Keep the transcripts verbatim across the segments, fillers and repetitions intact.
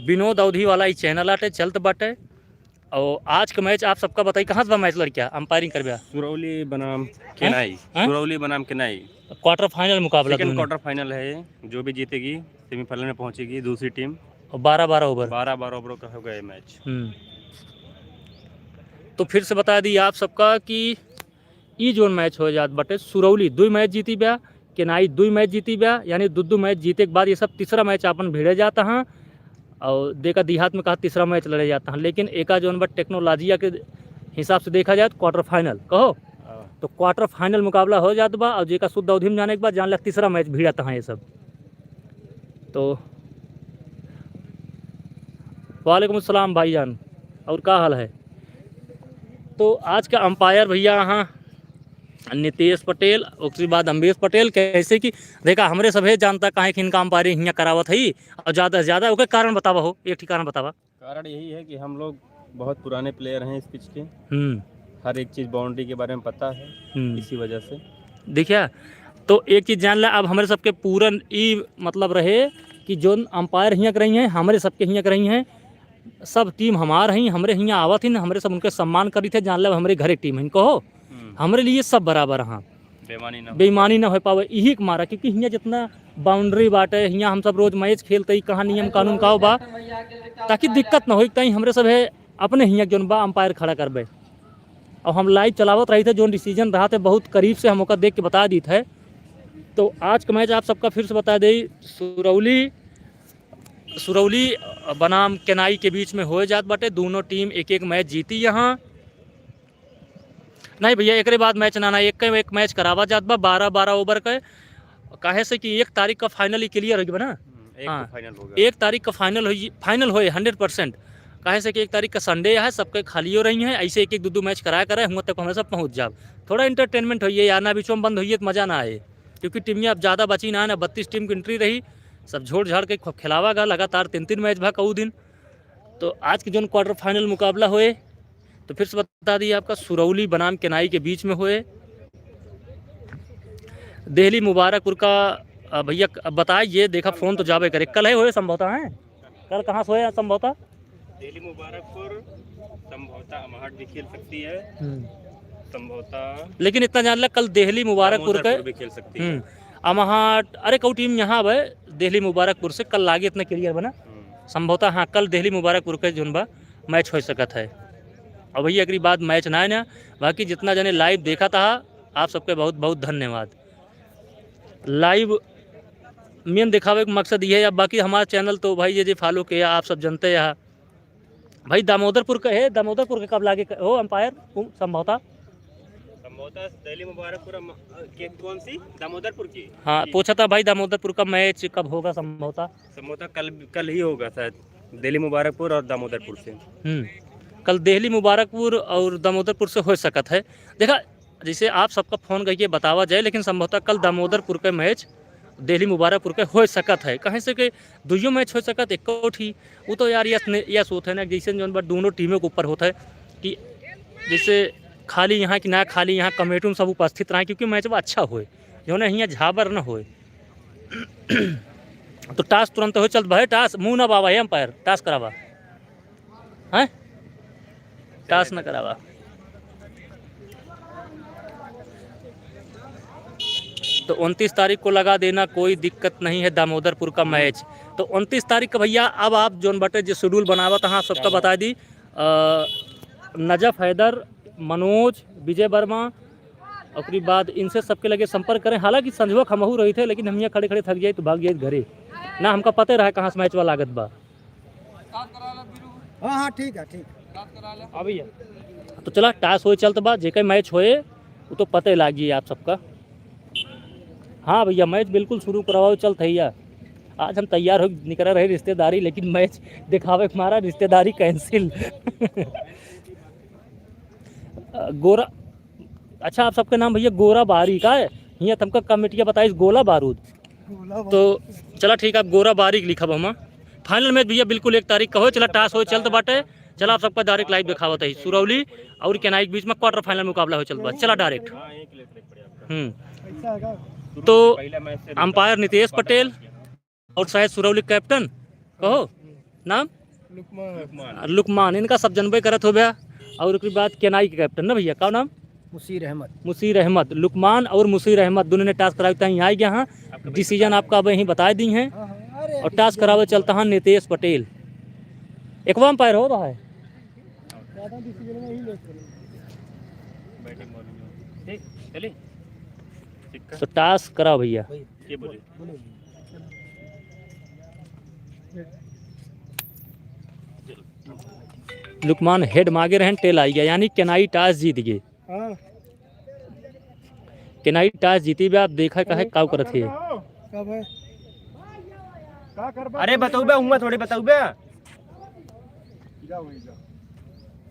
विनोद अवधी वाला ई चैनल आटे, चलत बाटे। और आज का मैच आप सबका बताई, कहाँ से बा मैच लड़किया, अंपायरिंग करबे? सुरौली बनाम केनाई। हाँ? सुरौली बनाम केनाई। क्वार्टर फाइनल मुकाबला सेकंड दोनों। क्वार्टर फाइनल है, जो भी जीतेगी सेमीफाइनल में पहुंचेगी दूसरी टीम। और बारह बारह ओवर। बारह बारह ओवर का हो गया मैच। हम्म। तो फिर से बता दी आप सबका कि ई जोन मैच हो जात बाटे, सुरौली दुई मैच जीती बा, केनाई दुई मैच जीती बा, यानी दू दू मैच जीते के बाद ये सब तीसरा मैच आपन भिड़े जाता हैं। और देखा देहात में कहा तीसरा मैच लड़े जाता हैं, लेकिन एका जोन बा टेक्नोलॉजिया के हिसाब से देखा जाए तो क्वार्टर फाइनल कहो, हाँ। तो क्वार्टर फाइनल मुकाबला हो जात बा। और जेका शुद्ध अवधी में जाने के बाद जान ला तीसरा मैच भिड़ाता हैं ये सब। तो वालेकुम अस्सलाम भाईजान, और का हाल है? तो आज का अंपायर भैया यहाँ नितेश पटेल, ओकरे बाद अम्बेश पटेल। कैसे कि देखा, हमरे सभे जानता काहे कि इनका अंपायरिंग हियाँ करावत है, और ज़्यादा से ज़्यादा ओके कारण बतावा हो, एक ठिकाना बतावा। कारण यही है कि हम लोग बहुत पुराने प्लेयर हैं इस पिच के। हम्म। हर एक चीज़ बाउंड्री के बारे में पता है, हम्म। इसी वजह से। देखिया, तो एक चीज़ जान ला, अब हमरे सबके पूरन ई मतलब रहे कि जोन अंपायर हियाँ के रही हैं, हमरे सबके हियाँ के रही हैं, सब टीम हमार हई, हमरे हियाँ आवत ही, हमरे सब उनके सम्मान करी थे, जान ला हमरे घरे टीम है, कहो, हम्म। हमरे लिए सब बराबर हाँ। बेईमानी ना हो। बेईमानी ना हो पावे, यही के मारा, क्योंकि हियाँ जितना बाउंड्री बाटे, हियाँ हम सब रोज मैच खेलते ही, कहाँ नियम कानून का बा, ताकि दिक्कत ना हो, ताई हमरे सब है अपने हियाँ जोन बा अंपायर खड़ा करबे। और हम लाइव चलावत रही थे, जोन डिसीजन रहा थे, बहुत करीब से हम ओका देख के बता दी थे। तो आज का मैच आप सबका फिर से बता दे, सुरौली, सुरौली बनाम केनाई के बीच में होए जात बाटे। दोनों टीम एक एक मैच जीती यहाँ। नहीं भैया, एकरे बाद मैच ना, ना, एक, एक मैच करावा जात बा, बारह बारह ओवर के। काहे से कि एक तारीख का फाइनल ही क्लियर हो गया ना? हम्म, एक हाँ। तो फाइनल होगा। एक तारीख का फाइनल होई, फाइनल होए हंड्रेड परसेंट। काहे से कि एक तारीख का संडे है, सबके खालियो रही हैं, ऐसे एक एक दो दो मैच कराया करे, हुआ तक हमें सब पहुँच जाब। थोड़ा एंटरटेनमेंट होइए यार, ना बीचों में बंद होइए तो मज़ा ना आए, क्योंकि टीमियाँ अब ज़्यादा बची ना है, ना बत्तीस टीम की एंट्री रही, सब झोड़ झाड़ के ख-, खिलावा गा लगातार तीन तीन मैच भा कऊ दिन। तो आज के जोन क्वार्टर फाइनल मुकाबला होए, तो फिर से बता दी आपका, सुरौली बनाम केनाई के बीच में होए। देहली मुबारकपुर का, अ, भैया क-, अब बताइए, देखा फोन तो जाबे करे, कल है होए संभवतः, हैं? कल कहाँ से होए संभवतः? देहली मुबारकपुर, संभवतः अमाहट भी खेल सकती है। हम्म। संभवतः लेकिन इतना जान ला, कल देहली मुबारकपुर के दामोदरपुर भी खेल सकती है। हम्म। अमाहट, अरे कऊ टीम यहाँ बे, देहली मुबारकपुर से कल लागे इतना क्लियर बना। हम्म। संभवतः हाँ, कल देहली मुबारकपुर के जोन बा मैच हो सकत है। और भैया एकरी बाद मैच ना है ना, बाकी जितना जने लाइव देखा था, आप सबके बहुत बहुत धन्यवाद। लाइव मेन दिखावे के मकसद ये है, अब बाकी हमारा चैनल तो भाई ये जे फॉलो किया, आप सब जानते हैं। भाई दामोदरपुर का है, दामोदरपुर के कब लागे क-, हो अंपायर, उ-, संभवतः? संभवतः दिल्ली मुबारकपुर हम, के कौन सी? दामोदरपुर की? हाँ, जी। पूछा था भाई दामोदरपुर का मैच कब होगा संभवतः? संभवतः कल, कल ही होगा शायद, दिल्ली मुबारकपुर और दामोदरपुर से। हम्म, कल दिल्ली मुबारकपुर और दामोदरपुर से हो सकत है। देखा, जैसे आप सबका फोन करके बतावा जाए, लेकिन संभवतः कल दामोदरपुर के मैच दिल्ली मुबारकपुर के हो सकत है। कहे से कि दुइयो मैच हो सकत, एको ठी, वो तो यार यस ने-, यस होत है ना, जैसे जौन बा दोनों टीमों के ऊपर होत है कि जैसे खाली यहाँ कि ना खाली यहाँ कमेटी में सब उपस्थित रहें, क्योंकि मैच बा अच्छा होए, जौन है हियाँ झाबर न होए। तो टॉस तुरंत हो चलत भाई, टॉस मुँह ना बाबा, हे अंपायर, टॉस करावा। हैं? टॉस न करावा। तो उनतीस तारीख को लगा देना, कोई दिक्कत नहीं है, दामोदरपुर का मैच। तो उनतीस तारीख का भैया, अब आप जोन बटे जो शेड्यूल बनावत हैं, सबका बता दी, अ, नजफ हैदर, मनोज, विजय वर्मा, ओकरी बाद इनसे सबके लगे संपर्क करें। हालांकि संझुआ खमहू रही थे, लेकिन हम यहाँ खड़े खड़े थक जाए तो भाग जाए घरे ना, हमका पते रहा कहाँ से मैच वाला लागत बा। हाँ, हाँ, ठीक है, ठीक। हाँ भैया, तो चला, टॉस होए चलत बा, जेके मैच होए, वो तो पते लागी आप सबका। हाँ भैया, मैच बिल्कुल शुरू करवाओ, चलत है या। आज हम तैयार हो निकल रहे रिश्तेदारी, लेकिन मैच दिखावे के मारा रिश्तेदारी कैंसिल। गोरा, अच्छा, आप सबके नाम भैया गोरा बारी का है? हियाँ तुमका कमेटिया बताइस गोला बारूद। गोला बारूद। तो चला ठीक है, आप गोरा बारी लिखब हम। फाइनल मैच भैया बिल्कुल एक तारीख का हो। चला टॉस हो चलत बाटे। चला आप सबका डायरेक्ट लाइव दिखावत है सुरौली और केनाई के बीच में क्वार्टर फाइनल मुकाबला हो चलत बा। चला डायरेक्ट। हम्म। तो अंपायर नितेश पटेल और शायद सुरौली कैप्टन कहो। नाम? लुकमान। लुकमान, इनका सब जनबे करत हो भैया। और ओकरी बाद केनाई के कैप्टन ना भैया, का नाम? मुसीर अहमद। मुसीर अहमद, लुकमान और मुसीर अहमद दोनों ने टॉस करावे ताहीं आ गया हाँ। डिसीजन आपका अब यहीं बताए दी हैं। हाँ, हाँ, अरे और टॉस करावे चलता हाँ नितेश पटेल। एक अंपायर हो रहा है। ठीक, चलिए। तो टॉस कराओ भैया। ये बोलिए। लुकमान हेड मागे रहन, टेल आई गया, यानी केनाई टॉस जीत गए। हाँ। केनाई टॉस जीती बे, आप देखा काहे काउ करत है। कब है? अरे बताऊ बे, हुआ थोड़ी बताऊ बे।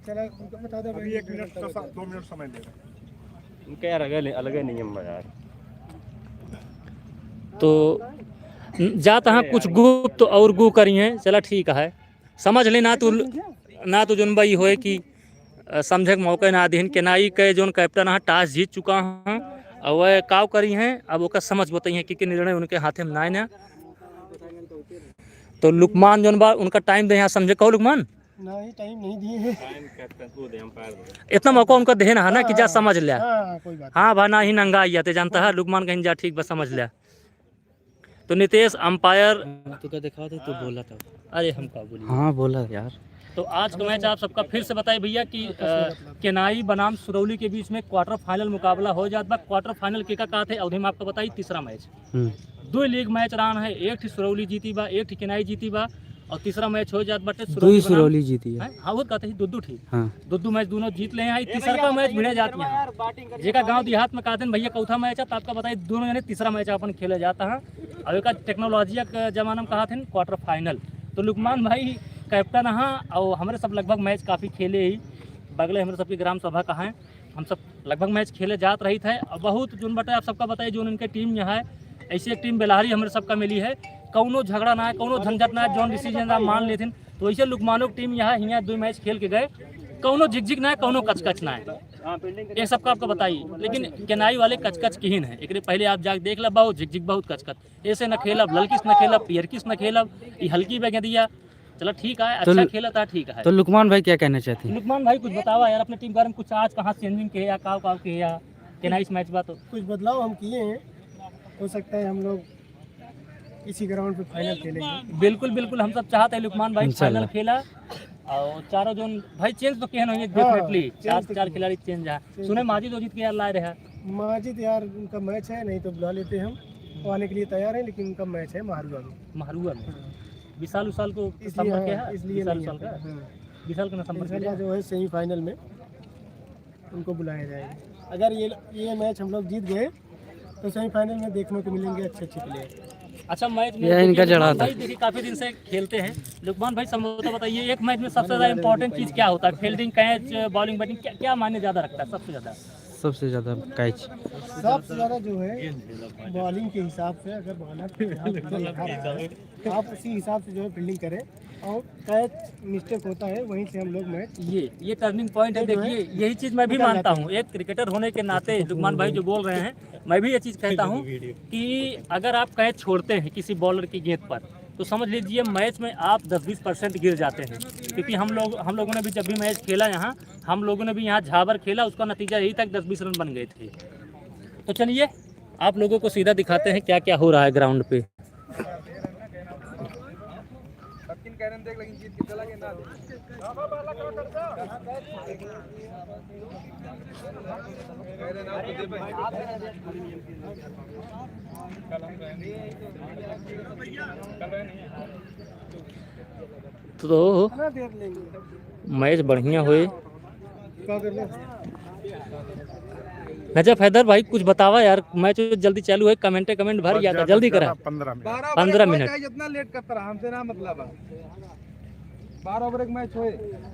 चला, उनको बता दे अभी भाई, एक मिनट का सा-, दो मिनट समय दे रहे हैं। इनका यार अलग, अलग ही नियम बा यार। तो न-, जात हाँ कुछ गुप्त और गु करी हैं, चला ठीक है, समझ ले ना तू, ना तू जोन बा ई होए कि, अ, समझे के मौका ना दिहन। केनाई के जोन कैप्टन हाँ टॉस जीत चुका हाँ, और वह काव करी हैं, अब ओकर समझ बताई हैं कि, कि निर्णय उनके हाथे में ना है ना। तो लुकमान जोन बा उनका टाइम दे यहाँ समझे, कहो लुकमान। नहीं, टाइम नहीं दिए हैं। टाइम कैप्टन को दे, अंपायर दे। इतना मौका उनका देहे ना है ना कि जा हाँ, समझ लिया। हाँ, कोई बात हाँ, नहीं। भा ना ही नंगा आइया ते जानता है, लुकमान कहीं जा ठीक बस समझ लिया। तो नितेश अंपायर। हाँ, तू का दिखावा था, तू हाँ। बोला था। अरे हम का बोली। हाँ, बोला यार। तो आज का मैच आप सबका फिर से बताई भैया कि, अ, केनाई बनाम सुरौली के बीच में क्वार्टर फाइनल मुकाबला हो जात बा। क्वार्टर फाइनल के का कहत है, अवधि में आपको बताई तीसरा मैच। हम्म। दो लीग मैच रहन है, एक ठी सुरौली जीती बा, एक ठी केनाई जीती बा, और तीसरा मैच हो जात बाटे दो ही सुरौली बनाम सुरौली जीती है। हैं? हाँ, वो कहते ही दो दो ठी। हाँ। दो दो मैच दोनों जीत ले हैं, तीसरा का मैच भिड़े जात हैं। जेका गांव देहात में कहते हैं भैया चौथा मैच है, तो आपका बताई दोनों जने तीसरा मैच अपन खेले जाता है। और एक टेक्नोलॉजी के जमाना में कहते हैं क्वार्टर फाइनल। तो लुकमान भाई कैप्टन हाँ, और हमारे सब लगभग मैच काफ़ी खेले ही, बगले हमारे सबके ग्राम सभा का है। हम सब लगभग मैच खेले जात रही थे। अब बहुत जोन बटे आप सबका बताई, जोन इनके टीम यहाँ है, ऐसी एक टीम बेलहरी हमारे सबका मिली है। कौनो झगड़ा ना है, कौनो झंझट ना है, जोन डिसीजन आप मान लेथिन। तो ऐसे लुकमानो की टीम यहाँ, हियाँ दो मैच खेल के गए, कौनो झिकझिक ना है, कौनो कचकच ना है। ये सबका आपको बताई, लेकिन केनाई वाले कचकच किहिन है। एक पहले आप जाके देख ला, बहुत झिकझिक, बहुत कचकच। ऐसे न खेलब, ललकिस न खेलब, पियरकिस न खेलब, ई हल्की बैग दिया। चला ठीक है, तो अच्छा ल-, खेला था, ठीक है। तो लुकमान भाई क्या कहना चाहते हैं? लुकमान भाई कुछ बतावा यार, अपने टीम के बारे में कुछ आज कहाँ चेंजिंग के या काव काव के या केनाई इस मैच बा तो? कुछ बदलाव हम किए हैं, हो सकता है हम लोग इसी ग्राउंड पे फाइनल खेलेंगे। बिल्कुल, बिल्कुल, हम सब चाहते हैं लुकमान भाई इंशाल्लाह। फाइनल खेला और चारों जोन भाई चेंज तो किए होंगे, हाँ, डेफिनेटली। चेंज चार, तो चार किए। खिलाड़ी चेंज है। चेंज। सुने माजिद ओजिद के यार लाए रहे। माजिद यार उनका मैच है, नहीं तो बुला लेते हम, वो आने के लिए तैयार है, लेकिन उनका मैच है महरुआ में। महरुआ में। हाँ। विशाल उशाल को इसलिए, संपर्क हाँ, है? इसलिए विशाल नहीं उशाल आता। का? हाँ। विशाल का ना संपर्क इंशाल्लाह है? जो है सेमीफाइनल में उनको बुलाया जाएगा। अगर ये, ये मैच हम लोग जीत गए तो सेमीफाइनल में देखने को मिलेंगे अच्छे अच्छे प्लेयर। अच्छा, मैच में यह इनका देखिए, जड़ा लुकमान था। भाई देखिए काफ़ी दिन से खेलते हैं। लुकमान भाई, समझौता बताइए, एक मैच में सबसे ज़्यादा इंपॉर्टेंट चीज़ क्या होता है? फील्डिंग, कैच, बॉलिंग, बैटिंग, क्या, क्या मायने ज़्यादा रखता है सबसे ज़्यादा? सबसे ज़्यादा कैच। सबसे ज़्यादा जो है बॉलिंग के हिसाब से, अगर बॉलर के हिसाब से देखा रहा है, आप उसी हिसाब से जो है फील्डिंग करें और कैच मिस्टेक होता है, वहीं से हम लोग मैच ये, ये टर्निंग पॉइंट है। ये जो है देखिए, यही चीज़ मैं भी निकल मानता जाते हैं। हूँ, एक क्रिकेटर होने के नाते लुकमान भाई जो बोल रहे हैं, मैं भी ये चीज़ कहता हूँ कि अगर आप कैच छोड़ते हैं किसी बॉलर की गेंद पर, तो समझ लीजिए मैच में आप दस बीस परसेंट गिर जाते हैं। क्योंकि हम लोग, हम लोगों ने भी जब भी मैच खेला यहाँ, हम लोगों ने भी यहाँ झाबर खेला, उसका नतीजा यही था कि दस बीस रन बन गए थे। तो चलिए, आप लोगों को सीधा दिखाते हैं क्या क्या हो रहा है ग्राउंड पे। तो मैच बढ़िया होए। नजफ हैदर भाई, कुछ बतावा यार, मैच जल्दी चालू है, कमेंटे कमेंट भर बस गया था, ज्यादा जल्दी से करा। ज्यादा पन्द्रह मिनट। पन्द्रह मिनट। जितना लेट करता रहा, हमसे ना मतलब है। बारह ओवर एक मैच होए।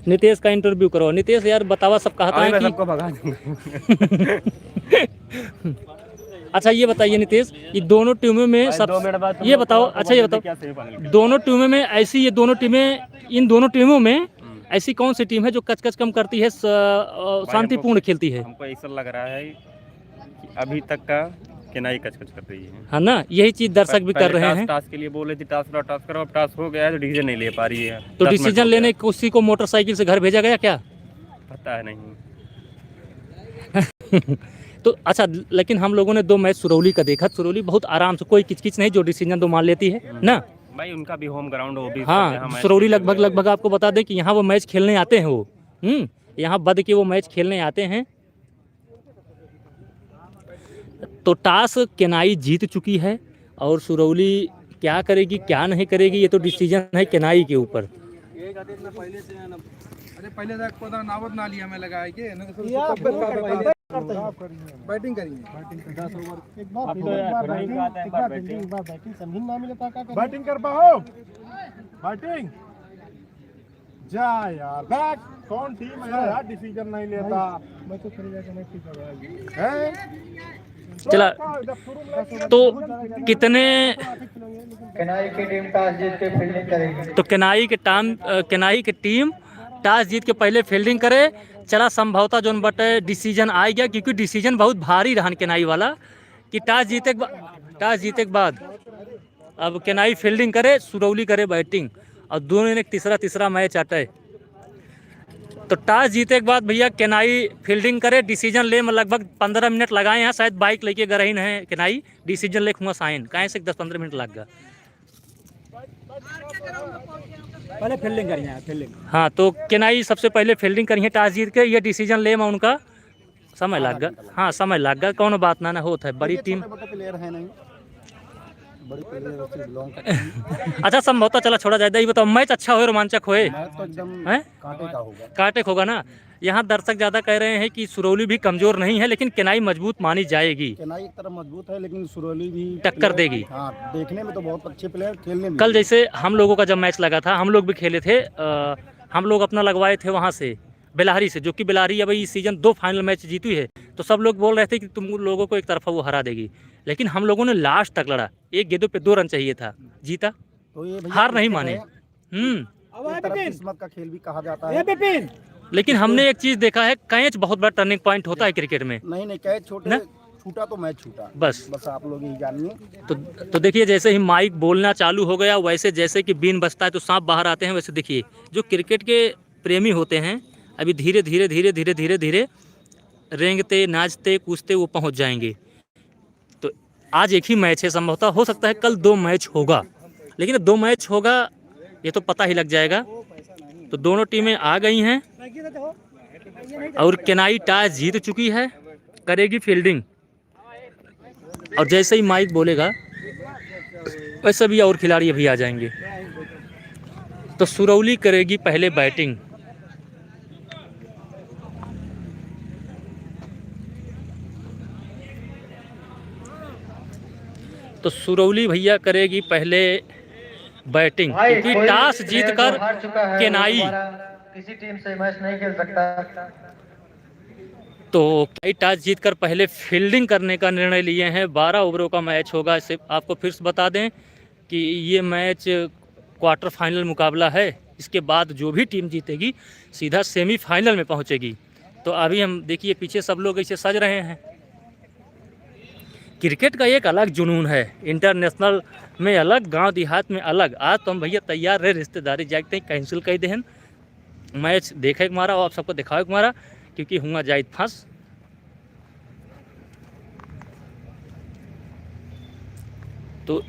नितेश का इंटरव्यू करो। नितेश यार बतावा, सब कहता अरे है मैं कि सबको भगा दूंगा। अच्छा ये बताइए नितेश, ये दोनों टीमों में भाई, सब दो मिनट बाद तुम ये लोग बताओ, पूरा अच्छा ये पूरा बताओ, क्या सेमीफाइनल खेल दोनों टीमों में ऐसी, ये दोनों टीमें, इन दोनों टीमों में हम्म। ऐसी कौन सी टीम है जो कच कच कम करती है, स-, अ, भाई, हमको शांतिपूर्ण खेलती है? हमको ऐसा लग रहा है कि अभी तक का केनाई कच कच कर रही है। है ना, यही चीज दर्शक भी कर पहले रहे टॉस, हैं। टॉस के लिए बोले थे, टॉस लो, टॉस करो, अब टॉस हो गया है तो डिसीजन नहीं ले पा रही है। तो दस मिनट डिसीजन हो लेने गया। को उसी को मोटरसाइकिल से घर भेजा गया क्या? पता है नहीं। तो अच्छा, लेकिन हम लोगों ने दो मैच सुरौली का देखा, सुरौली बहुत आराम से, कोई किचकिच नहीं, जो डिसीजन दो मान लेती है हम्म। ना। भाई, उनका भी होम ग्राउंड, वो भी हाँ, सब यहाँ मैच सुरौली खेले लगभग हुए हैं। लगभग आपको बता दें कि यहाँ वो मैच खेलने आते हैं वो। हम्म, यहाँ बद के वो मैच खेलने आते हैं। तो टॉस केनाई जीत चुकी है और सुरौली क्या करेगी, क्या नहीं करेगी, ये तो डिसीजन है केनाई के ऊपर। अरे, पहले तक पता नावत ना लिया, मैं लगाए के, ना तो ये आप बैटिंग करेंगे। एक बार फील्डिंग, एक बार बैटिंग, एक बार फील्डिंग, एक बार बैटिंग, समझ में ना मिले तो क्या करें? बैटिंग कर पाओ, बैटिंग। जा यार, बैक। कौन टीम है यार, डिसीजन नहीं लेता? मैं तो चले जाके मैं ठीक है। हैं? चला। तो इधर शुरू में तो कितने केनाई की टीम टॉस जीत के फील्डिंग करेगी। तो केनाई के टाम-, अ, केनाई के टीम टॉस जीत के पहले फील्डिंग करे। चला, संभवतः जोन बटे डिसीजन आ गया, क्योंकि डिसीजन बहुत भारी रहन केनाई वाला कि टॉस जीते के बा-, टॉस जीते के बाद अब केनाई फील्डिंग करे, सुरौली करे बैटिंग, और दोनों ने तीसरा, तीसरा मैच आटे। तो टॉस जीते के बाद भैया केनाई फील्डिंग करे, डिसीजन ले में लगभग पन्द्रह मिनट लगाए हैं, शायद बाइक लेके गए हैं केनाई, डिसीजन लेके हुआ साइन, काहे से दस पन्द्रह मिनट लग गया। पहले फील्डिंग करी है, फील्डिंग। हाँ, तो केनाई सबसे पहले फील्डिंग करी है टॉस जीत के, ये डिसीजन ले में उनका समय आधा लग गया। घंटा लग हाँ, समय लग गया, कौनो बात ना, ना होत है, बड़ी ये टीम। छोटे मोटे प्लेयर हैं नहीं, बड़ी प्लेयर से बिलोंग करते हैं। अच्छा, संभवतः चला छोड़ा जाए, ये बताओ, मैच अच्छा होए, रोमांचक होए? मैच तो एकदम हैं? कांटे का होगा। कांटे का होगा ना। यहाँ दर्शक ज़्यादा कह रहे हैं कि सुरौली भी कमज़ोर नहीं है, लेकिन केनाई मजबूत मानी जाएगी। केनाई एक तरफ मजबूत है, लेकिन सुरौली भी टक्कर प्लेयर, देगी। हाँ, देखने में तो बहुत अच्छे प्लेयर, खेलने में कल भी। जैसे हम लोगों का जब मैच लगा था, हम लोग भी खेले थे, अ, हम लोग अपना लगवाए थे वहाँ से, बेलारी से, जो कि बेलारी अब इस सीजन दो फाइनल मैच जीती है, तो सब लोग बोल रहे थे कि तुम लोगों को एक तरफा वो हरा देगी, लेकिन हम लोगों ने लास्ट तक लड़ा, एक गेंदों पे दो रन चाहिए था, जीता, तो ये भैया हार नहीं माने। हम्म। एक तरफ किस्मत का खेल भी कहा जाता है। लेकिन हमने एक चीज़ देखा है, कैच बहुत बड़ा टर्निंग पॉइंट होता है क्रिकेट में। नहीं, नहीं, कैच छोटे, ना? छूटा तो मैच छूटा। बस। बस आप लोग यही जानिए। तो, तो देखिए, जैसे ही माइक बोलना चालू हो गया, वैसे जैसे कि बीन बजता है तो सांप बाहर आते हैं, वैसे देखिए, जो क्रिकेट के प्रेमी होते हैं, अभी धीरे, धीरे, धीरे, धीरे, धीरे, धीरे रेंगते, नाचते, कूदते वो पहुँच जाएंगे। तो आज एक ही मैच है, संभवतः हो सकता है कल दो मैच होगा, लेकिन दो मैच होगा ये तो पता ही लग जाएगा। तो दोनों टीमें आ गई हैं और केनाई टॉस जीत चुकी है, करेगी फील्डिंग। और जैसे ही माइक बोलेगा, वैसे भी और खिलाड़ी अभी आ जाएंगे। तो सुरौली करेगी पहले बैटिंग। तो सुरौली भैया करेगी पहले बैटिंग, भाई, क्योंकि कोई टॉस player जीतकर जो हार चुका है, वो केनाई दोबारा किसी टीम से मैच नहीं खेल सकता। तो केनाई टॉस जीतकर पहले फील्डिंग करने का निर्णय लिए हैं। बारह ओवरों का मैच होगा। इसे आपको फिर से बता दें कि ये मैच क्वार्टर फाइनल मुकाबला है। इसके बाद जो भी टीम जीतेगी, सीधा सेमीफाइनल में पहुंचेगी। तो अभी हम, देखिए, पीछे सब लोग ऐसे सज रहे हैं। क्रिकेट का एक अलग जुनून है, इंटरनेशनल में अलग, गांव देहात में अलग। आज तो हम भैया तैयार रहे, रिश्तेदारी जाके कैंसिल कर देहन। मैच देखे के मारा और आप सबको दिखावे के मारा, क्योंकि हुआ जाइत फंस। तो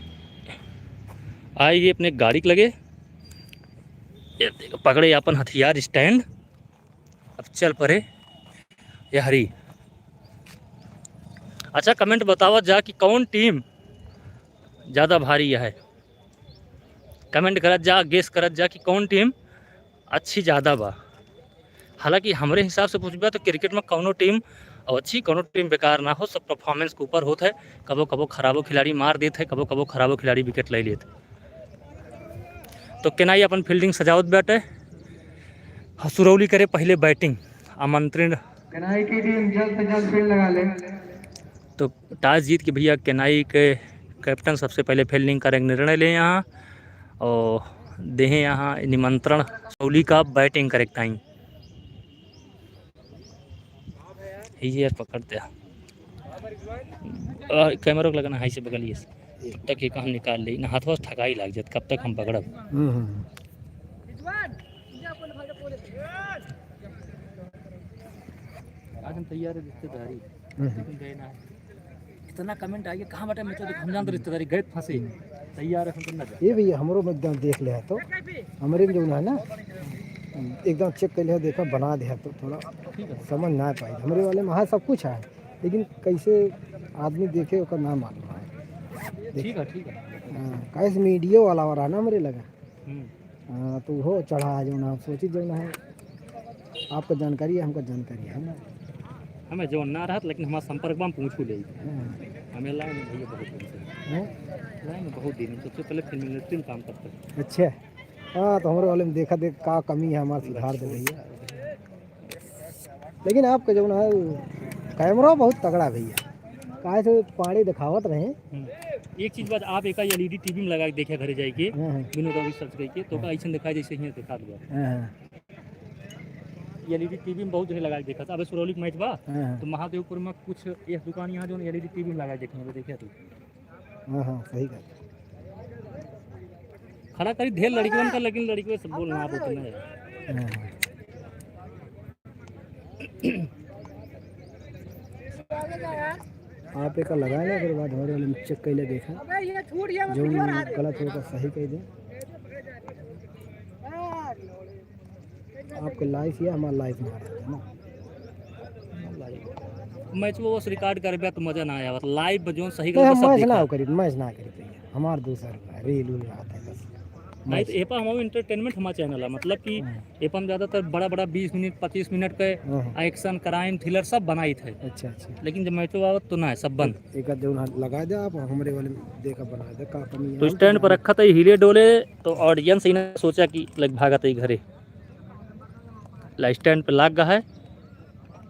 आइए अपने गाड़ी के लगे, ये देखो, पकड़े अपन हथियार स्टैंड, अब चल पड़े। ये हरी। अच्छा, कमेंट बतावा जा कि कौन टीम ज़्यादा भारी है, कमेंट करत जा, गेस करत जा कि कौन टीम अच्छी ज़्यादा बा। हालांकि हमरे हिसाब से पूछबा तो क्रिकेट में कौनो टीम अच्छी, कौनो टीम बेकार ना हो, सब परफॉर्मेंस के ऊपर होत है। कबो कबो खराबो खिलाड़ी मार देत है, कबो कबो खराबो खिलाड़ी विकेट ले लेत। तो केनाई अपन फील्डिंग सजावत बाटे। हाँ, सुरौली करे पहले बैटिंग, आमंत्रण। केनाई की टीम जल्द से जल्द फील्ड लगा ले। तो टॉस जीत के भैया केनाई के कैप्टन सबसे पहले फील्डिंग करे के निर्णय ले यहाँ, और देहे यहाँ निमंत्रण सुरौली का बैटिंग करे के टाइम। ये यार पकड़ दिया। आ, कैमरा को लगाना है इसे बगलिए से। तब तक ये काम निकाल ले, ना हाथवा से ठकाई लाग जात, कब तक हम पकड़ब? हम्म, हम्म। आज हम तैयार है रिश्तेदारी, हम्म। लेकिन गए ना। इतना comment आइए, कहाँ बाटे? मैं तो हम जानते रिश्तेदारी गए फंसे, तैयार है, हम तो ना जाए। ये भैया हमरो में एकदम देख ले है तो, हमरे में जो है ना, एकदम check कर ले, देखा बना दे है तो थोड़ा ठीक है। समझ ना पाई। हमरे वाले में हाँ सब कुछ है, लेकिन कैसे आदमी देखे ओकर ना मालूम है। देख। ठीक है, ठीक है। हाँ, कैसे मीडियो वाला हो रहा ना हमरे लगा। हम्म। हाँ, तो वो चढ़ा जो ना, सोची जो ना है, आपका जानकारी है, हमका जानकारी है ना। हमें जो ना रहत, लेकिन हमारा संपर्क में हम पूछू ले। हाँ। हमें लाइन में भैया बहुत दिन से। हैं? लाइन में बहुत दिन से, सबसे पहले फिल्म इंडस्ट्री में काम करते हैं। अच्छा। हाँ, तो हमरे वाले में देखा देख का कमी है, हमारा सुधार दे भैया। लेकिन आपका जो ना है, कैमरा बहुत तगड़ा भैया, काहे से पानी दिखावत रहे। हम्म। एक चीज बात, आप एका एलईडी टीवी में लगा के देखे घरे जाए के, हाँ, हाँ। विनोद अभी सर्च करके, तो हाँ। का ऐसन दिखाई जैसे हियाँ दिखा दिया। हाँ, हाँ। एलईडी टीवी में बहुत जगह लगा के देखा था। अबे सुरौली के मैच बा, हाँ, हाँ। तो महादेवपुर में कुछ एक दुकान यहाँ जो एलईडी टीवी में लगा के देखे, देखे तू। हाँ, हाँ, सही बात। खड़ा करी ढेर लड़कियों का, लेकिन लड़कियों से बोल ना, आप उतना है। हाँ, हाँ। आप एक लगाए ना, ओकर बाद हमारे वाले में check कैले देखा। अबे ये छूट गया, वो जो किधर आ रहे? गलत होगा, सही कह दे। आपके लाइफ या हमार लाइफ में आ रहा है ना। मैच वो बस रिकॉर्ड करबे तो मजा ना आया, मतलब लाइव में जो सही नहीं, हम गलत सब मैच देखा। ना करी, मैच ना करी भैया। हमार दूसर बा, रील उल रहत है बस। नहीं, तो मैच। ए पर हमार एंटरटेनमेंट हमार चैनल है, मतलब कि हाँ। ए पर हम ज़्यादातर बड़ा बड़ा बीस मिनट, पच्चीस मिनट के हाँ, हाँ। एक्शन, क्राइम, थ्रिलर सब बनाइत है। अच्छा, अच्छा। लेकिन जब मैचो आवत तो ना है, सब बंद। एक आध जौन हाथ लगा दे आप, हमरे वाले में देखा बना दे, का कमी है, तो हम स्टैंड पर तो रखा था, हिले डोले, तो ऑडियंस इन्हें सोचा कि लग भागत है घरे। ला स्टैंड पे लाग गा है,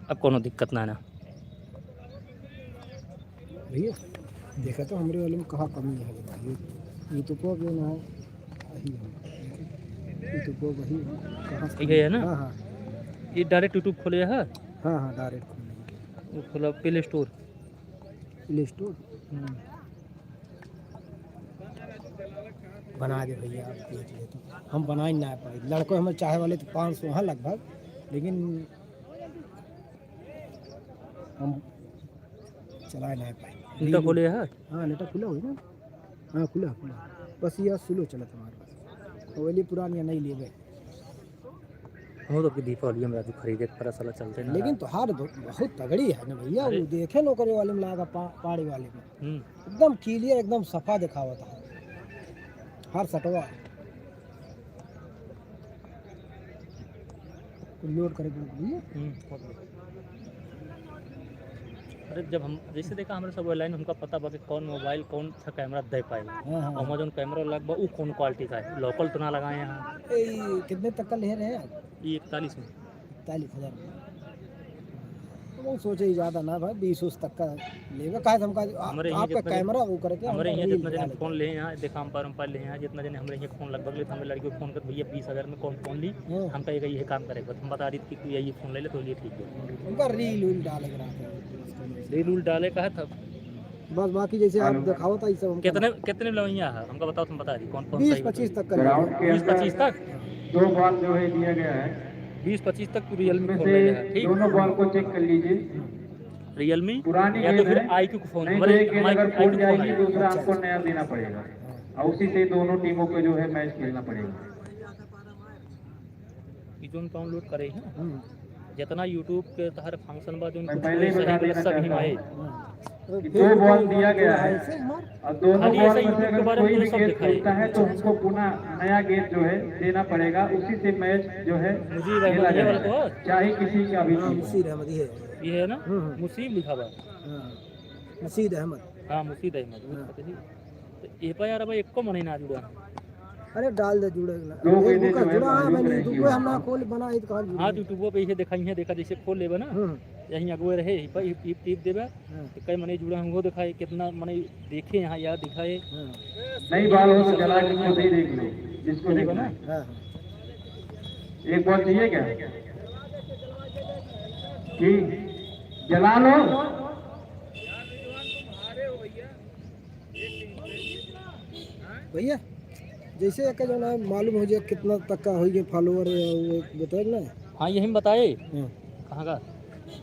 अब कोनो दिक्कत ना ना। भैया, देखा तो हमरे वाले में कहाँ कमी है, बताइए। YouTube पे जो ना है, वही है। YouTube पे वही कहाँ से ये है ना? हाँ, हाँ। ये डायरेक्ट YouTube खोले है? हाँ, हाँ, डायरेक्ट खोले। वो खोला प्ले स्टोर। Play store? हम्म। बना दे भैया, आप देख ले तो। हम बना ही ना पाए। लड़कों हमें चाहे वाले तो पाँच सौ हैं लगभग, लेकिन हम चलाए ना पाए। नेटा खोले है? हाँ, नेटा खुला हुई ना। हाँ, खुला, खुला। बस यह स्लो चलत हमारे पास। तो वो लिए पुरान या नहीं लेबे। हम तो आपकी दीपावली में राजू खरीदे के पड़ा साला चलते ना लेकिन रहा। तोहार ब-, बहुत तगड़ी है ना भैया, अरे। वो देखे न ओकरे वाले में लागा पा-, पाड़े वाले में। हम्म। एकदम क्लियर, एकदम सफा दिखावत है। हर सटवा। लोड करे के भैया। हम्म, ओके। अरे जब हम, जैसे देखा हमरे सब लाइन, हमका पता बा कि कौन मोबाइल, कौन सा कैमरा दे पाए। हाँ, हाँ। और हमार जौन कैमरा लग बा, उ कौन क्वालिटी का है, लोकल तो ना लगाए हैं। ए, कितने तक का ले रहे हैं आप? ये इकतालीस में। इकतालीस हजार। तो वो सोचे ही ज़्यादा ना भाई, बीस उस तक का लेवे, काहे से हमका आ-, हमरे यहाँ आपका जितना जन, कैमरा वो करके हमरे हमका यहाँ रील जितना जने निकाले। फोन ले हैं, देखा अंपायर, अंपायर ले हैं, जितना जने हमरे यहाँ फोन लगभग ले, तो हमरे लड़कियों को फोन कर, "भैया, बीस हजार में कौन फोन ली?" हाँ। हमका एक ये काम करे, बस हम बता दी कि कोई ये फोन ले ले, तो ये ठीक है। उनका रील उल डाले के रहता है। रील उल डाले का है था। बस बाकी जैसे आप हेलो। दिखाओ था, ये सब हमका कितने, कितने लवैया है? हमका बताओ, तुम बता दी, कौन, कौन सा बीस पच्चीस तक कर ग्राउंड के बीस पच्चीस अंदर तक? दो बॉल जो है दिया गया है। बीस पच्चीस तक तू Realme उसमें फोन से ले ले, ठीक? दोनों बॉल को चेक कर लीजिए। Realme पुरानी या तो गेंद फिर है, iQOO फोन, नहीं तो हमारे, एक गेंद हमारे अगर फूट iQOO फोन जाएगी, आए। दूसरा अच्छा, हमको अच्छा। नया देना पड़ेगा। और उसी से दोनों टीमों को जो है मैच खेलना पड़ेगा। ये जोन डाउनलोड करे हैं, हम्म। जितना YouTube के तहर फंक्शन बा, जोन मैं कुछ पहले ही सही बता गलत देना सब चाहता हिमाए। हूँ। हम्म। कि दो बॉल दिया गया है और दोनों बॉल में से अगर कोई भी गेंद खेलता है तो उनको पुनः नया गेंद जो है देना पड़ेगा, उसी से मैच जो है खेला जाएगा, चाहे किसी का भी टीम हो। मुसीर अहमद, ये है। ये है ना? हम्म, हम्म। मुसीब लिखा बा। हाँ, मुसीद अहमद। हाँ, मुसीद अहमद, वो हाँ। पता नहीं। तो ए पर यार, अब एको मनई ना जुड़ा। अरे, डाल दे, जुड़े ना। दो एक महीने का जो है जुड़ा है, बाहर मैंने रह YouTube गया। हम ना खोल बना, इत कहाँ जुड़े? हाँ, तो YouTube पे इसे देखा, इसे देखा, जैसे खोल लेबे ना, हम्म। यहीं अगुए रहे, यहीं पर टिप, टिप, टिप देबे, हाँ। तो कई मनई जुड़ा है, वो दिखाए, कितना मनई देखे यहाँ, यार, दिखाए। हाँ। नई बॉल हो तो जला के खुद ही देख लो, जिसको देखना है। हाँ, हाँ। एक बॉल चाहिए क्या? जी, जला लो। भैया, जैसे एक जौन है, मालूम हो जाए कितना तक का होइ गए follower, वो बताए ना। हाँ, यही में बताए। हाँ। कहाँ का?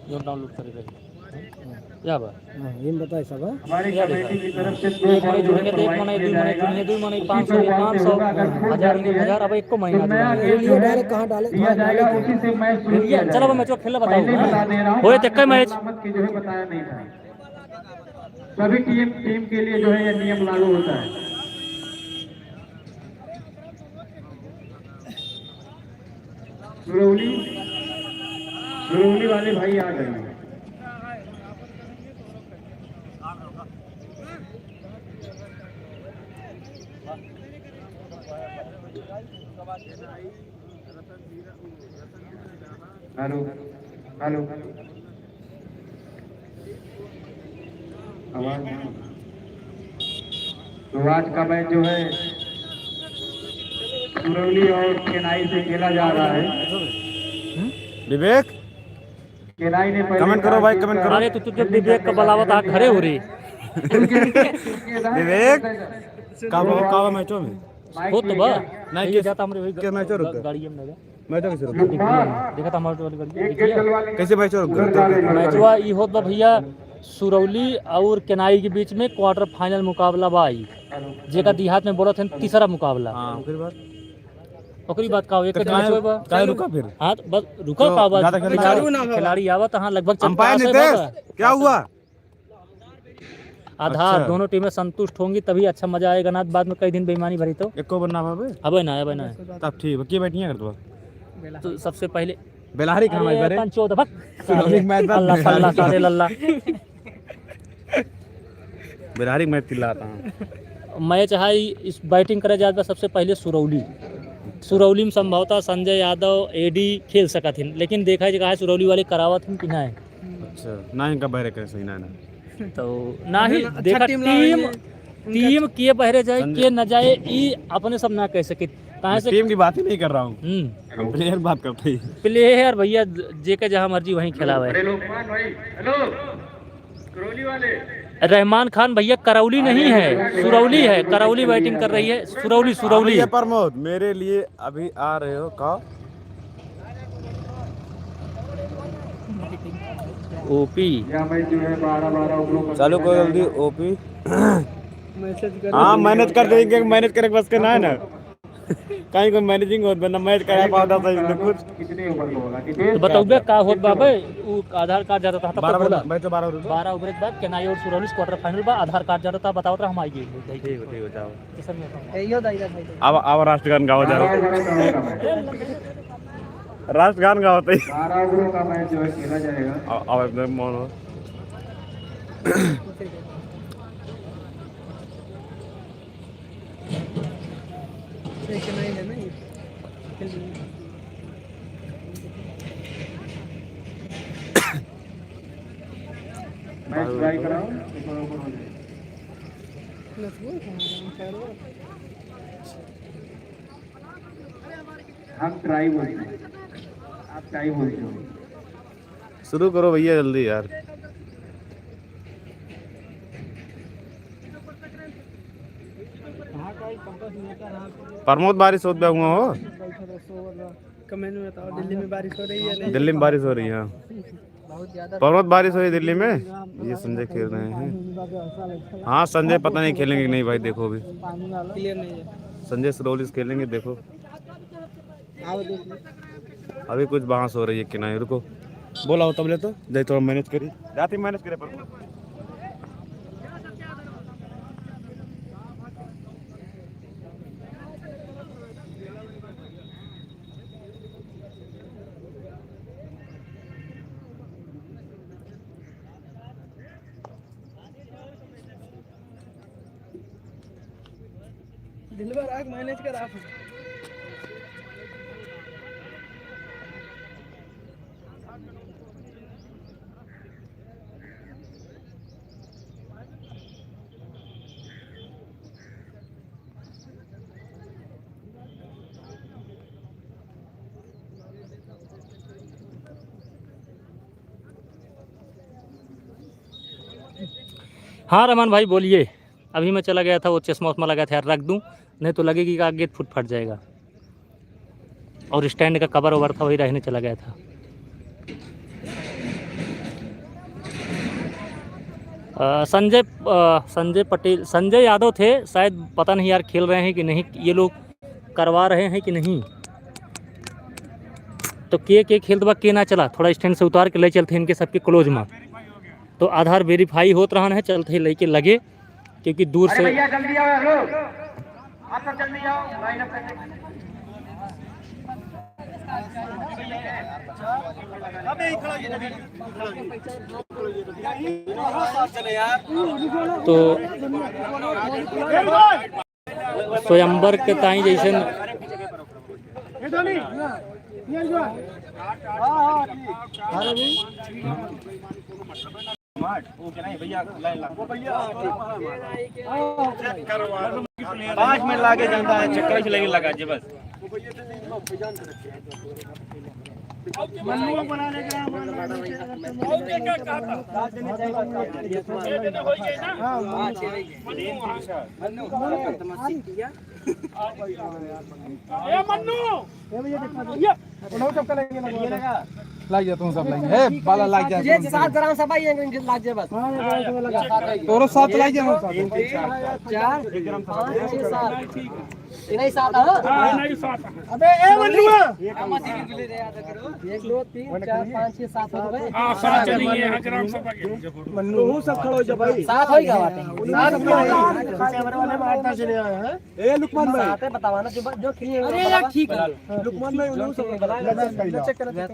जो download करे रहे। हाँ। क्या बा? हाँ, ये में बताए सब, हाँ। हमारी क्या कमेटी देखा? की तरफ से दो एक महीने जुड़ेंगे तो एक महीने, दुई महीने जुड़ेंगे, दुई महीने पाँच सौ, पाँच सौ, हजार, एक हजार, अब एको महीना जुड़ेंगे। वीडियो direct कहाँ डाले, कहाँ डाले? उसी से मैच शुरू किया जाएगा। चलो, अब मैच खेलना बताओ, हाँ। होए तो एक मैच। सभी टीम, टीम के लिए जो है, ये नियम लागू होता है। सुरौली, सुरौली वाले भाई आ गए हैं। Hello, hello. आवाज नहीं। तो आज का मैच जो है, सुरौली और केनाई से खेला जा रहा है। विवेक, केनाई ने पहले comment करो भाई, comment करो। अरे, तू, तू जब विवेक का बलावत आ, खड़े हो रही। विवेक, का बा, का बा मैचों में? हो तो बा। नहीं, ये किस, जाता हमरे वही के मैचों रुक गए? गाड़ी में लगा। मैं तो कैसे रुक गया? देखा था हमारे वाली गाड़ी, देखिए। कैसे मैच रुक गया? मैचवा ई होत बा भैया, सुरौली और केनाई के बीच में quarter final मुकाबला बा ई। जेका देहात में बोलत हन तीसरा मुकाबला। हाँ, फिर बात? ओकरी बात का हो, एक तो काहे, मैच होए बा। काहे रुका फिर? हाँ, तो बस रुका तो का बा? ज्यादा खिलाड़ी खिलाड़ी ना बा। खिलाड़ी आवा तो हाँ, लगभग अंपायर चलता नितेश, बा। क्या हुआ? आधार, अच्छा। दोनों टीमें संतुष्ट होंगी तभी अच्छा मजा आएगा ना, बाद में कई दिन बेईमानी भरी तो। एको बन ना भावे? अबे ना, अबे ना। तब ठीक बा, के बैटिंग करत बा? तो सबसे पहले बेलारी कहाँ अरे, है रे? तन चोद, भक। सुरौली मैच बा, अल्लाह, बेलारी। अल्लाह, सारे लल्ला। बेलारी मैच चिल्लाता हूँ। मैच है, इस बैटिंग करे जात बा सबसे पहले सुरौली। सुरौली में संभवतः संजय यादव, एडी खेल सकत हिन, लेकिन देखा जाए सुरौली वाले करावत हिन कि ना। अच्छा, ना इनका बहरे करे सही ना, ना। तो ना ही अरे, अच्छा देखा टीम लावे टीम, ये। उनका टीम के बहरे जाए, संजय के न जाए, ई अपने सब ना कह सके। काहे से टीम की बात ही नहीं कर रहा हूँ। हम्म। हम प्लेयर बात करते हैं। प्लेयर भैया, जेके जहाँ मर्जी वहीं खिलावे। अरे लोकमान भाई, हेलो, करौली वाले। रहमान खान भैया, करौली नहीं है, सुरौली है। करौली बैटिंग कर रही है, सुरौली, सुरौली। हाँ भैया प्रमोद, मेरे लिए अभी आ रहे हो का? ओपी। या भाई जो है बारह बारह ओवरों का चालू करो जल्दी, ओपी। मैसेज कर हाँ, मैनेज कर देंगे, मैनेज करे बस के ना है ना। कहीं कोई मैनेजिंग होत बा, ना मैच करा पावत सही, ना कुछ। कितने ओवर का होगा? तो बताओ बे, का होत बा बे? उ आधार कार्ड जाता था, बारह ओवर, बोला। भाई तो बारह ओवर। बारह ओवर के बाद केनाई और सुरौली क्वार्टर फाइनल बा, आधार कार्ड जाता था, बताओ तो हम आइए। ठीक हो, ठीक हो, जाओ। किशन में। ए, यो दाई, दाई, दाई। अब, अब राष्ट्रगान गावा जा रहा है। राष्ट्रगान गावत है। बारह ओवरों का मैच जो है खेला जाएगा। अब, अब एकदम मौन हो। एक नहीं है ना ये। मैच ट्राई कराओ, एक बार ओपन हो जाए। हम ट्राई बोलते हैं, आप ट्राई बोलते हो। शुरू करो भैया जल्दी यार। प्रमोद, बारिश होत बा हुआ हो? कमेंट में बताओ, दिल्ली में बारिश हो रही है, नहीं? दिल्ली में बारिश हो रही है। बहुत ज्यादा। प्रमोद, बारिश हो रही है दिल्ली में? ये संजय खेल रहे हैं। हाँ, संजय पता नहीं खेलेंगे कि नहीं भाई, देखो अभी। क्लियर नहीं है। संजय सुरौली से खेलेंगे, देखो। अभी कुछ बहस हो रही है कि नहीं, रुको। बोला हो तब ले तो, जाए थोड़ा मैनेज करी। जाते मैनेज करे पर। दिलबर आग मैनेज कर आप। हाँ रहमान भाई, बोलिए। अभी मैं चला गया था, वो चश्मा उश्मा लगा था यार, रख दूँ, नहीं तो लगे कि का गेट फूट फट जाएगा। और स्टैंड का कवर ओवर था, वही रहने चला गया था। अ, संजय, अ, संजय पटेल, संजय यादव थे शायद, पता नहीं यार खेल रहे हैं कि नहीं, ये लोग करवा रहे हैं कि नहीं। तो के, के खेलत बा, के ना चला, थोड़ा स्टैंड से उतार के ले चलते हैं इनके सबके क्लोज में। तो आधार वेरीफाई होत रहन है, चलते हैं लेके लगे, क्योंकि दूर अरे से भैया, जल्दी आओ, हेलो। आप सब जल्दी आओ, लाइन अप करके। तो स्वयंवर के ताई जैसे पाँच मिनट लागे जाता है, चक्कर से लगे लगा जे बस। ए मन्नू, ये लाग जा, तुम सब लाग जा। ए, बाला लाग जा, ये तुम सब। सात ग्राम सभा ये लाग जा बस। तोरो साथ लाग जा, हम साथ। चार, पाँच, छः, सात। इन्हीं सात, हाँ? हाँ, इन्हीं सात। अबे, ए मन्नुआ। एक, दो, तीन, चार, पाँच, छः, सात हो गए। हाँ, सात जने ये हैं, ग्राम सभा के। मन्नू, सब खड़ा हो जा भाई। सात हो गया बात है। सात हो गया। वाले में आठ दस जने आए हैं। ए, लुकमान भाई। सात है, बतावा ना, जो, जो free है, अरे यार, ठीक है। लुकमान भाई, उन्होंने सब check करा, check करा।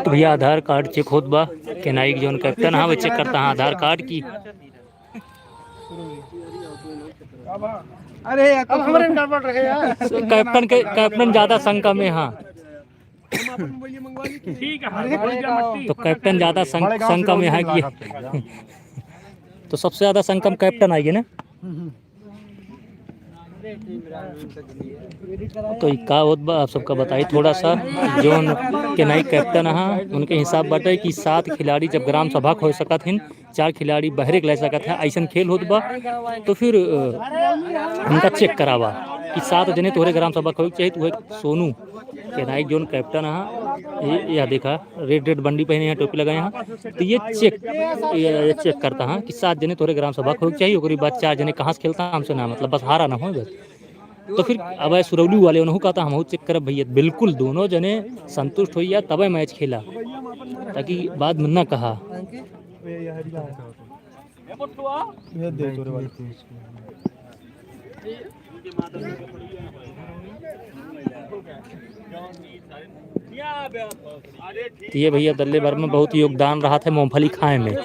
तो भैया, आधार कार्ड check होत बा, केनाई के जौन कैप्टन, हाँ, वो check करता, हाँ, आधार कार्ड की। अरे यार, तो अब हमारे गड़बड़ रहे यार। कैप्टन के, कैप्टन ज्यादा शंका में, हाँ। ठीक है, हाँ, तो कैप्टन ज्यादा शं-, शंका में है कि तो सबसे ज्यादा शंका में कैप्टन आएगी ना। तो ई का होत बा, आप सबका बताई थोड़ा सा। जौन केनाई कैप्टन हा, उनके हिसाब बाटे कि सात खिलाड़ी जब ग्राम सभा क हो सकत हिन, चार खिलाड़ी बहरे के ले सकत है, ऐसन खेल होत बा। तो फिर, अ, उनका check करावा कि सात जने तोहरे ग्राम सभा क होए के चाहिए, तो वह सोनू केनाई जौन कैप्टन हा, ये, यह देखा, red, red बंडी पहने हैं, टोपी लगाए हैं, तो ये check, ये, ये check करता हा कि सात जने तोहरे ग्राम सभा क होए के चाहिए, ओकरी बाद चार जने कहाँ से खेलता, हमसे ना मतलब, बस हारा ना हो बस। तो फिर अब सुरौली वाले उनहु कहता, हमहू check करब भैया, बिल्कुल दोनों जने संतुष्ट होइया तबे match खेला, ताकि बाद में ना कहा। ये दे तोरे वाले। तो ये भैया दल्ले भर में बहुत योगदान रहा था मूंगफली खाए में।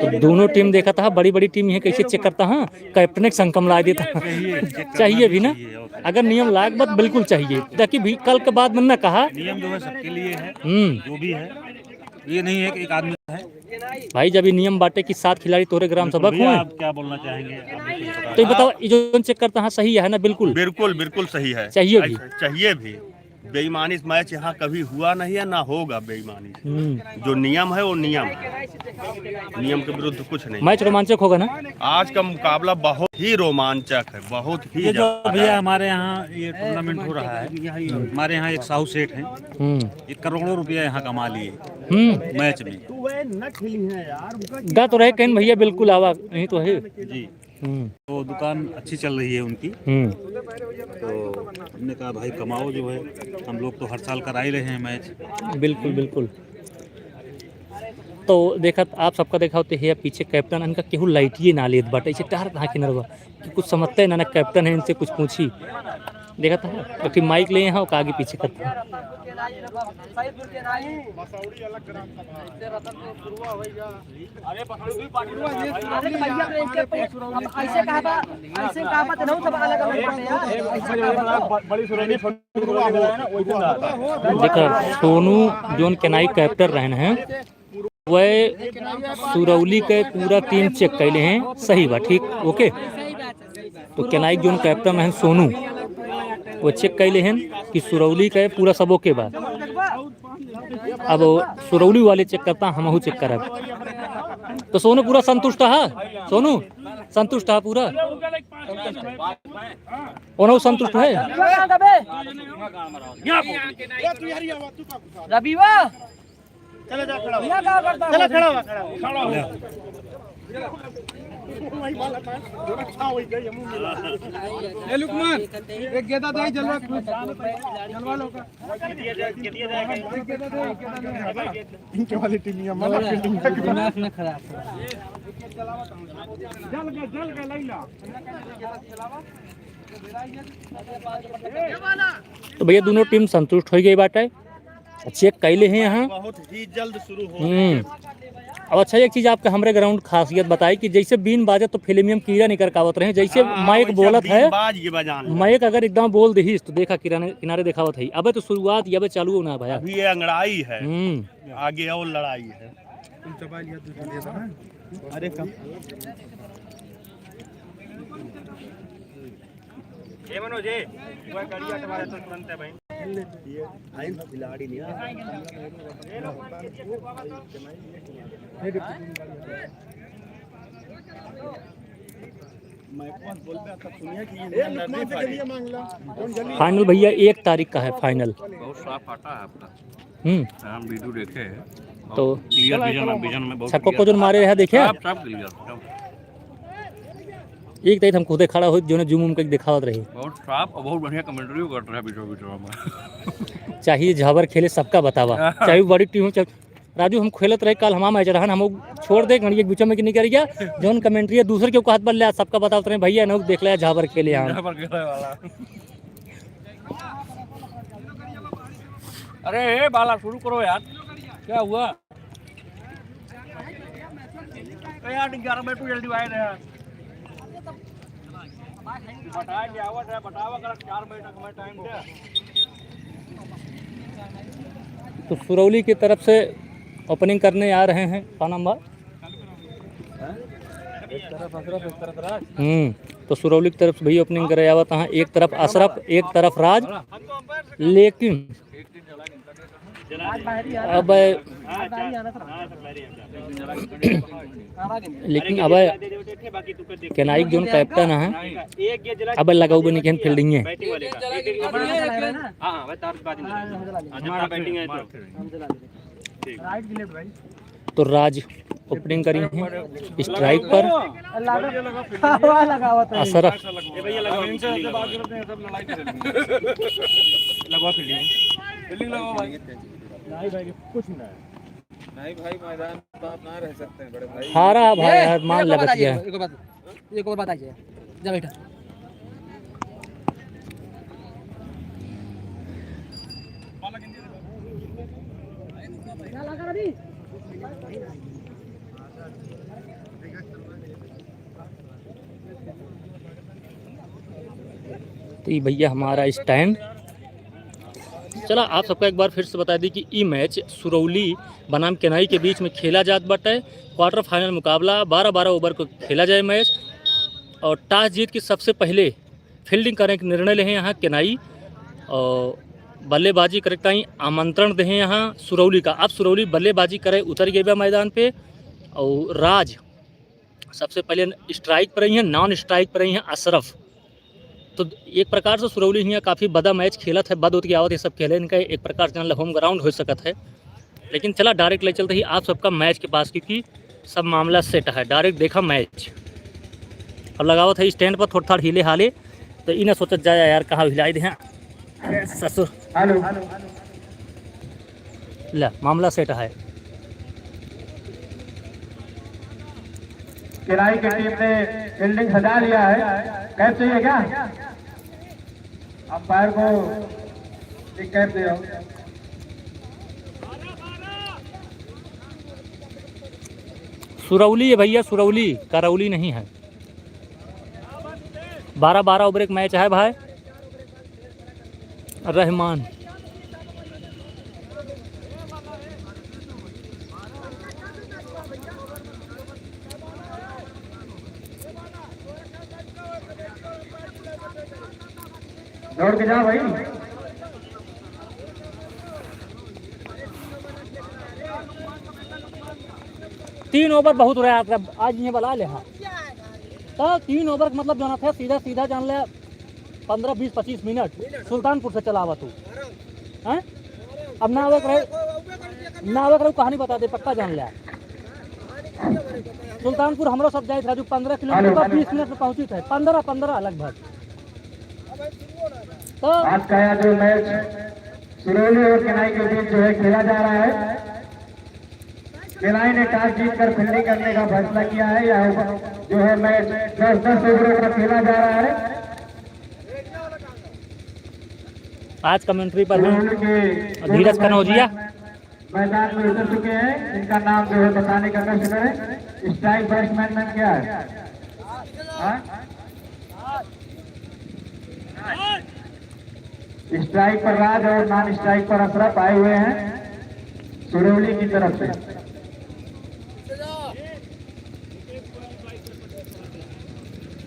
तो दोनों team देखा था, बड़ी बड़ी team ये कैसे check करता, हाँ, कैप्टन के संकम ला देता। चाहिए भी ना, अगर नियम लाग बात बिल्कुल चाहिए, ताकि भी कल के बाद में ना कहा। नियम जो है सबके लिए है, हम्म। जो भी है, ये नहीं है कि एक आदमी है। भाई, जब ये नियम बाटे कि सात खिलाड़ी तोरे ग्राम सभा क होए, आप क्या बोलना चाहेंगे? तो ये बताओ, ये जो check करता, हाँ, सही है ना? बिल्कुल। बिल्कुल, बिल्कुल सही है। चाहिए भी। चाहिए भी। बेईमानी से match यहाँ कभी हुआ नहीं है, ना होगा बेईमानी। हम्म। जो नियम है, वो नियम है। नियम के विरुद्ध कुछ नहीं। Match रोमांचक होगा ना? आज का मुकाबला बहुत ही रोमांचक है, बहुत ही ये जो ज्यादा। भैया हमारे यहाँ ये tournament हो रहा है, हमारे यहाँ एक साहू सेठ हैं, हम्म। ये करोड़ों रुपया यहाँ कमा लिए। हम्म। Match में। गा तो रहे कहीं भैया, बिल्कुल आवा, यहीं तो है। जी। हम्म। तो दुकान अच्छी चल रही है उनकी। हम्म। तो हमने कहा, "भाई, कमाओ जो है, हम लोग तो हर साल करा ही रहे हैं match।" बिल्कुल, बिल्कुल। तो देखत, आप सबका देखा होते हैं पीछे कैप्टन, इनका केहू लाइटिए ना लेत बाटे, इसे टहर कहाँ किनर बा। कि कुछ समझते हैं ना, ना कैप्टन है, इनसे कुछ पूछी। देखा था, तो फिर mic ले यहाँ, ओका आगे पीछे करता है। देखा, सोनू जोन केनाई कैप्टन रहन हैं, वह सुरौली के पूरा team check कैले हैं, सही बा, ठीक, OK। तो केनाई जोन कैप्टन रहन सोनू, वो check कैले हैं कि सुरौली के पूरा सब OK बा। अब सुरौली वाले चेक करता, हमहू चेक करब। तो सोनू पूरा संतुष्ट है? सोनू संतुष्ट है पूरा? ओनहू संतुष्ट है? रबीवा। चला जा, खड़ा हो। यहाँ का करता चला, है? खड़ा हो, खड़ा हो। ए लुकमान, एक गेंदा दे, जलवा, जलवा लो का। एक गेंदा दे, एक गेंदा दे। इनके वाली टीम ये हमारा फील्डिंग का दिमाग न खराब। जल के, जल के लैला। तो भैया, दोनों टीम संतुष्ट हो गई बाटे। चेक कैले हैं यहाँ। बहुत ही जल्द शुरू हो हम्म। अब अच्छा, एक चीज आपके हमरे ग्राउंड खासियत बताई कि जैसे बीन बाजत तो फिल्मियम कीड़ा निकर कावत रहे, जैसे हाँ, माइक वैसे बोलत बीन है, बाज के बजान ले। माइक अगर एकदम बोल दही तो देखा किनारे, किनारे देखावत है। अबे तो शुरुआत, अबे चालू होना है भैया। अभी ये अंगड़ाई है, हम्म। आगे और लड़ाई है। तुम चबा लिया, दूध लिया था ना? अरे कम। ए मनोज, ए, वह करिया तुम्हारे तो तुरंत है भाई। ये आइन खिलाड़ी नहीं है। मैं कौन बोल पे आता सुनिया कि ये ए, लुकमान से गलिया मांग ला। कौन गलिया? फाइनल भैया, एक तारीख का है फाइनल। बहुत साफ आटा है आपका। हम्म। हम वीडियो देखे हैं। तो बहुत clear vision है, vision में बहुत छक्को clear। को जो मारे रहे देखे? साफ, साफ clear, साफ। एक तई हम खुदे खड़ा हो, जो ने zoom उम करके दिखावत रही। बहुत साफ और बहुत बढ़िया commentary करत रहे बीचों बीचों में। चाहे झाबर खेले सबका बतावा, चाहे बड़ी टीम हो, चाहे राजू, हम खेलत रहे, काल हमार मैच रहन, हम छोड़ दे, गणिया के बीच में के निकल गया, जौन commentary है, दूसर के कहत बा, ले, सबका बतावत रहे, भैया, नौक देख ले, झाबर खेले हम। झाबर खेले वाला। अरे, ए, बाला, शुरू करो यार, क्या हुआ? ए यार, ग्यारह बजे तू जल्दी आए रहे यार। बटाए के आवत है, बतावा कर, चार बजे तक मैं time दे। तो सुरौली की तरफ से opening करने आ रहे हैं, का नाम बा? एक तरफ अशरफ, एक तरफ राज। हम्म, तो सुरौली की तरफ से भैया opening करे आवत हैं, एक तरफ अशरफ, एक तरफ राज, लेकिन अब, लेकिन अब केनाई के जौन captain है, अब लगाऊ बनी के fielding है। तो राज opening करी हैं, strike पर अशरफ। कुछ ना। नहीं भाई, मैदान तो आप ना रह सकते हैं बड़े भाई। हारा भाई, ए, हार मान एक और लगत बता दीजिए, गया। एक और बात, एक और बता दीजिए। जा बैठा। तो ये भैया हमारा stand। चला, आप सबका एक बार फिर से बता दी कि ई मैच सुरौली बनाम केनाई के बीच में खेला जात बाटे। Quarter final मुकाबला, बारह बारह over को खेला जाए मैच। और toss जीत के सबसे पहले fielding करे के निर्णय लेहे यहाँ केनाई और बल्लेबाजी करे के ताईं आमंत्रण देहे यहाँ सुरौली का। अब सुरौली बल्लेबाजी करे उतर गए बा मैदान पे और राज सबसे पहले strike पर रही हैं, non strike पर रही हैं अशरफ। तो एक प्रकार से सुरौली हियाँ काफ़ी बड़ा मैच खेलत है, बद होत के आवत है सब खेले, इनका एक प्रकार से home ground हो सकत है। लेकिन चला direct ले चलते ही आप सबका मैच के पास, क्योंकि सब मामला set है। Direct देखा मैच और लगावत है stand पर थोड़ा थोड़ा हिले हाले, तो ई ना सोचत जाए यार कहाँ हिलाई दे हैं। अरे ससुर। हेलो। ले, मामला set है। केनाई की टीम ने fielding सजा लिया है। Catch चाहिए क्या? Umpire को एक catch दे आओ। सुरौली है भैया, सुरौली, करौली नहीं है। बारह बारह over एक मैच है भाई। रहमान। दौड़ के जा भाई। तीन ओवर बहुत रहा आज, आज ये बला ले, हाँ। तो तीन ओवर का मतलब जाना था, सीधा सीधा जान ले, पन्द्रह, बीस, पच्चीस मिनट सुल्तानपुर से चलावा तू, हैं? अब ना आवे करे, ना आवे करे, कहानी बता दे, पक्का जान ले। सुल्तानपुर हमरो सब जाइत रहा, जो पन्द्रह किलोमीटर का बीस मिनट में पहुँचित है, पन्द्रह, पन्द्रह लगभग। तो आज का यह जो मैच सिरोली और केनाई के बीच जो है खेला जा रहा है, केनाई ने टॉस जीतकर फील्डिंग करने का फैसला किया है। यह जो है मैच दस दस ओवरों का खेला जा रहा है। आज कमेंट्री पर हैं सिरोली के धीरज कनौजिया। मैदान में उतर चुके हैं, इनका नाम जो है बताने का कष्ट करें। स्ट्राइक बैट्समैन नाम क्या है? हाँ? स्ट्राइक पर राज और नॉन स्ट्राइक पर अशरफ आए हुए हैं सिरोली की तरफ से।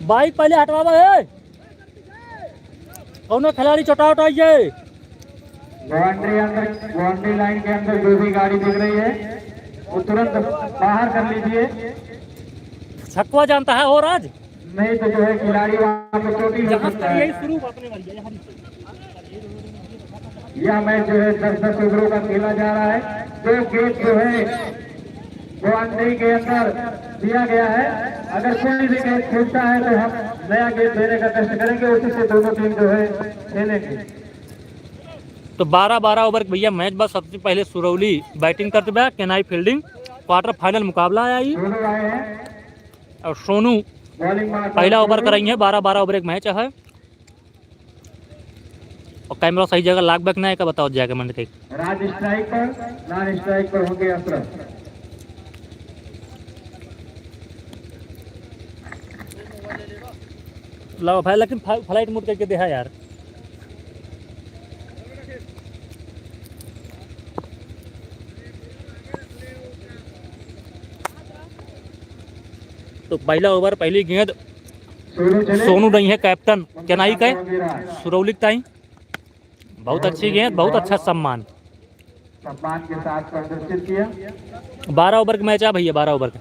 बाइक पहले हटवावा है। कौनो खिलाड़ी चोटा उटाइए। बाउंड्री अंदर, बाउंड्री लाइन के अंदर जो भी गाड़ी दिख रही है, वो तुरंत बाहर कर लीजिए। छक्का जानता है हो राज? नहीं तो जो है खिलाड़ी वहाँ पे चोटिल हो सकता है। शुरू अपने वाली है, यहाँ से। यह मैच जो है दस दस ओवरों का खेला जा रहा है। दो गेंद जो है बाउंड्री के अंदर दिया गया है। अगर कोई भी गेंद छूटता है तो हम नया गेंद देने का कष्ट करेंगे, उसी से दोनों टीम जो है खेलेंगे। तो बारह बारह ओवर के भैया मैच बा। सबसे पहले सुरौली बैटिंग करत बा, केनाई फील्डिंग। क्वार्टर फाइनल मुकाबला है ई। दोनों आए हैं। और सोनू बॉलिंग मार्क पहला ओवर करेंगे। बारह बारह ओवर एक मैच है। और कैमरा सही जगह लाग बा कि ना, एका बताओ जाके मन के। राज स्ट्राइक पर, नॉन स्ट्राइक पर होंगे अशरफ। लाओ भाई, लेकिन फ्ला-, फ्लाइट मोड करके देखा यार। तो पहला ओवर, पहली गेंद सोनू चले। सोनू रही है कैप्टन केनाई के, सुरौली के ताई। बहुत अच्छी गेंद, बहुत अच्छा सम्मान। सम्मान के साथ प्रदर्शित किया। बारह ओवर का मैच है भैया, बारह ओवर का।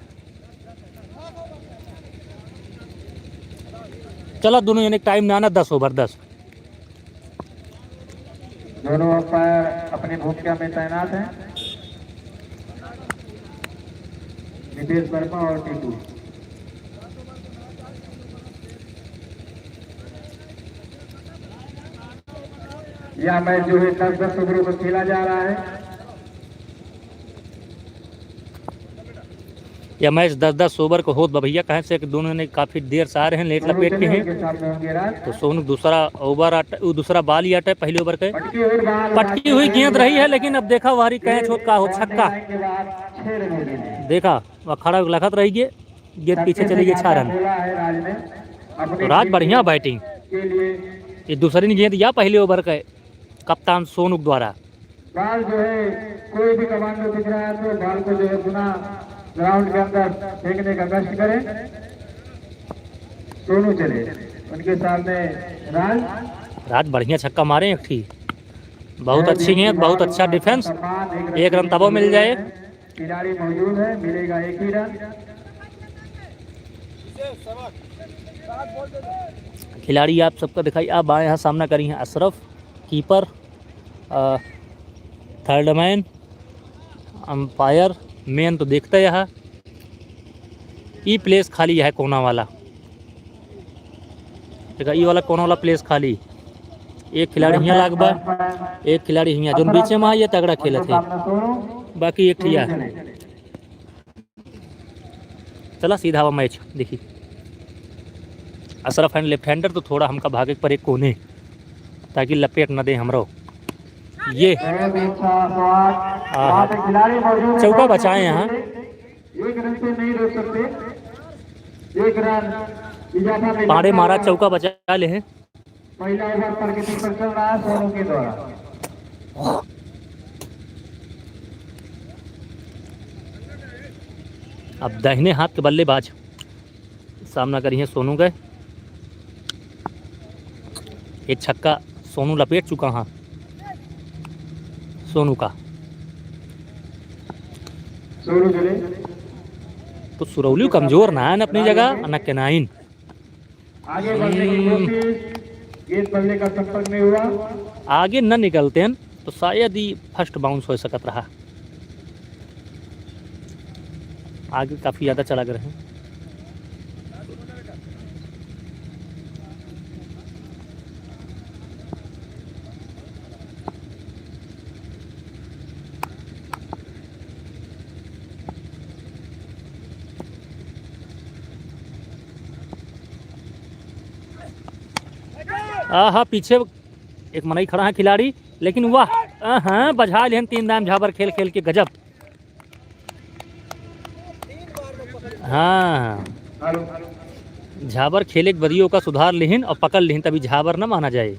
चला दोनों जने टाइम ना, ना, दस ओवर, दस। दोनों अंपायर अपनी भूमिका में तैनात हैं, नितेश वर्मा और टीटू। यह मैच जो है दस दस ओवरों में खेला जा रहा है। यह मैच दस दस ओवर का होत बा भैया, काहे से कि दोनों जने काफी देर से आ रहे हैं, लेट लपेट के हैं। तो सोनू दूसरा ओवर आटे, उ दूसरा बॉल ही आटे पहले ओवर के। पटकी हुई गेंद रही है, लेकिन अब देखा वारी कैच होत का हो, छक्का। देखा, वह खड़ा लखत रही गे, गेंद पीछे चली गई, छह रन। तो राज बढ़िया बैटिंग। ये दूसरी गेंद या पहले ओवर के कप्तान सोनू द्वारा। बॉल जो है, कोई भी कमांडो दिख रहा है तो बॉल को जो है पुनः ग्राउंड के अंदर फेंकने का कष्ट करें। सोनू चले, उनके सामने राज। राज बढ़िया छक्का मारे एक ठी। बहुत अच्छी गेंद, बहुत अच्छा डिफेंस। एक रन तबो मिल जाए। खिलाड़ी मौजूद है, मिलेगा एक ही रन। खिलाड़ी आप सबका दिखाई, अब आए हैं, सामना करी हैं अशरफ, कीपर, अ, थर्ड मैन, अंपायर, मेन तो देखते यहाँ। ई प्लेस खाली है कोना वाला। देखा, ई वाला कोना वाला प्लेस खाली। एक खिलाड़ी हियाँ लाग बा, एक खिलाड़ी हियाँ, जोन बीचे में है, ये तगड़ा खेलत है, बाकी एक ठिया। चला सीधा आवा मैच देखी। अशरफ है लेफ्ट हैंडर, तो थोड़ा हमका भागे के परे कोने, ताकि लपेट न दे हमरो। ये बहुत अच्छा शॉट। आहा। वहाँ पे खिलाड़ी मौजूद है, चौका बचाए यहाँ। एक रन से नहीं रोक सकते, एक रन इजाफा में पाड़े मारा, चौका बचा ले हैं। पहला ओवर प्रगति पर चल रहा है सोनू के द्वारा। अब दाहिने हाथ के बल्लेबाज सामना करी हैं सोनू के। ये छक्का सोनू लपेट चुका है। सोनू का। सोनू चले। सुरौली कमजोर ना है न अपनी जगह, न केनाइन। आगे बढ़ने की हम्म। कोशिश, गेंद बल्ले का संपर्क नहीं हुआ। आगे न निकलते हैं तो शायद ही फर्स्ट बाउंस हो सकत रहा। आगे काफ़ी ज़्यादा चला गए हैं। आहा, पीछे एक मनई खड़ा है खिलाड़ी, लेकिन वाह, आहा, बझा लेहन तीन दाम झाबर खेल खेल के गजब। हाँ, झाबर खेले के बदियो का सुधार लिहिन और पकड़ लिहिन, तभी झाबर न माना जाए।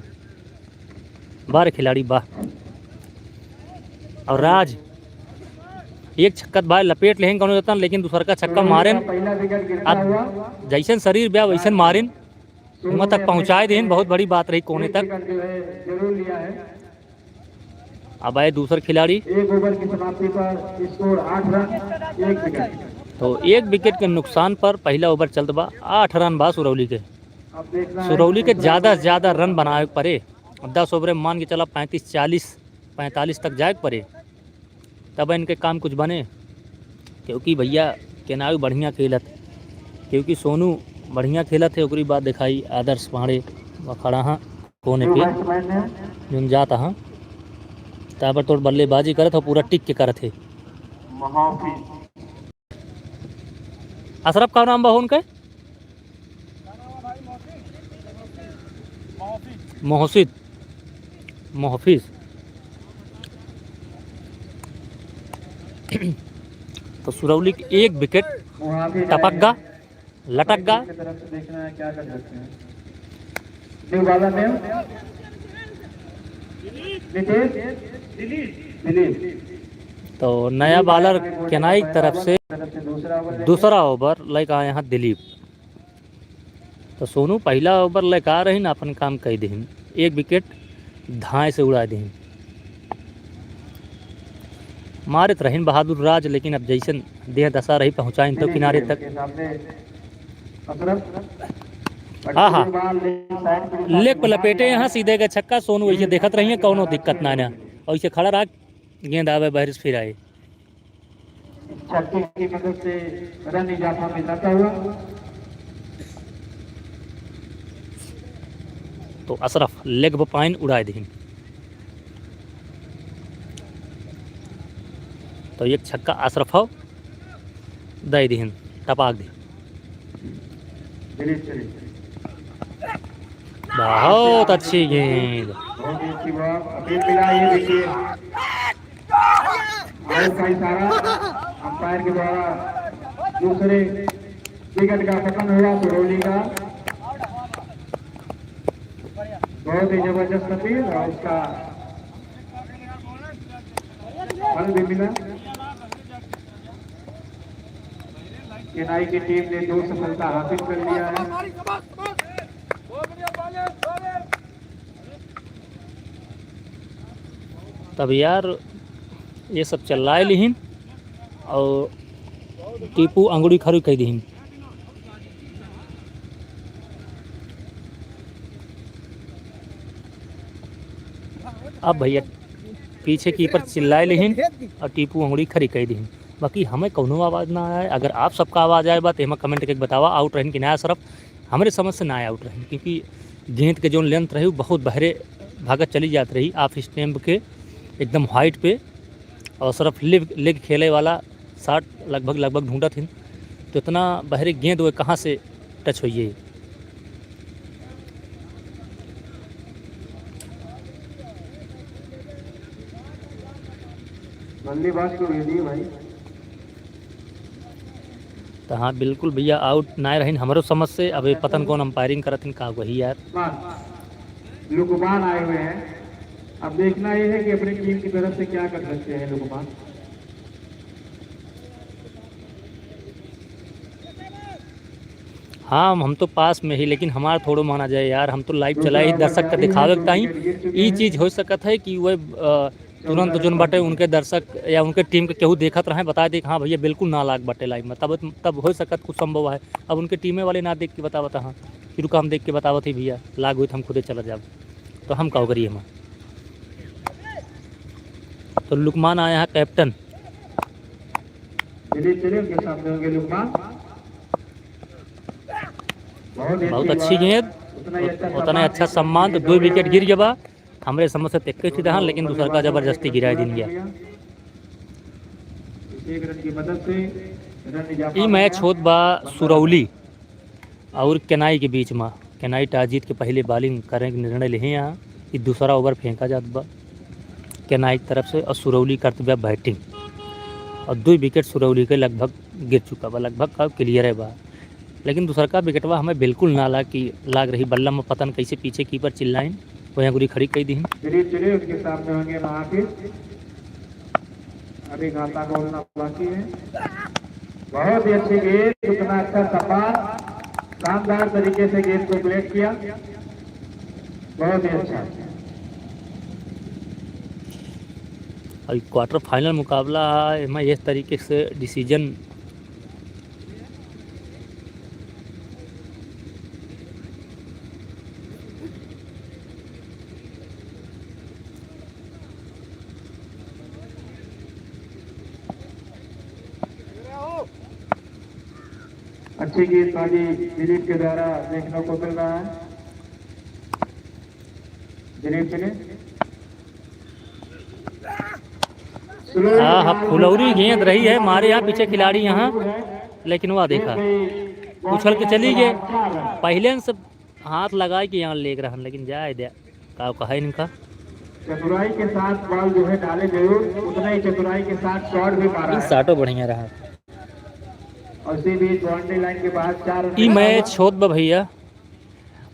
बार खिलाड़ी बा। और राज एक छक्का त भाई लपेट लेहन कौनो जतन, लेकिन दूसर का छक्का मारेन। अब जैसन शरीर बा वैसन मारेन, हुआं तक पहुँचाए देन, बहुत बड़ी बात रही कोने तक। अब आए दूसर खिलाड़ी। एक ओवर की समाप्ति पर स्कोर आठ रन, एक विकेट। तो एक विकेट के नुकसान पर पहला ओवर चलत बा, आठ रन बा सुरौली के। अब देखना है सुरौली के ज़्यादा से ज़्यादा रन बनावे के पड़े। अब दस ओवर में मान के चला पैंतीस, चालीस, पैंतालीस तक जाए के पड़े, तब इनके काम कुछ बने। क्योंकि भैया केनाई बढ़िया खेलत, क्योंकि सोनू बढ़िया खेलत है। ओकरी बाद दिखाई आदर्श पांडे व खड़ा हाँ कोने पे, जोन जात हाँ, ताबड़तोड़ बल्लेबाजी करत है, पूरा टिक के करत है। अशरफ का नाम बा उनके? मोहसिन, मोहफिज। तो सुरौली के एक विकेट टपक गा, लटक गा। की तरफ से देखना है, क्या कर सकते हैं। न्यू बॉलर ने नितेश, दिलीप। तो नया बॉलर केनाई की तरफ से दूसरा ओवर लेके आए हैं दिलीप। तो सोनू पहला ओवर लेके आ रहीन, अपन काम कई दिहिन, एक विकेट धाए से उड़ा दिहिन। मारत रहीन बहादुर राज, लेकिन अब जैसन देह दशा रही, पहुँचाइन तो किनारे तक। हाँ, हाँ। लेग पर लपेटे यहाँ, सीधे का छक्का। सोनू ऐसे देखत रहिए, कौनो दिक्कत ना ना, ऐसे खड़ा रहा, गेंद आवे बाहर से फिर आए। छक्के की मदद से रन इजाफा में जाता हुआ। तो अशरफ लेग पर पाइन उड़ाए दिहिन। तो एक छक्का अशरफ हो दे दिहिन, टपाक दी। बहुत अच्छी गेंद। बहुत ही अच्छी बॉल। अभी मिला ये देखिए। आउट का इशारा अंपायर के द्वारा दूसरे विकेट का पतन हुआ सुरौली का। बहुत ही जबरदस्त अपील और उसका फल भी मिला। केनाई की टीम ने दो सफलता हासिल कर लिया है। तब यार, ये सब चिल्लाए लिहिन और टीपू अंगुड़ी खड़ी कई दिहिन। अब भैया पीछे कीपर चिल्लाए लिहिन और टीपू अंगुड़ी खड़ी कई दिहिन, बाकी हमें कौनो आवाज़ ना आए। अगर आप सबका आवाज़ आए बा, तो हमें कमेंट करके बतावा, आउट रहिन कि ना अशरफ। हमरे समझ से ना आउट रहिन, क्योंकि गेंद के जौन लेंथ रही, वो बहुत बहरे भागत चली जात रही, ऑफ स्टंप के एकदम वाइड पे। और अशरफ लेग, लेग खेले वाला शॉट लगभग, लगभग ढूंढत हिन, तो इतना बहरे गेंद वो कहाँ से टच होइए। बल्लेबाज को भेजिए भाई। तो हाँ, बिल्कुल भैया, आउट ना रहिन हमरो समझ से। अब ये पता न कौन अंपायरिंग करत हिन, का वही यार। लुकमान आए हुए हैं, अब देखना ये है कि अपनी टीम की तरफ से क्या कर सकते हैं लुकमान। हाँ, हम तो पास में ही, लेकिन हमार थोड़ो माना जाए यार, हम तो लाइव चला ही, दर्शक का दिखावे के ताई। ई चीज़ हो सकत है कि वह, अ, तुरंत जोन बाटे उनके दर्शक या उनके टीम के केहू देखत रहे, बता दे कि हाँ भैया बिल्कुल ना लाग बाटे लाइव में, तब, तब हो सकत कुछ संभव है। अब उनके टीमे वाले ना देख के बतावत हैं कि रुका हम देख के बतावत ही भैया, लाग हुई तो हम खुदे चला जाब, तो हम का करिए हम। तो लुकमान आया है कैप्टन। चलिए, चलिए, उनके सामने होंगे लुकमान। बहुत ही बहुत अच्छी गेंद, उतना ही अच्छा उतना ही अच्छा सम्मान, तो दो विकेट गिर गया बा। हमरे समझ से तो इक्कीस ही रहन, लेकिन दूसर का जबरदस्ती गिराए दिन गया। एक रन की मदद से रन इजाफा ई मैच होत बा सुरौली और केनाई के बीच में। केनाई टॉस जीत के पहले बॉलिंग करे के निर्णय लेहे हैं कि दूसरा ओवर फेंका जात बा केनाई की तरफ से और सुरौली करत बा बैटिंग और दो विकेट सुरौली के लगभग गिर चुका बा, लगभग का क्लियर है बा। लेकिन दूसरका विकेटवा हमें बिल्कुल ना लाग कि लाग रही। बल्लम में पता न कैसे पीछे कीपर चिल्लाइन, वहीं गुरी खड़ी कई दीन। चलिए, चलिए, उनके सामने होंगे महाफिज। अभी घाटा का उड़ना बाकी है। बहुत ही अच्छी गेंद, उतना अच्छा सफार, शानदार तरीके से गेंद को ब्रेक किया, बहुत ही अच्छा। अभी क्वार्टर फाइनल मुकाबला है, एमा इस तरीके से डिसीजन अच्छी गेंदबाजी दिलीप के द्वारा देखने को मिल रहा है। दिलीप के लिए। हाँ, हाँ, फुलौरी गेंद रही है, मारे यहाँ पीछे खिलाड़ी यहाँ, लेकिन वह देखा, उछल के चली गए। पहले से हाथ लगाए के यहाँ लेग रहन, लेकिन जाए दे, का कहे इनका। चतुराई के साथ बॉल जो है डाले जरूर, उतना ही चतुराई के साथ शॉट भी मारा है। साटो बढ़िया रहा। और इसी बीच बाउंड्री लाइन के बाहर चार रन ई निकाला। मैच होत बा भैया,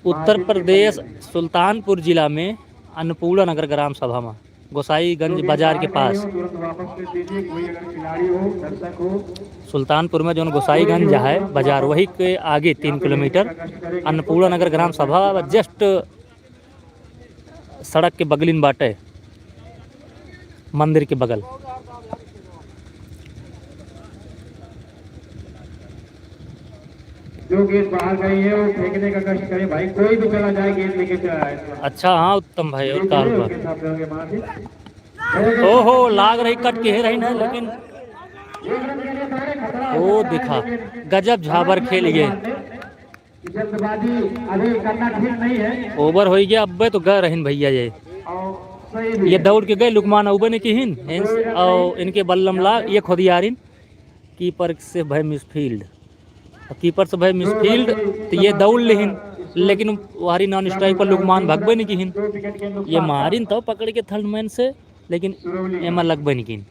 उत्तर प्रदेश, सुल्तानपुर जिला में अन्नपूर्णा नगर ग्राम सभा में, गोसाईगंज बाजार के पास। सुल्तानपुर में जौन गोसाईगंज है बाजार, वही के आगे तीन किलोमीटर अन्नपूर्णा नगर ग्राम सभा, just सड़क के बगलिन बाटे, मंदिर के बगल। जो गेंद बाहर गई है, वो फेंकने का कष्ट करे भाई, कोई भी चला जाए, गेंद लेके चला आए। अच्छा, हाँ उत्तम भाई, और का हुआ? ओहो, लाग रही, कट के रही ना, लेकिन ओ देखा, गजब झाबर खेल ये। जल्दबाजी अभी करना ठीक नहीं है। ओवर हो गया, अब्बे तो गए रहन भैया ये। और सही भी ये है। दौड़ के गए लुकमान, अब्बे ने किहिन, और इनके बल्लम ला, ये खुद यारिन, कीपर से भय मिसफील्ड। और कीपर से भय मिसफील्ड, तो ये दौड़ लेहिन, लेकिन वारी नॉन स्ट्राइक पर लुकमान भगबे नहीं किहिन। ये मारिन तो पकड़ के थर्ड मैन से, लेकिन एमा लगबे नहीं किहिन।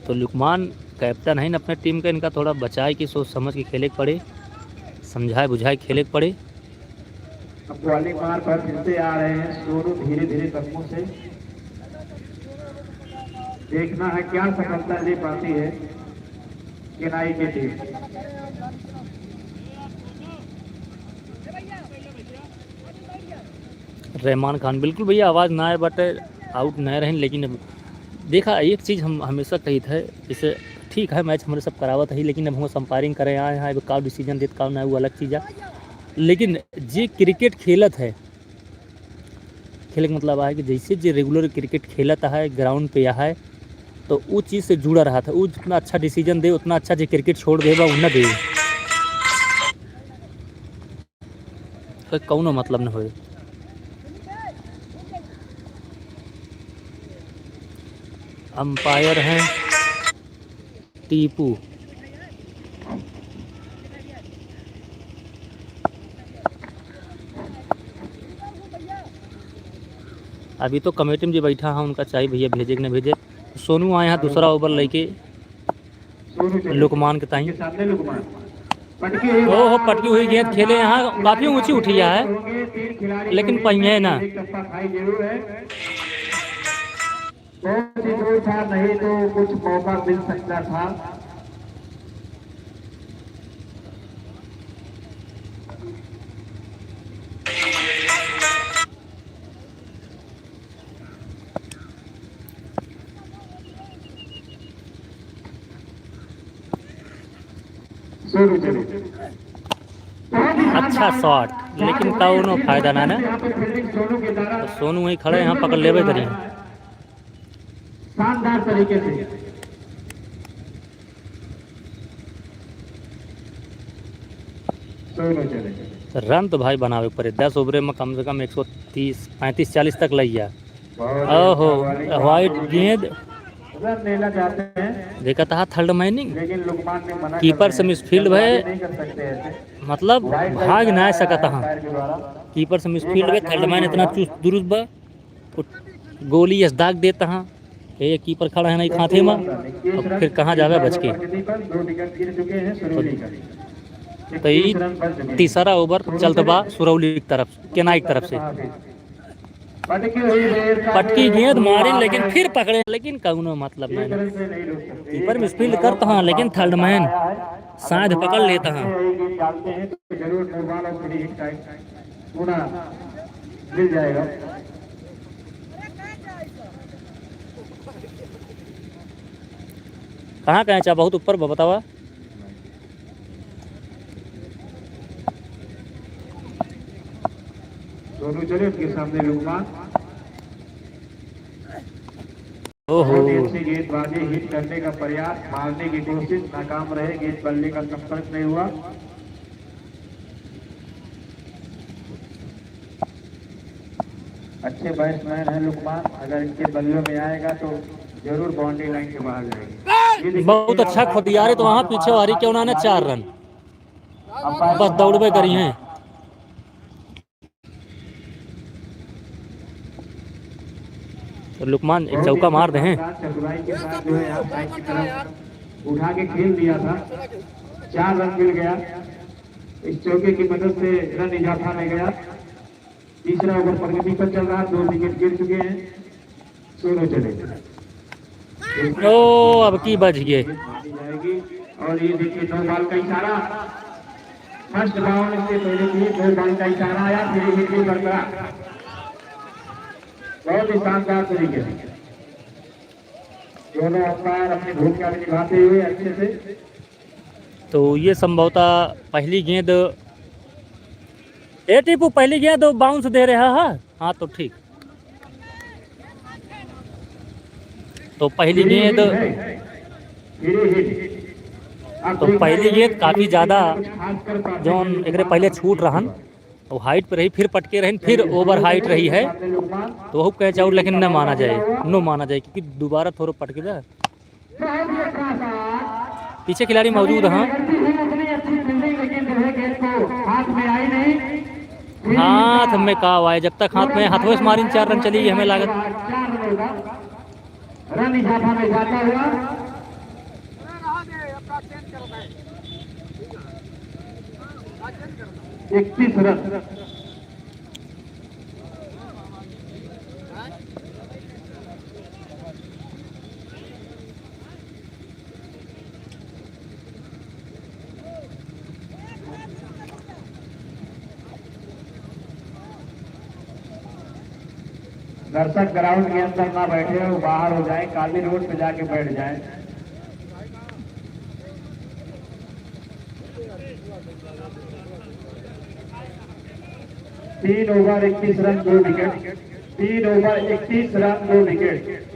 तो लुकमान कैप्टन है अपने टीम का, इनका थोड़ा बचाए के सोच समझ के खेले के पड़े, समझाए बुझाए के खेले के पड़े। अब बॉलिंग मार पर फिर से आ रहे हैं सोनू धीरे धीरे कदमों से। देखना है क्या सफलता ले पाती है केनाई की टीम। रहमान खान, बिल्कुल भैया, आवाज़ ना आए बाटे, आउट ना रहन, लेकिन अब देखा, एक चीज़ हम हमेशा कही थे, जैसे ठीक है, मैच हमरे सब करावत है, लेकिन अब हम अंपायरिंग करे आए हैं, अब का डिसीजन देत का ना, वो अलग चीज़ है। लेकिन जे क्रिकेट खेलत है, खेले के मतलब है कि जैसे जे रेगुलर क्रिकेट खेलत है, ग्राउंड पे है, तो उ चीज़ से जुड़ा रहत है। उ जितना अच्छा डिसीजन दे, उतना अच्छा जे क्रिकेट छोड़ दे बा, उ ना दे। कोई कौनो मतलब न होए। अंपायर हैं टीपू। अभी तो कमेटी में जो बैठा है, उनका चाहिए भैया भेजे कि ना भेजे। सोनू आए हैं दूसरा ओवर लेके। लुकमान के ताई। ओहो, पटकी हुई गेंद खेले यहाँ, काफी ऊंची उठी है, लेकिन पहिए ना। बहुत ही दूर था, नहीं तो कुछ मौका मिल सकता था। अच्छा शॉट, लेकिन कौनो फायदा ना ना। तो सोनू वहीं खड़े हैं, यहाँ पकड़ लेबे करी। शानदार तरीके से। सोनू चले। तो रन तो भाई बनावे के पड़े, दस ओवरे में कम से कम एक सौ तीस, पैंतीस, चालीस तक लइया। बहुत ही ओहो, अच्छा bowling। वाइड गेंद। रन लेना चाहते हैं, देखा था थर्ड मैनिंग। लेकिन लुकमान ने मना कर कीपर दिया। से मिसफील्ड भय, जल्दबाजी नहीं कर सकते ऐसे। मतलब वाइड भाग ना सकत हाँ। अंपायर के द्वारा। कीपर से मिसफील्ड भय, थर्ड मैन इतना चुस्त दुरुस्त बा। उ गोली यस दाग देत हाँ, ये कीपर खड़ा है नहीं खाते में, अब फिर कहाँ जावे बच के। तो ई तीसरा ओवर चलत बा सुरौली की तरफ, केनाई की तरफ से। पटकी गेंद मारी, लेकिन फिर पकड़े, लेकिन कौनो मतलब नहीं। कीपर मिसफील्ड करत हाँ, लेकिन थर्ड मैन शायद पकड़ लेत हाँ। जरूर नो बॉल और फ्री हिट टाइम पूरा मिल जाएगा। कहाँ कहाँ चा बहुत ऊपर बा, बतावा। दोनों चले उनके सामने लुकमान। ओहो। बहुत ही अच्छी गेंदबाजी, हिट करने का प्रयास, मारने की कोशिश, नाकाम रहे, गेंद बल्ले का संपर्क नहीं हुआ। अच्छे बैट्समैन हैं लुकमान, अगर इनके बल्लों में आएगा तो जरूर बाउंड्री लाइन के बाहर जाएगी। ये देखिए, बहुत अच्छा खोदियारे तो वहाँ पीछे वारी के उन्होंने चार रन। अंपायर बस दौड़बे करी हैं। तो लुकमान एक चौका मार दे हैं। चतुराई के साथ जो है आप साइड की तरफ उठा के खेल दिया था, चार रन मिल गया। इस चौके की मदद से रन इजाफा में गया। तीसरा ओवर प्रगति पर चल रहा, दो विकेट गिर चुके हैं। सोलो चले। ओ, अब की बच गए। मानी जाएगी। और ये देखिए, नो बॉल का इशारा, फर्स्ट बाउंड से पहले भी नो बॉल का इशारा आया, फिर ये भी बरकरार। बहुत ही शानदार तरीके से दोनों अंपायर अपनी भूमिका भी निभाते हुए अच्छे से। तो ये संभवतः पहली गेंद, ए टीपू, पहली गेंद बाउंस दे रहा है। हाँ, तो ठीक। तो पहली गेंद, तो पहली गेंद काफी ज्यादा जौन एकरे पहले छूट रहन, वो हाइट पे रही, फिर पटके रहन, फिर ओवर हाइट रही है, तो वहू कैच आउट, लेकिन न माना जाए, नो माना जाए, क्योंकि दोबारा थोड़ा पटके बा। पीछे खिलाड़ी मौजूद हैं। हाथ में का आए, जब तक हाथ में, हाथवे से मारिन चार रन चली, हमें लागत। रन इजाफा में जाता हुआ इकतीस रन। दर्शक ग्राउंड के अंदर ना बैठे हो, बाहर हो जाए, काली रोड पे जाके बैठ जाए। तीन ओवर इकतीस रन दो विकेट, तीन ओवर इकतीस रन दो विकेट।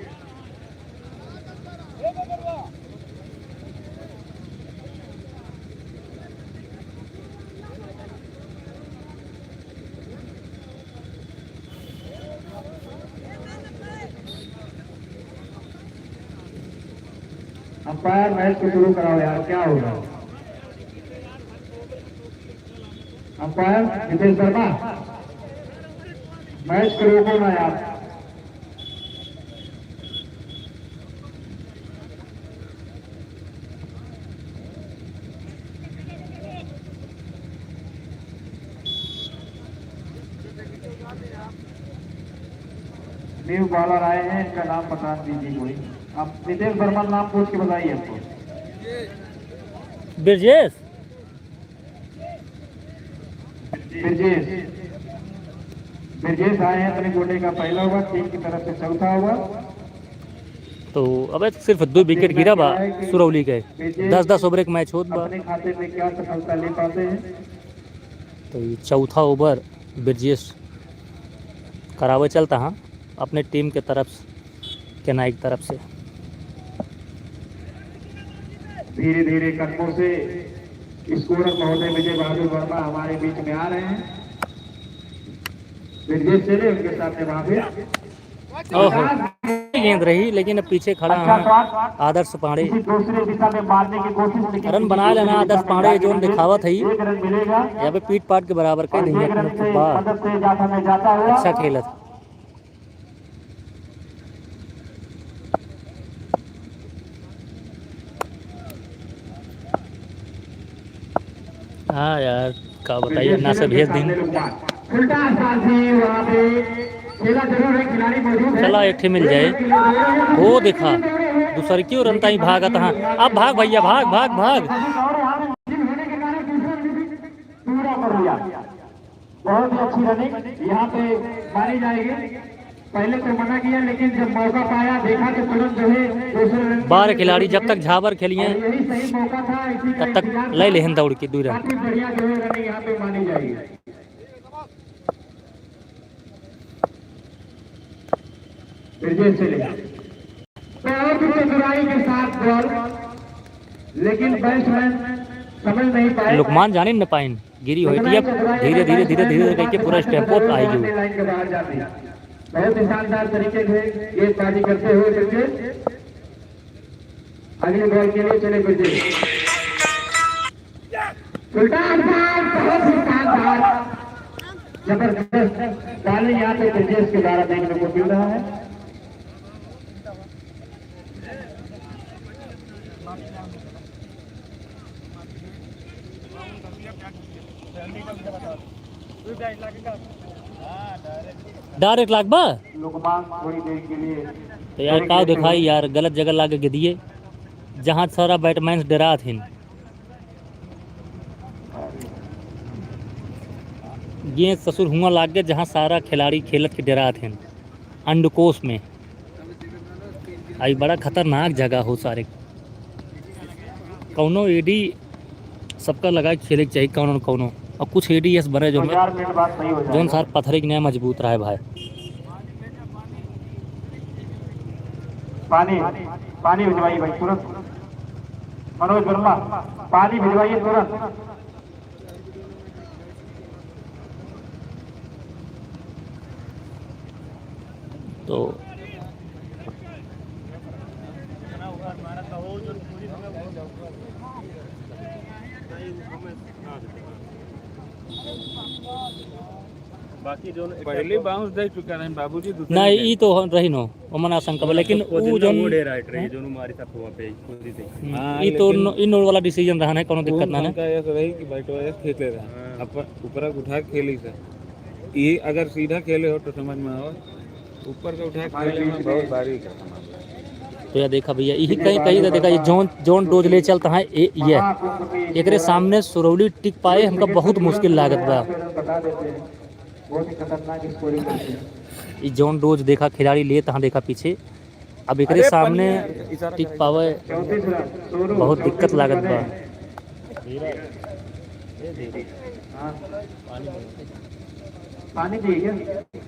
अंपायर मैच को शुरू कराओ यार, क्या हो रहा है? अंपायर जितेश वर्मा, मैच को रोको ना यार। न्यू बॉलर आए हैं, इनका नाम बता दीजिए कोई। आप नितेश वर्मा नाम पूछ के बताइए हमको। ब्रजेश। ब्रजेश, ब्रजेश आए हैं अपने कोटे का पहला ओवर, टीम की तरफ से चौथा ओवर। तो अबे सिर्फ दो विकेट गिरा बा सुरौली के, दस दस ओवर एक मैच होत बा। अपने खाते में क्या सफलता ले पाते हैं। तो ये चौथा ओवर ब्रजेश करावे चलता हाँ अपने टीम के तरफ से, केनाई की तरफ से। धीरे धीरे कदमों से स्कोरर महोदय विजय बहादुर वर्मा हमारे बीच में आ रहे हैं। ब्रजेश चले उनके सामने वहाँ पे। ओहो, गेंद रही, लेकिन अब पीछे खड़ा है आदर्श पांडे। किसी दूसरे दिशा में मारने की कोशिश, लेकिन रन बना लेना आदर्श पांडे, जोन दिखावत है। एक रन मिलेगा। यहाँ पे पीट पाट के बराबर कर और देंगे एक रन अपने से बा। मदद से जाता में जाता हुआ। अच्छा खेलत। हाँ यार, का बताइए, ना से भेज दिन। उल्टा साथी वहाँ पे खेला जरूर है, खिलाड़ी मौजूद है। चला, एक ठे मिल जाए। वो देखा, दूसर क्यों रनता ही भागत हाँ। अब भाग भैया, भाग, भाग, भाग। पूरा कर लिया। बहुत ही अच्छी रनिंग यहाँ पे मानी जाएगी। पहले तो मना किया, लेकिन जब मौका पाया, देखा तो तुरंत जो है दूसरे रन बारह खिलाड़ी जब तक झाबर खेलिए, और यही सही मौका था, इसी का तब तक इंतजार ले लेहन दौड़ के दू रन। काफी बढ़िया जो है रनिंग यहाँ पे मानी जाएगी। ब्रजेश चले। बहुत ही चतुराई के साथ बॉल, लेकिन बैट्समैन समझ नहीं पाए। लुकमान जाने न पाइन, गिरी होई थी। अब धीरे, धीरे, धीरे, धीरे करके पूरा स्टेप पर आई गई। लाइन के बाहर जाती। बहुत ही शानदार तरीके से गेंदबाजी करते हुए बच्चे अगले बॉल के लिए चले बच्चे। सुल्तान साहब बहुत ही शानदार, जबरदस्त बॉलिंग यहाँ पे ब्रजेश के द्वारा देखने को मिल रहा है। डायरेक्ट लाग बा। लुकमान थोड़ी देर के लिए तो यार, का दिखाई यार, गलत जगह लाग के दिए, जहाँ सारा बैट्समैन डरात हिन। गेंद ससुर हुआ लाग गए, जहाँ सारा खिलाड़ी खेलत के डरात हिन अंडकोश में। आई बड़ा खतरनाक जगह हो सारे। कौनो एडी सबका लगा के खेले के चाही, कौनो न कौनो। और कुछ एडी ऐस बने जो, तो चार मिनट बाद सही हो जाएगा। जौन सार पत्थर के नया मजबूत रहे भाई। पानी, पानी भिजवाइए भाई तुरंत। मनोज वर्मा, पानी भिजवाइए तुरंत। तो बाकी जो पहले बाउंस दे चुका है बाबूजी, दूसरे नहीं, में। ई तो हम रही नो, ओमन आशंका बा, लेकिन खुद ऊ ना जोन वो डे राइट रही, हैं? जोन मारी था वहाँ पे खुद ही से। हम्म, हाँ, ई तो लेकिन नो-, ई नोड़ वाला डिसीजन रहा है, कोनो वो दिक्कत ना है। उनका ऐसा रही कि बैट वाले खेलते रहे। हाँ। अब ऊपर उठा के खेली से। ये अगर सीधा खेले हो तो समझ में आओ, ऊपर का उठा के खेले में बहुत बारीक है। तो या देखा भैया, यही कहीं, कहीं तो देखा, ये जॉन, जॉन डोज ले चलता है, ए, ये। एकरे सामने सुरौली टिक पाए, हमका बहुत मुश्किल लागत बा। बहुत ही खतरनाक स्कोरिंग करते हैं। ई जॉन डोज देखा, खिलाड़ी ले तहाँ देखा पीछे। अब एकरे अरे सामने पनिया, इशारा टिक करे। पावे चौंतीस रन, सोनू, बहुत दिक्कत चौंतीस लागत रन बा। है। हाँ। पानी चाहिए क्या?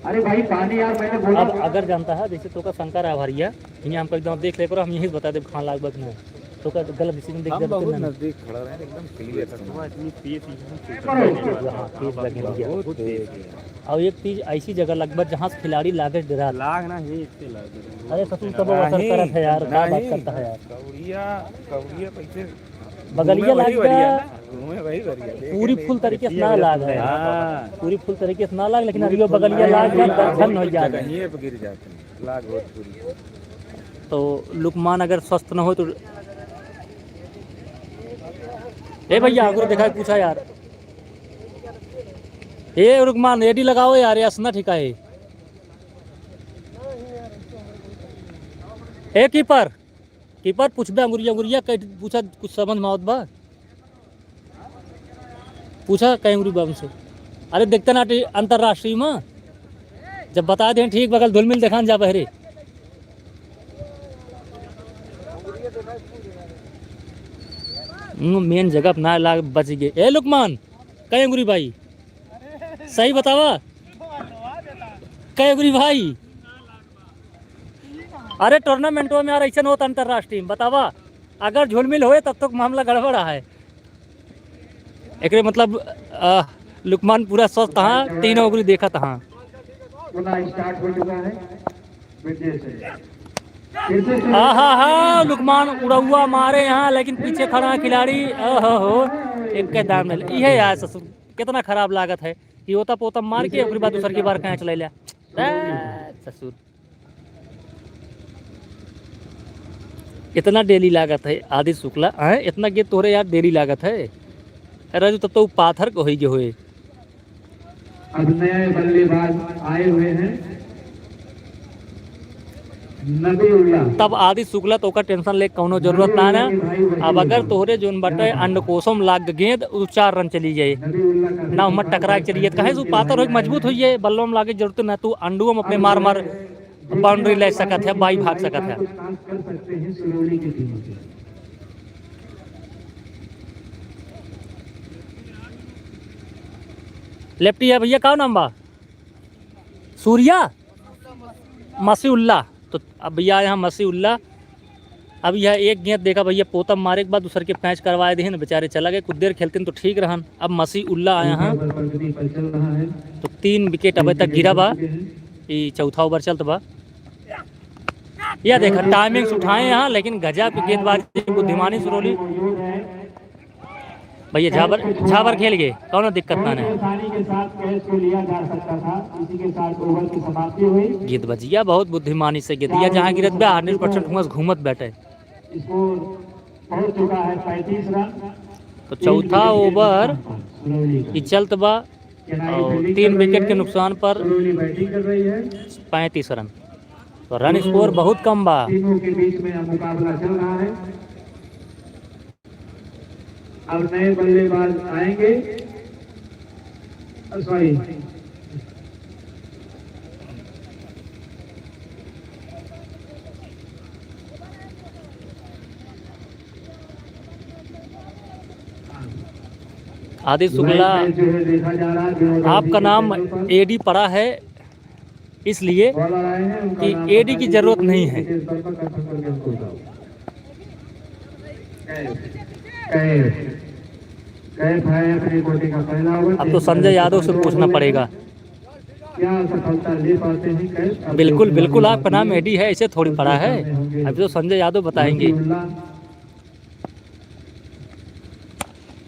अरे भाई, पानी यार, मैंने बोला अब था। अगर जानता है, जैसे तो का शंकर आभारिया, इन्हें हमको एकदम देख ले करो, हम यहीं बता दे, खान लाग बा कि नहीं। तो का गलत डिसीजन देख हम लेते बहुत ना। नजदीक खड़ा रहे, एकदम क्लियर था। इतनी तेज ही है। हाँ, तेज लगे भैया। बहुत तेज है। और एक चीज ऐसी जगह लगभग जहाँ से खिलाड़ी लागे डरा। लाग ना ही, इससे लाग। अरे ससुर, सब असर नहीं, करत है यार, क्या बात नहीं। करता है यार? कौड़िया, कौड़िया कैसे बगलिया घूमे वही लाग बढ़िया गया। ना, घूमे वही बढ़िया। देखे पूरी नहीं। फुल तरीके से ना लाग है। हाँ। पूरी फुल तरीके से ना लाग, लेकिन पूरी अभी वो फुल बगलिया लाग लाग गया, है, दर्शन हो जाता है। कहीं पे गिर जाते हैं, लाग बहुत पूरी। तो लुकमान अगर स्वस्थ न हो तो, ए भैया, अगर देखा, पूछा यार, ए लुकमान, एडी लगाओ यार, ये असना ठिका है। ए कीपर, कीपर पूछबे अंगुरिया, अंगुरिया कह पूछा, कुछ समझ में आवत बा? पूछा कहीं अंगुरी बाबू से। अरे देखते ना टी-, अंतर्राष्ट्रीय में जब बता दें ठीक बगल धुलमिल देखान जा बहरे। मेन जगह ना लाग बच गए। ए लुकमान, कै अंगुरी भाई? सही बतावा, कै अंगुरी भाई? अरे टूर्नामेंटो में यार ऐसा होता अंतर्राष्ट्रीय में, बतावा, अगर झुलमिल होए तब तो मामला गड़बड़ है। एकरे मतलब, आ, लुकमान पूरा स्वस्थ हाँ, तीनों अंगुरी देखत हाँ। पुनः स्टार्ट हो चुका है। फिर से। फिर से शुरू। हाँ, हाँ, हाँ, लुकमान उड़ौआ मारे यहाँ, लेकिन पीछे खड़ा है खिलाड़ी। ओहो हो, एक के दाम ले। इहे यार ससुर, कितना खराब लागत है कि ओता पोता मार के ओकरी बाद दूसर की बार कैच ले लिया। ए, ससुर, इतना डेली लागत है आदि शुक्ला, हैं? इतना गेंद तोहरे यार डेली लागत है। अरे राजू, तब तो उ पाथर के होई गे होए। अब नए बल्लेबाज आए हुए हैं, नबीउल्ला। तब आदि शुक्ला तो ओकर टेंशन ले कौनो जरूरत ना ना। अब अगर तोहरे जोन बटे अंडकोशम लाग गेंद, उ चार रन चली जाए, ना उमर टकरा के चली जाए। कहे से उ पातर होई, मजबूत होई है, बल्लो में लागे जरूरत ना, तू अंडुओ में अपने मार मार बाउंड्री ले सकत है, बाई भाग सकत है। कर सकते हैं सुरौली की टीम से। लेफ्टी है भैया, का नाम बा? सूर्या? मसीउल्ला। तो अब भैया यहाँ मसीउल्ला, अब यह एक गेंद देखा भैया, पोता मारे के बाद दूसर के पैंच करवाए देहन, बेचारे चला गए। कुछ देर खेलते तो ठीक रहन। अब मसीउल्ला आया हाँ, तो तीन विकेट अबे तक गिरा बा। ई चौथा ओवर चलत बा। यह देखा, टाइमिंग से उठाए यहाँ, लेकिन गजब की गेंदबाजी, बुद्धिमानी सुरौली। भैया झाबर, झाबर खेल गए, कौनो दिक्कत ना है। आसानी के साथ कैच को लिया जा सकता था, इसी के साथ ओवर की समाप्ति हुई। गेंदबाजिया बहुत बुद्धिमानी से गेंदिया, जहाँ गिरत बा हंड्रेड परसेंट हुआ घूमत बैठे। स्कोर पहुंच चुका है पैंतीस रन। तो चौथा ओवर ई चलत बा और तीन विकेट के नुकसान पर पैंतीस रन। तो रन स्कोर बहुत कम बा। टीमों के बीच में यह मुकाबला चल रहा है। अब नए बल्लेबाज आएंगे। सॉरी, आदि शुक्ला, आपका नाम एडी पड़ा है, इसलिए कि एडी की जरूरत नहीं है। अब तो संजय यादव से पूछना पड़ेगा। बिल्कुल, बिल्कुल, आपका नाम एडी है, ऐसे थोड़ी पड़ा है। अभी तो संजय यादव बताएंगे।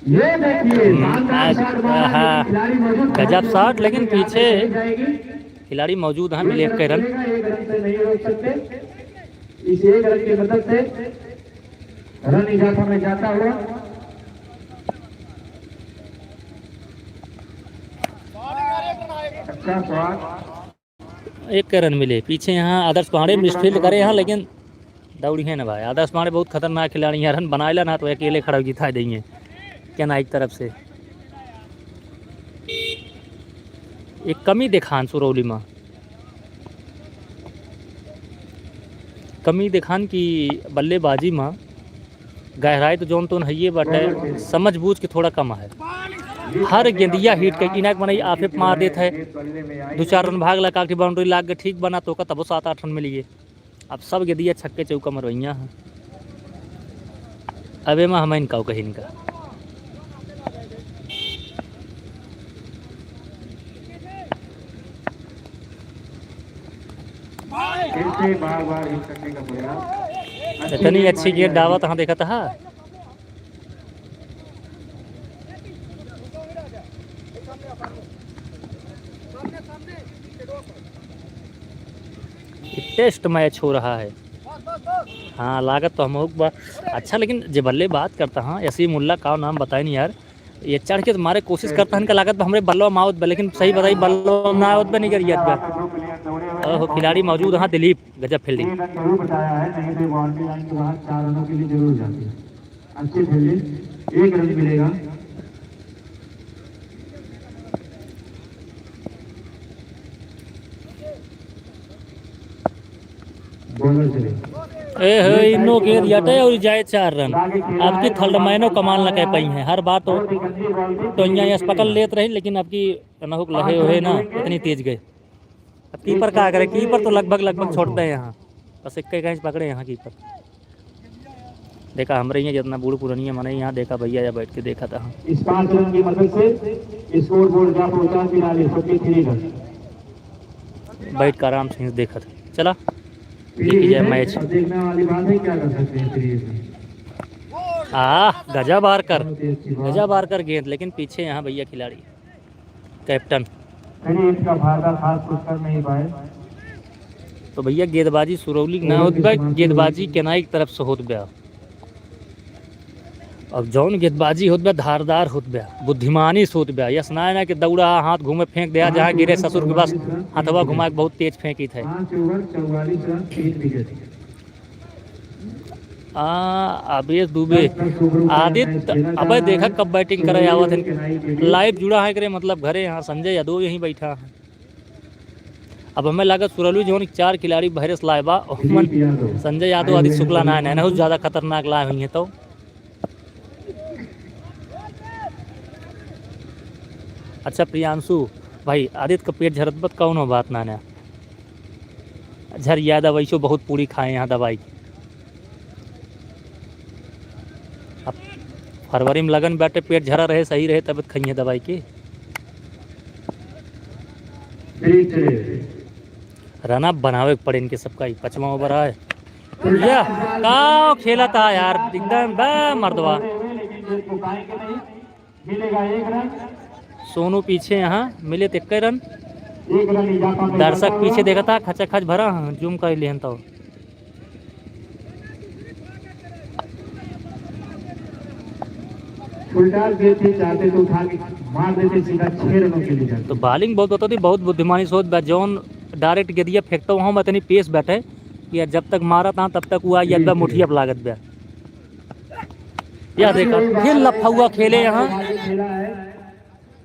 ये देखिए, हम्म, शानदार शॉट मारा, हाँ, लेकिन खिलाड़ी मौजूद नहीं है, गजब शॉट, लेकिन पीछे खिलाड़ी मौजूद हैं, मिले एक रन। एक रन से नहीं रोक सकते। इस एक रन की मदद से रन इजाफा में जाता हुआ। अच्छा शॉट। एक के रन मिले। पीछे यहाँ आदर्श पांडे मिसफील्ड करे यहाँ, लेकिन दौड़ी है ना भाई। आदर्श पांडे बहुत खतरनाक खिलाड़ी हैं, रन बनाएला ना तो अकेले खड़ा जिता देंगे क्या ना एक तरफ से। एक कमी देखान सुरौली में, कमी देखान की बल्लेबाजी में गहराई तो जौन तौन हइये बाटे, समझ बूझ के थोड़ा कम है। हर गेंदिया हिट के इनाक मनई आफे मार देत है। दो चार रन भाग लगा के बाउंड्री लाग के ठीक बना तो का तबो सात आठ रन मिलिए। अब सब गेंदिया छक्के चौका मरवैया हैं। अब एमा हम इनका कहीं इनका। फिर से बार बार हिट करने का प्रयास। इतनी अच्छी गेंद डावत हाँ देखत हा। ये टेस्ट मैच हो रहा है। हाँ, लागत तो हम बा अच्छा, लेकिन जे बल्ले बात करता हाँ, ऐसी मुल्ला का नाम बताए नहीं यार, ये चढ़ के मारे कोशिश करता हन का लागत बा हमरे बल्लो में आवत बा, लेकिन सही बताई बल्लो में ना आवत बा, नहीं करियत बा। ओहो, खिलाड़ी मौजूद हाँ, दिलीप, गजब फील्डिंग। ये रन जरूर बताया है, नहीं तो बाउंड्री लाइन के बाहर चार रनों के लिए जरूर जाते हैं। अच्छी फील्डिंग, एक रन मिलेगा। बॉलर चले। ए हो, इन्नो गेंद यटे और जाए चार रन। अब की थर्ड मैनो कमाल न कह पाई हैं, हर बार तो टोइया यस पकड़ लेत रही, लेकिन अब की नहुक लहे हुए ना, इतनी तेज गए। अब कीपर का करे, कीपर तो लगभग लगभग छोड़ते हैं यहाँ, बस एक कैच पकड़े यहाँ कीपर। देखा हमरे यहाँ जितना बूढ़ पुरनिया मने यहाँ देखा भैया या बैठ के देखा था। इस पाँच रन की मदद से स्कोर बोर्ड जा पहुंचा फिलहाल ये सबके थ्री रन। बैठ कर आराम से देखत चला। देखी जाए मैच। देखने वाली बात है, क्या कर सकते हैं सीरीज में। आह, गजब आर कर, बहुत ही अच्छी बात। गजब आर कर गेंद, लेकिन पीछे यहाँ भैया खिलाड़ी, कैप्टन। फिर इसका फायदा खास कुछ कर नहीं पाए। तो भैया, गेंदबाजी सुरौली ना होत बा, गेंदबाजी केनाई की तरफ से होत बा। अब जौन गेंदबाजी होत बा, धारदार होत बा, बुद्धिमानी से होत बा। यस ना, ना कि दौड़ा, हाथ घूमे, फेंक दिया, जहाँ गिरे ससुर के बस हथवा घुमा के बहुत तेज फेंकी थे। पाँच ओवर, चौवालीस रन, तीन विकेट। आ, अबे दुबे, आदित्य, अबे देखा कब बैटिंग करे आवत है। लाइव जुड़ा है करे, मतलब घरे यहाँ संजय यादव यहीं बैठा है। अब हमें लागत सुरलू जौन चार खिलाड़ी भैरस लाए बा, ओमन संजय यादव, आदित्य शुक्ला ना है, ना, ना, ज्यादा खतरनाक लाए हुई हैं तो। अच्छा प्रियांशु भाई, आदित्य का पेट झरत बत कौनो बात ना ना। झर यादव ऐसो बहुत पूरी खाए यहाँ दवाई की। अब फरवरी में लगन बाटे, पेट झरा रहे, सही रहे, तब खइहे दवाई की। रन अप बनावे के पड़े इनके सबका ही। पचवा ओवर आए। या, का खेलत है यार, एकदम बे मर्दवा। सोनू पीछे यहाँ, मिले तो एक रन। दर्शक पीछे देखता, खचाखच भरा, हाँ, जूम कर लिहन तो। फुलटास गेंद थी, चाहते तो उठा के मार देते सीधा छह रनों के लिए। तो बॉलिंग बहुत होती, बहुत बुद्धिमानी सोच बा, जौन डायरेक्ट गेंदिया फेंकता हूँ, मैं इतनी पेस बैठे कि यार जब तक मारत हाँ तब तक हुआ, या मुठिया लागत बा। या देखा, फिर लफुआ खेले यहाँ,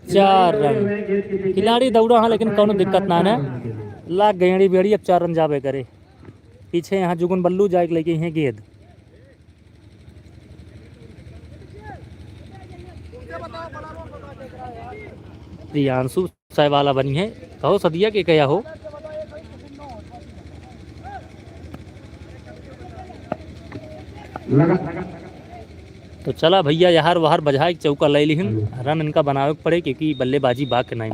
चार रन। खिलाड़ी दौड़ा हाँ, लेकिन कौनो दिक्कत ना ना, लाग गई एड़ी बेड़ी, अब चार रन जाबे करे। पीछे यहाँ जुगुन बल्लू जाए के लेके हैं गेंद। प्रियांशु साय वाला बनी है, कहो सदिया के कया हो। तो चला भैया, यहार वहार बजाए के चौका ले लिहिन, रन इनका बनावे के पड़े, क्योंकि बल्लेबाजी बा के नहीं।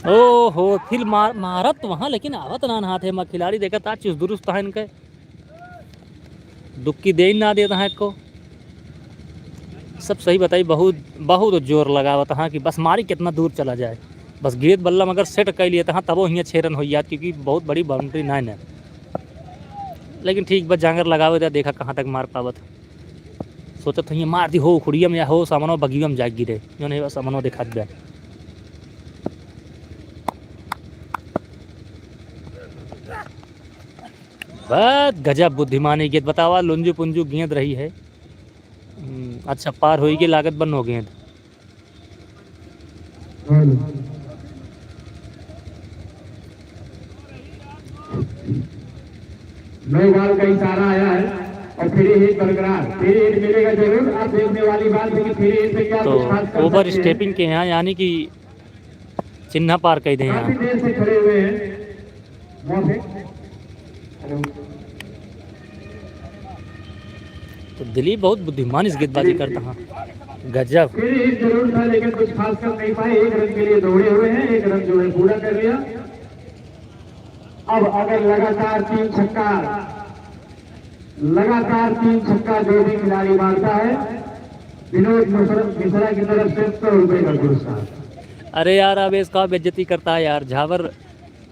ओहो, फिर मार, मारत वहाँ, लेकिन आवत ना हाथ है। खिलाड़ी देखा था, चुस्त दुरुस्त है इनके, दुक्की दे ही ना देता है को। सब सही बताई, बहुत, बहुत जोर लगावत हाँ कि बस मारी कितना दूर चला जाए, बस गेंद बल्ला मगर सेट कर लिए तहाँ, तबो हियाँ छः रन हो जात, क्योंकि बहुत बड़ी बाउंड्री ना है। लेकिन ठीक बस जांगर लगावे दे, देखा कहाँ तक मार पावत। सोचत हइये मार दी हो उखड़िया में या हो सामनो बगिया में जाके गिरे, जौन है सामनो दिखात बा। बहुत गजब बुद्धिमानी गेंद बतावा, लुंजू पुंजू गेंद रही है। हम्म, अच्छा पार होई के लागत बा नो गेंद। नो बॉल का इशारा आया है और फ्री हिट बरकरार। फ्री हिट मिलेगा जरूर। आप देखने वाली बात है कि फ्री हिट पे क्या तो कुछ खास कर ओवर सकते हैं। स्टेपिंग के यहाँ यानी कि चिन्हा पार कर दे यहाँ। काफी देर से खड़े हुए हैं। मौके। हेलो। तो दिलीप बहुत बुद्धिमान इस गेंदबाजी करता हाँ, गजब। फिर एक जरूर था, लेकिन कुछ खास कर नहीं पाए। एक रन के लिए दौड़े हुए हैं, एक रन जो है पूरा कर लिया। अब अगर लगातार तीन छक्का, लगातार तीन छक्का जो भी खिलाड़ी मारता है, विनोद मिश्रा, मिश्रा की तरफ से सौ रुपए का पुरस्कार। अरे यार, अब इसका बेइज्जती करता है यार झावर।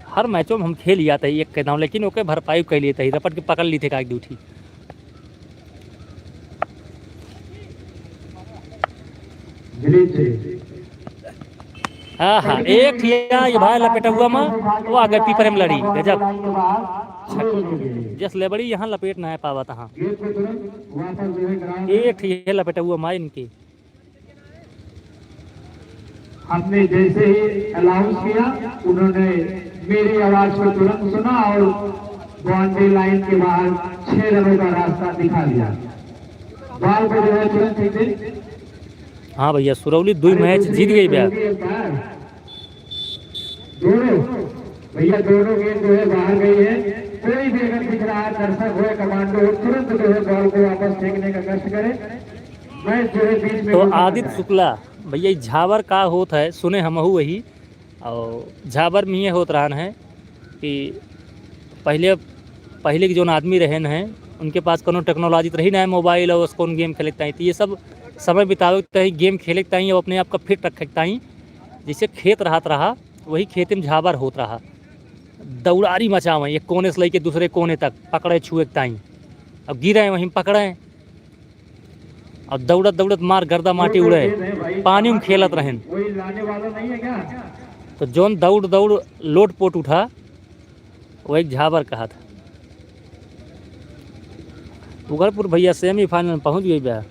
हर मैचों में हम खेल ही आते हैं एक के दाव, लेकिन ओके भरपाई कर लिए थे, रपट के पकड़ ली थे का एक दो ठी। दिलीप जी। हाँ, हाँ, एक ठिया ये भाई लपेटा हुआ माँ, वो आ गए पीपरे में लड़ी, गजब। जस लेबड़ी यहाँ लपेट ना है पावत हाँ। एक ठिया लपेटा हुआ माँ इनकी। हमने जैसे ही अनाउंस किया, उन्होंने मेरी आवाज को तुरंत सुना और बाउंड्री लाइन के बाहर छह रनों का रास्ता दिखा दिया। बॉल को जो है तुरंत फेंक दे। हाँ भैया, सुरौली दुई अरे मैच दूसरी जीत गई गेंद भैया। उड़ेगी अंपायर। दोनों, भैया, दोनों गेंद जो है बाहर गई है। कोई भी अगर दिख रहा है, दर्शक हो या कमांडो हो, तुरंत जो है बॉल को वापस फेंकने का कष्ट करें। मैच जो है बीच में तो रोक आदित्य सकता है। शुक्ला, भैया, ई झाबर का होत है, सुने हमहू वही। और झाबर में ये होत रहन है कि पहले, पहले के जौन आदमी रहन है, उनके पास कोनो टेक्नोलॉजी तो रही ना है, मोबाइल और कौन गेम खेले के ताई। तो ये सब समय बितावे के ताई, गेम खेले के ताई और अपने आप का फिट रखे के ताई। जैसे खेत रहत रहा, वही खेते में झाबर होत रहा, दौड़ारी मचावे, एक कोने से लेके दूसरे कोने तक, पकड़े छुए के ताई। अब गिरे वहीं पकड़े, और दौड़त दौड़त मार गर्दा माटी उड़े, पानी में खेलत रहेन। कोई लाने वाला नहीं है क्या? तो जौन दौड़ दौड़ लोट पोट उठा, वो एक झाबर कहा था। उगरपुर भैया सेमीफाइनल में पहुँच गई बा।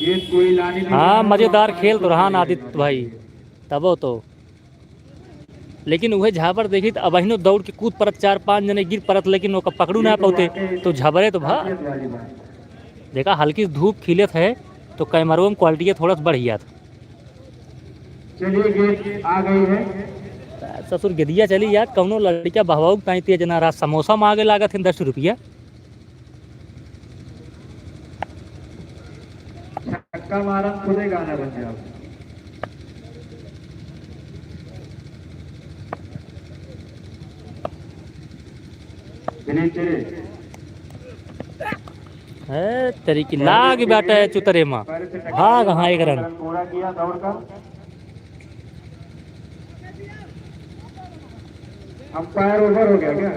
ये कोई लाने नहीं हाँ, वाला, मजेदार खेल तो रहा ना आदित्य भाई, तबो तो। लेकिन उहे झाबर देखी त अबहिनो दौड़ के कूद परत, चार पांच जने गिर परत, लेकिन ओका पकड़ू ना पौते, तो झाबरे तो भा। देखा, हल्की सी धूप खिलत है, तो कैमरवा में क्वालिटी थोड़ा सा बढ़ गया था। चलिए, गेंद आ गई है। ससुर, गेदिया चली यार, कौनो लड़का बहवाऊ ताई तेज ना रहा, समोसा मांगे लागत है दस रुपया। छक्का मारन खुदे गाना बन जाओ। चलिए, चलिए। है तेरी की लाग बाटे चुतरे मा। भाग हाँ एक रन। पूरा किया दौड़ का। अंपायर ओवर हो गया क्या?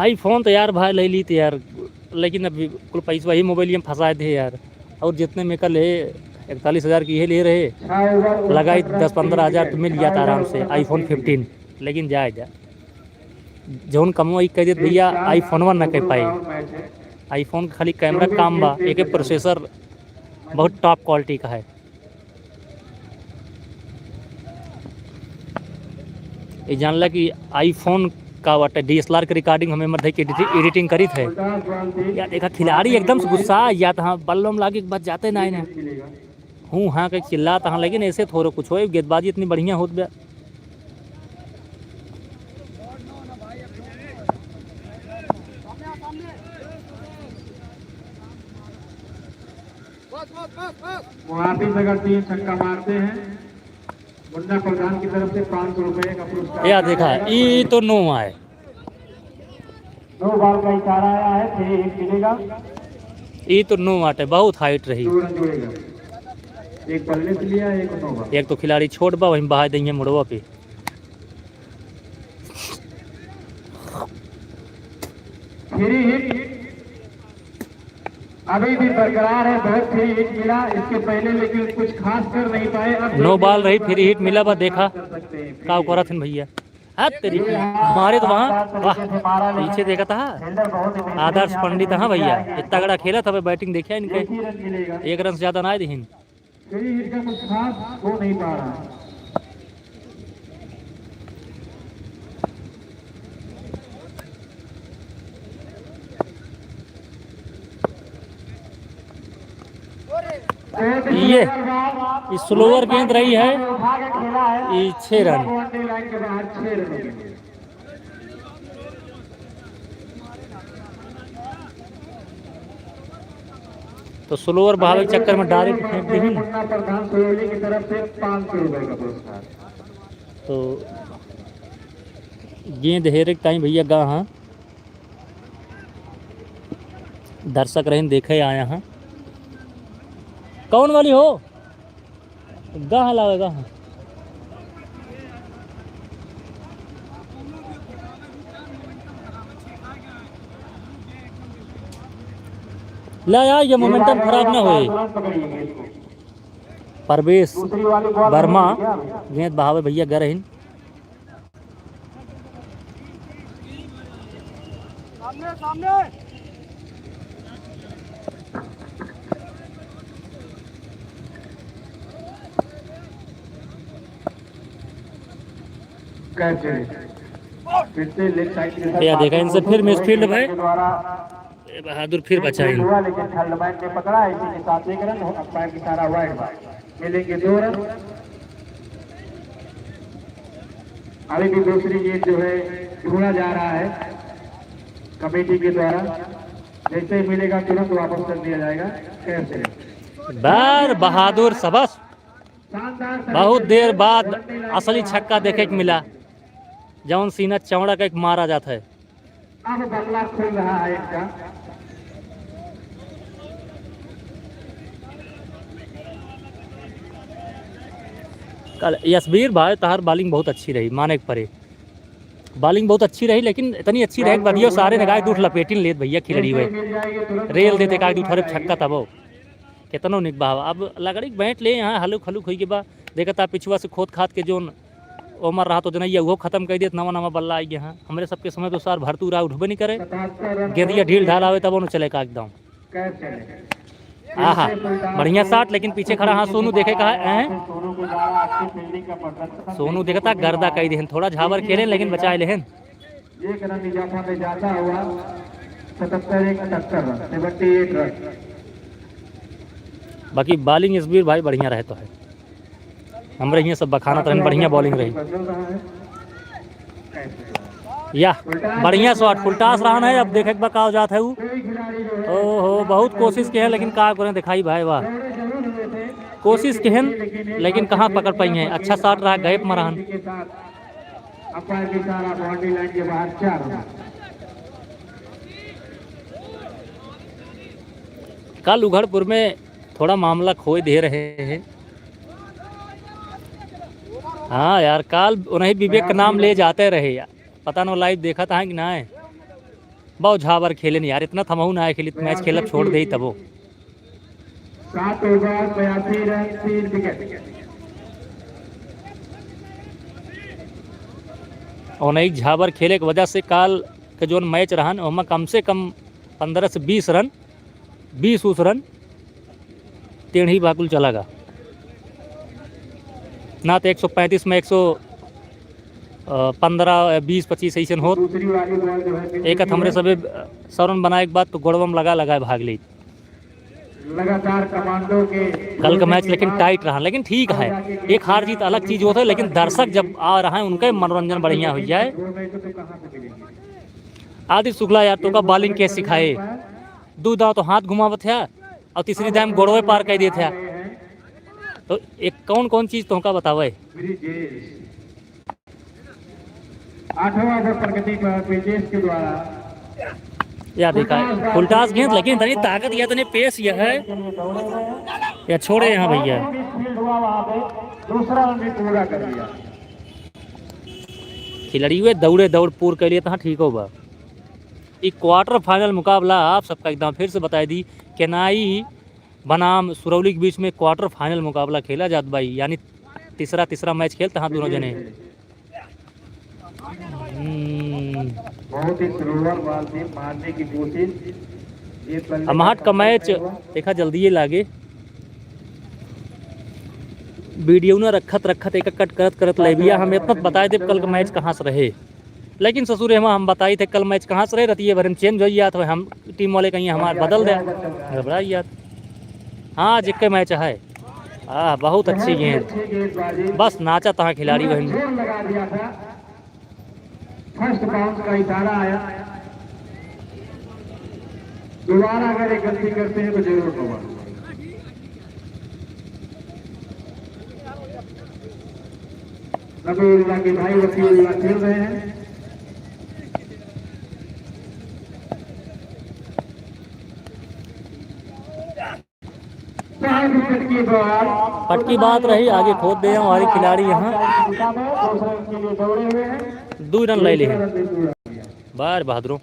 iPhone तो यार भाई ले ली तो यार, लेकिन अब कुल पैसा ही मोबाइल में फंसाए थे यार। और जितने में कल है इकतालीस हजार की ये ले रहे, लगाई दस पन्द्रह हजार तो मिल जाता आराम से iPhone fifteen, लेकिन जाए जा जौन कमवा ई कह देत भैया, iPhone वन ना कह पाए। iPhone के खाली कैमरा काम बा, एक प्रोसेसर बहुत टॉप क्वालिटी का है। ये जानला कि iPhone का बाटे, DSLR के recording हमें मध्य की एडिटिंग करीत है। या देखा, खिलाड़ी एकदम से गुस्सा या तो हाँ, बल्लम लागे के बाद जाते ना ना। हूँ हाँ के चिल्लात हाँ, लेकिन ऐसे थोड़ो कुछ होए, गेंदबाजी इतनी बढ़िया होत बा। मुहाफिज अगर तीन छक्का मारते हैं, मुन्ना प्रधान की तरफ से पाँच सौ रुपए का पुरस्कार। या देखा, ई तो नो आए। नो बॉल का इशारा आया है, फ्री हिट मिलेगा। ई तो नो आटे, बहुत हाइट रही। दो रन जुड़ेगा। एक बल्ले से लिया, एक नो बॉल। एक तो खिलाड़ी छोट बा, वहीं बहा देंगे मुड़वा पे। फ्री हिट अभी भी बरकरार है, बहुत फ्री हिट मिला इसके पहले, लेकिन कुछ खास कर नहीं पाए। अब नो बॉल रही, फ्री हिट मिला बा, देखा का करत हन भैया। हाँ तेरी की, मारे तो वहाँ, वाह, पीछे देखा था, आदर्श पंडित, हाँ भैया, इतना तगड़ा खेला था, बैटिंग देखा इनके, एक रन से ज्यादा ना दिहिन। फ्री हिट का कुछ खास हो नहीं पा रहा है। ये, ये स्लोअर गेंद रही है, ये छह रन। तो स्लोअर बहावे के चक्कर में डायरेक्ट फेंक दी। मुन्ना प्रधान सोयोली की तरफ से पाँच सौ रुपए का पुरस्कार। तो गेंद हेरे के टाइम भैया गा हाँ, दर्शक रहन देखे आया हाँ। कौन वाली हो? गाह लावे, गाह। ला यार, ये momentum खराब ना होए। परवेश वर्मा गेंद बहावे भैया, गए रहिन। सामने, सामने। कैच है। फिर से लेग साइड के साथ भैया, देखा इनसे फिर मिसफील्ड भाई। के द्वारा ए, बहादुर फिर बचा इन्हें। हुआ, लेकिन फील्डमैन ने पकड़ा, इसी के साथ एक रन, अंपायर की इशारा वाइड बॉल। मिलेंगे दो रन। अभी भी दूसरी गेंद जो है ढूंढा जा रहा है कमेटी के द्वारा, जैसे ही मिलेगा तुरंत वापस कर दिया जाएगा। कैच है। बार बहादुर सबस। शानदार तरीके बहुत से देर बाद असली छक्का देखे के मिला, जौन सीना चौड़ा का एक मारा जाता है। अब बल्ला खुल रहा है इनका। कल यशवीर भाई, तहार bowling बहुत अच्छी रही, माने के परे। Bowling बहुत अच्छी रही, लेकिन इतनी अच्छी रहे कि बदियो सारे ने गाय दूठ लपेटिन लेत भैया खिलड़ी हुए। रेल देते गाय दूठ हरे छक्का तबो। केतनो निक बा। अब लकड़ी के बैठ ले, यहाँ हलुक हलुक होई के बा। देखत आ पिछुआ से खोद खाद के जोन ओमर रहा तो जनैया उहो खत्म कर देत, नवा नवा बल्ला आई गया। हाँ, हमरे सबके समय तो सार भरतू रहा उठबे नहीं करे, गेंदिया ढील ढाल आवे तब उन्हें चले का एकदम। आहा, बढ़िया shot, लेकिन पीछे खड़ा हाँ सोनू देखे कहा है। सोनू देखता गर्दा कई देहन, थोड़ा झावर खेले लेकिन बचाए लेहन। एक रन इजाफा में जाता हुआ सतहत्तर एक अठहत्तर रन, सेवेंटी एट रन। बाकी bowling यशवीर भाई बढ़िया रहे तो है, हमरे हियाँ सब बखानत रहन, बढ़िया bowling रही। या बढ़िया shot, फुलटास रहन है, अब देखे के बा का हो जात है उ। ओहो, बहुत कोशिश के है लेकिन का करें, दिखाई भाई वाह, कोशिश के हैं लेकिन कहाँ पकड़ पाई हैं। अच्छा shot रहा, gap में रहन। अंपायर की इशारा, बाउंड्री लाइन के बाहर चार रन। कल उघड़पुर में थोड़ा मामला खोए दे रहे हैं। हाँ यार, काल उन्हीं विवेक का नाम ले जाते रहे यार। पता न लाइव देखा था कि ना है। बहुत झावर खेले नहीं यार, इतना थमहू ना है खेली, मैच खेलब छोड़ दे तबो। सात ओवर, बयासी रन, तीन विकेट। और नहीं झावर खेले के वजह से काल के जोन मैच रहन, ओमा कम से कम पन्द्रह से बीस रन, बीस उस रन टेढ़ी बाकुल चला गा। ना तो एक सौ पैंतीस में एक सौ पन्द्रह, बीस, पच्चीस ऐसन होत। एक हमरे सबे, अ, सौ रन बनाए के बाद तो गोड़वा में लगा लगा भाग ले। लगातार कमांडो के कल का मैच लेकिन टाइट रहा, लेकिन ठीक है, एक हार जीत अलग चीज होता है, लेकिन दर्शक जब आ रहा है उनका मनोरंजन बढ़िया हो जाए। आदित्य शुक्ला यार, तोका bowling के सिखाए? दू दाव तो हाथ घुमावत है और तीसरी दाव में गोड़वे पार कर देत है। तो एक कौन कौन चीज तोहका बतावे? आठवां ओवर प्रगति पर ब्रिजेश के द्वारा या देखा, फुलटास गेंद, लेकिन इतनी ताकत या इतनी पेस यह है या छोड़े यहाँ भैया। फील्ड हुआ वहां पे, दूसरा रन भी पूरा कर दिया। खिलाड़ी हुए दौड़े दौड़ पूर के लिए तहाँ ठीक हो बा। ई क्वार्टर फाइनल मुकाबला आप सबका एकदम फिर से बताई दी, केनाई बनाम सुरौली के बीच में क्वार्टर फाइनल मुकाबला खेला जात बा, यानी तीसरा, तीसरा मैच खेलत हाँ दोनों जने। हम्म। बहुत ही स्लोअर बॉल थी, मारने की कोशिश। ये बल्ले अमाहट का मैच देखा जल्दी ये लागे। वीडियो ना रखत रखत एक कट करत करत ले भैया, हम इतना बताए देब कल का मैच कहाँ से रहे। लेकिन ससुर, हम, हम बताई थे कल मैच कहाँ से रहे, रतिये भर में चेंज हो गया था, हम टीम वाले कहीं हमार बदल दे, घबरा गया। हाँ, आज एक मैच है। आह, बहुत अच्छी गेंद, बस नाचा तहाँ खिलाड़ी बहन। फर्स्ट बाउंस का इशारा आया। दोबारा अगर एक गलती करते हैं तो जरूर होगा। रबीउल्लाह के भाई वकीउल्लाह खेल रहे हैं। पटकी बात रही, आगे खोद दे हमारे खिलाड़ी यहाँ। दो रन ले लिए। बार बहादुरों।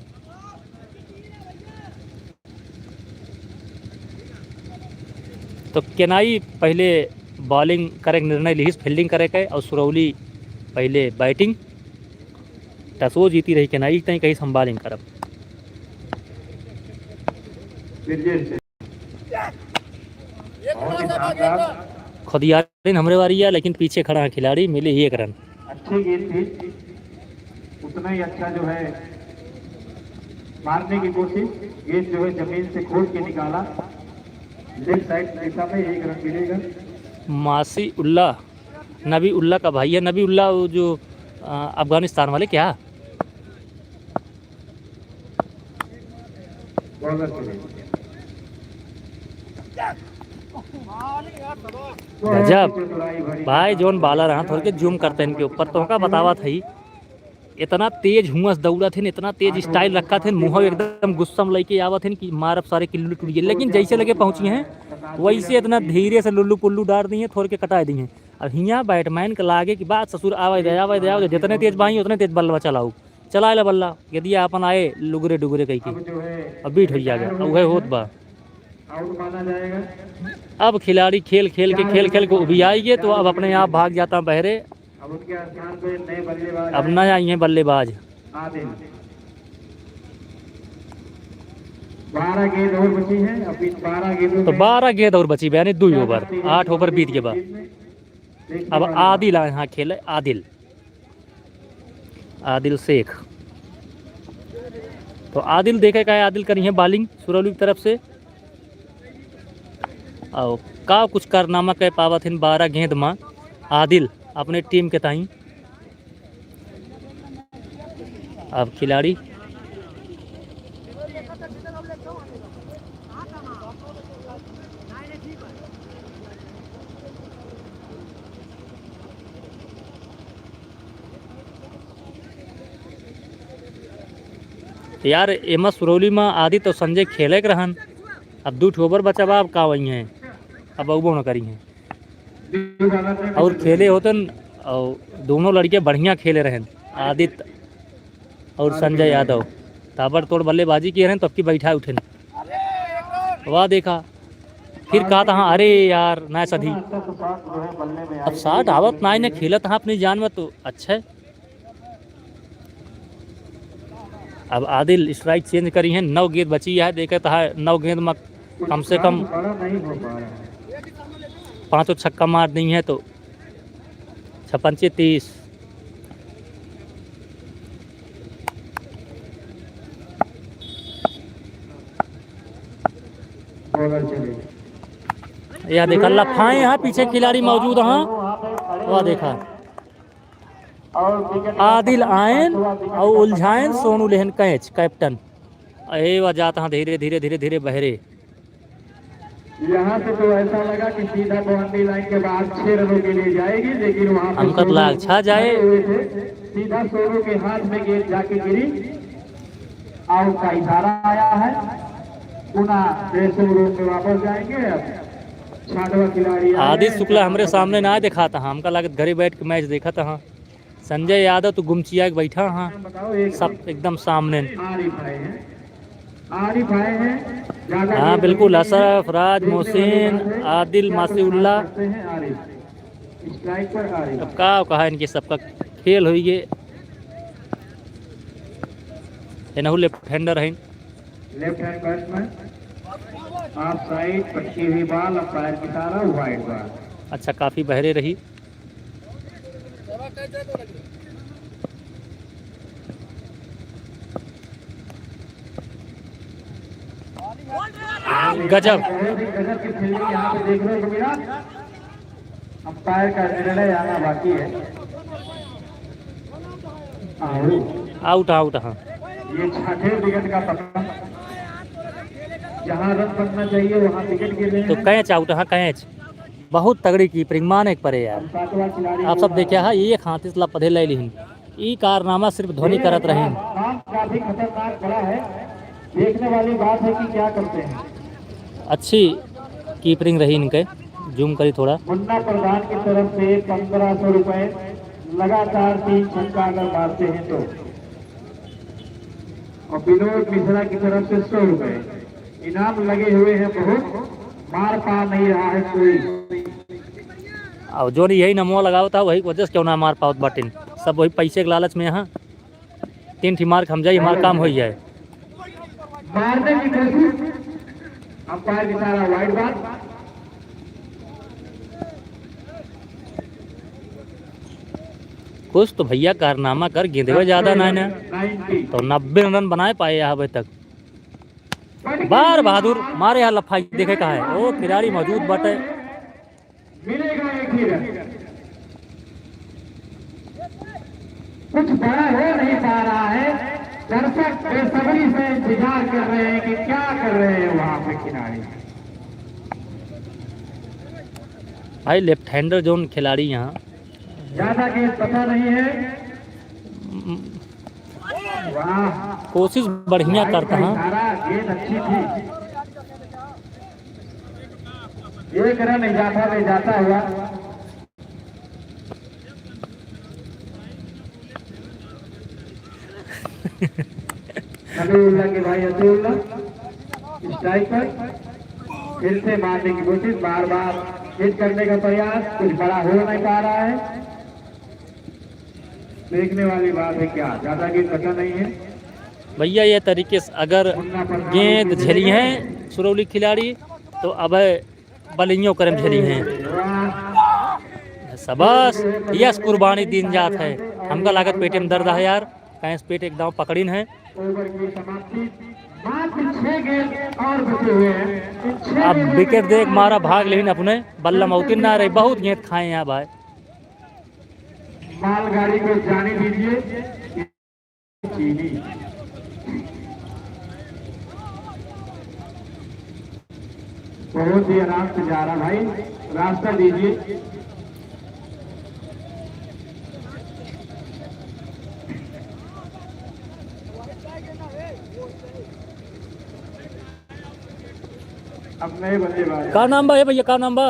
तो केनाई पहिले bowling करे के निर्णय लिहिस, fielding करे के, और सुरौली पहिले batting। Toss वो जीती रही केनाई, तई कहिस हम bowling करब। खुदियारिन हमरे वारी है, लेकिन पीछे खड़ा है खिलाड़ी, मिली ही एक run। अच्छी गेंद थी, उतना ही अच्छा जो है मारने की कोशिश, गेंद जो है जमीन से खोद के निकाला, left side दिशा में, एक run मिलेगा। मासी उल्ला, नबी उल्ला का भाई है। नबी उल्ला वो जो, अ, अफगानिस्तान वाले क्या? गजब भाई, जौन bowler हैं, थोड़के zoom करते हैं इनके ऊपर, तो का बतावत है, इतना तेज हुआं से दौड़त हैं, इतना तेज style रखत हैं, मुँह एकदम गुस्सा में लेके आवत हैं कि मारब सारे किल्लू टूट गए, लेकिन जैसे लगे पहुँची हैं वैसे इतना धीरे से लुल्लू पुल्लू डार दी हैं, थोड़के कटाए दी हैं। अब हियाँ batman के लागे कि बात ससुर आवे दे, आवे दे, आवे दे, जितने तेज बाही उतने तेज बल्ला चलाऊ। चलाए ला बल्ला, यदि आपन आए लुगरे डुगरे कह के, अब जो है अब beat हो जाएगा, अब वह होत बा। Out माना जाएगा। अब खिलाड़ी खेल खेल के, खेल खेल के उबियाई गए, तो अब अपने आप भाग जाता बहरे। अब उनके स्थान पे नए बल्लेबाज अब आए। नया आई हैं बल्लेबाज। आदिल। बारह गेंद और बची हैं, अब इन बारह गेंदों तो में बारह गेंद और बची बा, यानी दुई over, आठ over बीत गए बा। अब आदिल आए हैं खेले, आदिल। आदिल शेख। तो आदिल देखे का है, आदिल करी हैं bowling सुरौली की तरफ से। और का कुछ कारनामा कह पावत हैं बारह गेंद मा आदिल अपने team के ताई। अब खिलाड़ी तो यार, एमा सुरौली मा आदित्य और संजय खेले के रहन। अब दू ठो over बचा बा, अब का वही हैं, अब अउबो न करी हैं। और खेले होतन, और दोनों लड़के बढ़िया खेले रहन, आदित्य और संजय यादव। ताबड़तोड़ बल्लेबाजी किए रहन, तब की बैठा उठेन। वाह, देखा, फिर कहा था, "अरे यार, ना सधी।" अब shot आवत ना, इन्हें खेलत हाँ अपनी जान में, तो अच्छा है। अब आदिल strike change करी हैं, नौ गेंद बची है, देखे तो है, नौ गेंद में कम से कम पाँचों छक्का मार दी हैं, तो छप्पन चे तीस। यह देखा, लफाए हैं, पीछे खिलाड़ी मौजूद हैं। वाह, देखा, आदिल आयन और उलझायन, सोनू लेहन catch, captain। अरे वाह, जात हाँ धीरे, धीरे, धीरे, धीरे बहरे। यहाँ से तो ऐसा लगा कि सीधा boundary line के बाद छह रनों के लिए जाएगी, लेकिन वहाँ पे हमका तो सोनू लाग छा जाए। खड़े हुए थे, सीधा सोनू के हाथ में गेंद जाके गिरी। Out का इशारा आया है, पुनः dressing room में वापस जाएंगे। अब छठवां खिलाड़ी आया आदित्य है, शुक्ला हमरे सामने ना देखात हाँ, हमका लागत घरे बैठ के match देखत हाँ। संजय यादव तो गुमचिया के बैठा हाँ, सब एकदम सामने। आरिफ आए हैं, आरिफ आए हैं, ज्यादा हाँ, गेंद बिल्कुल, नहीं है। अशरफ, राज, देखने वाली मोहसिन, बात है, आदिल, क्या मासिउल्ला। करते हैं आरिफ? Strike पर आरिफ। अब का कहा इनके सबका खेल होई गे। एनहु left hander हैं। Left hand batsman, off side, पटकी हुई ball, umpire की इशारा, wide ball। अच्छा, काफी बहरे रही। गजब। बहुत ही गजब की fielding यहाँ पे देखने को मिला। Umpire का निर्णय आना बाकी है। Out। Out, out, हाँ। ये छठे wicket का पतन। जहाँ run बनना चाहिए, वहाँ wicket गिर रहे तो हैं। Catch out, हाँ, catch। बहुत तगड़ी keeping, माने के परे यार। सातवां खिलाड़ी आप सब होगा। देखा है, एक हाथ से लपधे ले लिहिन। ई कारनामा सिर्फ धोनी करत रहे। नाम काफी खतरनाक बड़ा है, देखने वाली बात है कि क्या करते हैं। अच्छी keeping रही इनके, zoom करी थोड़ा। मुन्ना प्रधान की तरफ से पन्द्रह सौ रुपए, लगातार तीन छक्का अगर मारते हैं तो, और विनोद मिश्रा की तरफ से सौ रुपए। इनाम लगे हुए हैं बहुत। मार पा नहीं रहा है कोई। और जो यही नमवा लगावत है, वही वजह से क्यों ना मार पावत बाटिन। सब वही पैसे के लालच में यहाँ तीन ठी मार के हम जाई, हमार काम हो जाए। मारने की कोशिश, अंपायर की इशारा, वाइड बॉल। कुछ तो भैया कारनामा कर, गेंदवे ज्यादा ना है ना, तो नब्बे रन बनाए पाए यहाँ अबे तक। बार बहादुर मारे यहाँ लफाई देखे का है, वो खिलाड़ी मौजूद बाटे। मिलेगा एक ही रन। कुछ बड़ा हो नहीं पा रहा है। दर्शक बेसब्री से इंतजार कर रहे हैं कि क्या कर रहे हैं वहां पे खिलाड़ी। भाई, लेफ्ट हैंडर जोन खिलाड़ी यहाँ। ज्यादा गेंद पता नहीं है। वाह। कोशिश बढ़िया भाई करता का है। इशारा, गेंद अच्छी थी। एक रन इजाफा में जाता हुआ। नबीउल्लाह के भाई अतीउल्लाह स्ट्राइक पर, फिर से मारने की कोशिश, बार बार हिट करने का प्रयास, कुछ बड़ा हो नहीं पा रहा है। देखने वाली बात है, क्या ज्यादा गेंद बचा नहीं है। भैया, ये तरीके से अगर गेंद झेली हैं सुरौली खिलाड़ी, तो अब बलियों करम झेली हैं। शाबाश, यस कुर्बानी दीन जात है। हमका लागत पेटे में दर्द है यार, कहीं से पेट एक दांव पकड़िन है। ओवर की समाप्ति। मात्र छह गेंद और बचे हुए हैं। इन छह अब गेंदों विकेट में देख मारा भाग, लेकिन अपने बल्ला मौतिन ना रही, बहुत गेंद खाए हैं भाई। मालगाड़ी को जाने दीजिए। चीनी। बहुत ही आराम से जा रहा भाई, रास्ता दीजिए। अब नए बल्लेबाज। का नाम बा, ए भैया, का नाम बा?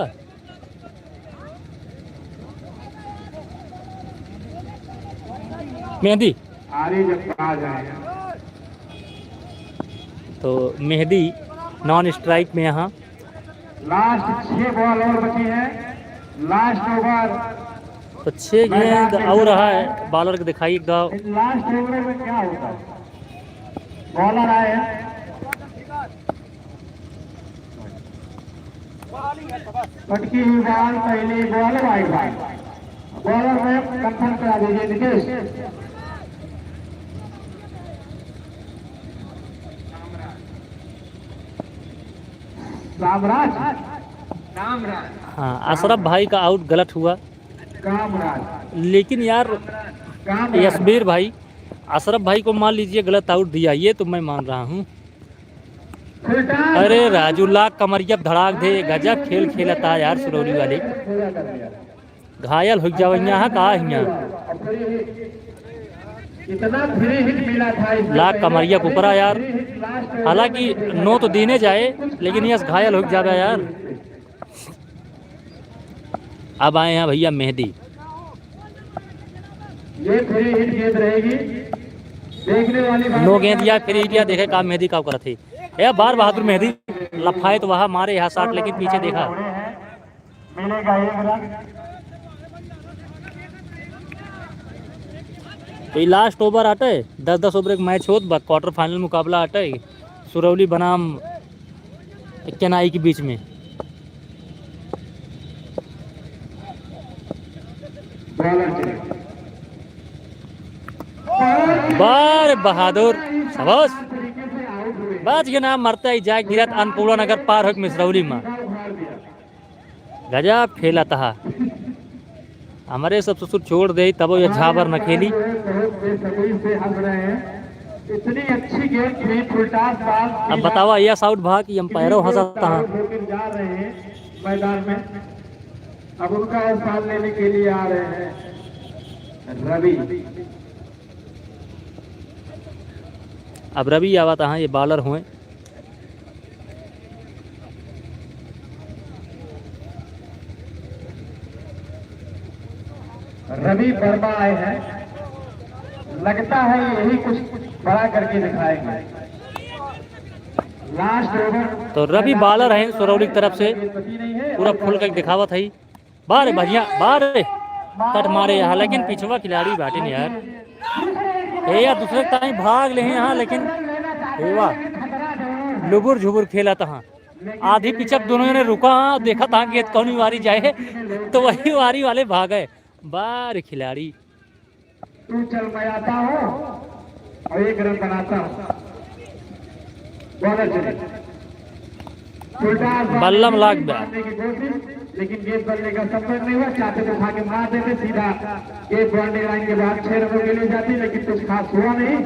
मेहदी। आरिज अब आ जाए। तो मेहदी नॉन स्ट्राइक में यहाँ। लास्ट छह बॉल और बची हैं। Last over. तो छह गेंद और रहा है, बॉलर के दिखाई एक दाव। लास्ट ओवर में क्या होता है? बॉलर आए हैं। पटकी हुई बॉल, पहली बॉल, वाइड बॉल। बॉलर में कंफर्म करा दीजिए नितेश। रामराज। रामराज। हाँ, अशरफ भाई का आउट गलत हुआ। कामराज। लेकिन यार, कामराज। यशबीर भाई, अशरफ भाई को मान लीजिए गलत आउट दिया, ये तो मैं मान रहा हूँ। अरे राजू, लाग कमरिया पे धड़ाक दे, गजब खेल खेलता है यार सुरौली वाले। घायल हो जावे यहाँ का हियाँ। लाग कमरिया कुकरा यार, हालांकि नो तो दीने जाए, लेकिन यस घायल हो जावे यार। अब आए हैं भैया मेहदी। ये फ्री हिट गेंद रहेगी। देखने वाली बात नो गेंद या फ्री हिट या देखे का मेहदी का करत है। ए बार बहादुर मेहदी लफाए तो वहाँ मारे यहाँ शॉट, लेकिन पीछे देखा। मिलेगा एक रन। तो ये लास्ट ओवर आटे, दस दस ओवर एक मैच होत बा, क्वार्टर फाइनल मुकाबला आटे। सुरौली बनाम केनाई के बीच में। बार बहादुर, शाबाश। बाज के नाम मरता ही जाए गिरत अन्नपूर्णा नगर पार होके मिसरौली में। गजब खेलत हा। हमरे सब ससुर छोड़ दे, तबो ये झाबर न खेली। बहुत बेसब्री से हंस रहे हैं। इतनी अच्छी गेंद थी, फुलटॉस बॉल थी। अब बतावा, यस आउट भा कि अंपायरो हंसत हा। जा रहे हैं मैदान में। अब उनका स्थान लेने के लिए आ रहे हैं रवि। अब रवि आवत हा, ये बॉलर हुए। रवि वर्मा आए हैं, लगता है यही कुछ बड़ा करके दिखाएंगे। तो रवि बालर हैं सुरौली की तरफ से, पूरा फुल करके दिखावत है। बारे बढ़िया, बारे कट मारे यहाँ, लेकिन पिछवा खिलाड़ी बाटिन यार। हे यार, दूसरे ताई भाग ले यहाँ, लेकिन हे वाह, लुबुर झुबुर खेला तहाँ। आधी पिचप दोनों जने रुका हाँ, देखा तहाँ गेंद कौनी वारी जाए, तो वही वारी वाले भागे। बारे खिलाड़ी। तू चल, मैं आता हूँ और एक रन बनाता हूँ। बॉलर चले। उल्टा बल्लम लाग बा। मारने की कोशिश, लेकिन गेंद बल्ले का संपर्क नहीं हुआ। चाहते तो उठा के मार देते, सीधा गेंद बाउंड्री लाइन के बाहर छह रनों के लिए जाती, लेकिन कुछ खास हुआ नहीं।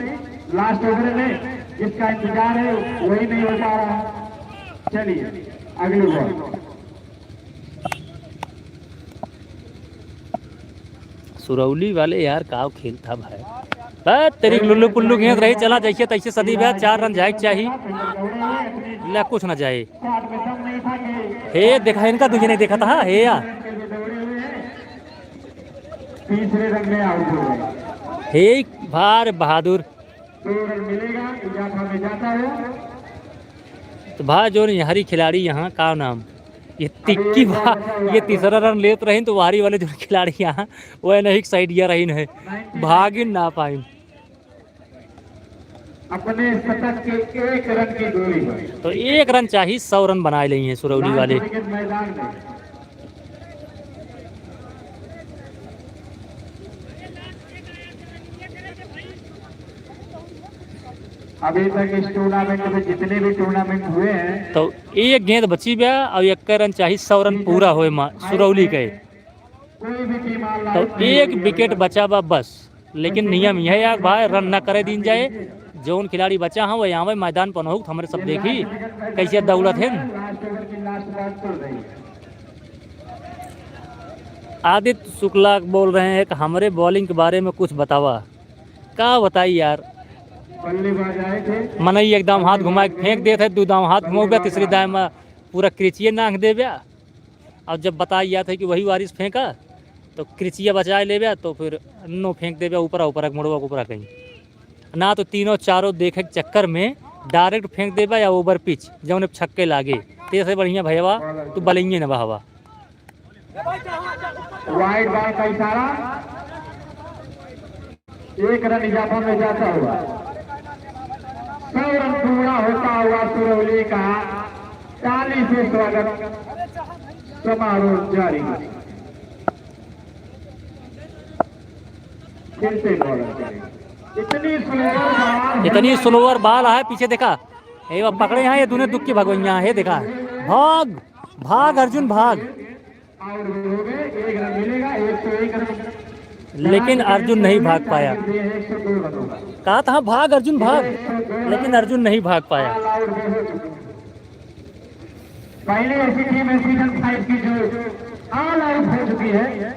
लास्ट ओवर में जिसका इंतजार है, वही नहीं हो पा रहा। चलिए, अगली बॉल। सुरौली वाले यार, का खेल था भाई। बस तेरी लुल्लू पुल्लू गेंद रही, चला जैसे तैसे सदी बा, चार रन जाए के चाही। ले, कुछ ना जाए। हे देखा, इनका तुझे नहीं देखा था, हे या। तीसरे रन में आउट हो गए। हे भार बहादुर। दो रन मिलेगा, इजाफा में जाता है। तो भा जौन हरी खिलाड़ी यहाँ का नाम, ये तिक्की भा, ये तीसरा रन लेत रहीन तो वारी वाले जौन खिलाड़ी यहाँ, वह नहीं साइड या रहीन है, भागिन ना पाइन। अपने शतक के एक रन की दूरी पर। तो एक रन चाही, सौ रन बनाए लेई हैं सुरौली वाले। क्रिकेट मैदान में। अभी तक इस टूर्नामेंट में जितने भी टूर्नामेंट हुए हैं, तो एक गेंद बची बा और एक रन चाही, सौ रन पूरा होए मा-, सुरौली के। कोई भी टीम ऑल तो आउट नहीं एक हुई विकेट अभी तक। बचा बा बस, लेकिन नियम यह है यार भाई, रन ना करे दीन जाए। जौन खिलाड़ी बचा है वह आवे मैदान पर, नहुक हमरे सब देखी कैसे दौड़त हैं। लास्ट ओवर की लास्ट बॉल चल रही है। आदित्य शुक्ला बोल रहे हैं कि हमरे बॉलिंग के बारे में कुछ बतावा। का बताई यार, बल्लेबाज आए थे। मनई एक दाम हाथ घुमा के फेंक देत है, दू दाम हाथ घुमावे, तीसरी दाम में पूरा क्रिचिए नांग देवे। और जब बताई जात है कि वही वारिस फेंका, तो क्रिचिया बचाए लेवे, तो फिर नो फेंक देवे ऊपर, ऊपर मुड़वा के ऊपर कहीं। ना तो तीनों चारों देखे के चक्कर में डायरेक्ट फेंक देवे या ओवर पिच, जौन छक्के लागे। तेरे से बढ़िया भैया तू बलइये न बहावा। वाइड बॉल का इशारा। एक रन इजाफा में जाता हुआ, सौ रन पूरा होता हुआ सुरौली का ताली से स्वागत समारोह जारी। फिर से बॉलर करेंगे। इतनी स्लोअर बॉल, इतनी स्लोअर बॉल है, पीछे देखा, ये वो पकड़े हैं, ये दोनों दुख की भगवैया है, देखा, भाग, भाग अर्जुन भाग। आउट हो गए, एक रन मिलेगा, एक सौ एक रन। लेकिन अर्जुन नहीं भाग पाया। एक सौ दो रनों का। कहा था भाग अर्जुन भाग, लेकिन अर्जुन नहीं भाग पाया। ऑल आउट भी हो चुके हैं। पहली ऐसी टीम है सीजन फ़ाइव की जो ऑल आउट हो चुकी है।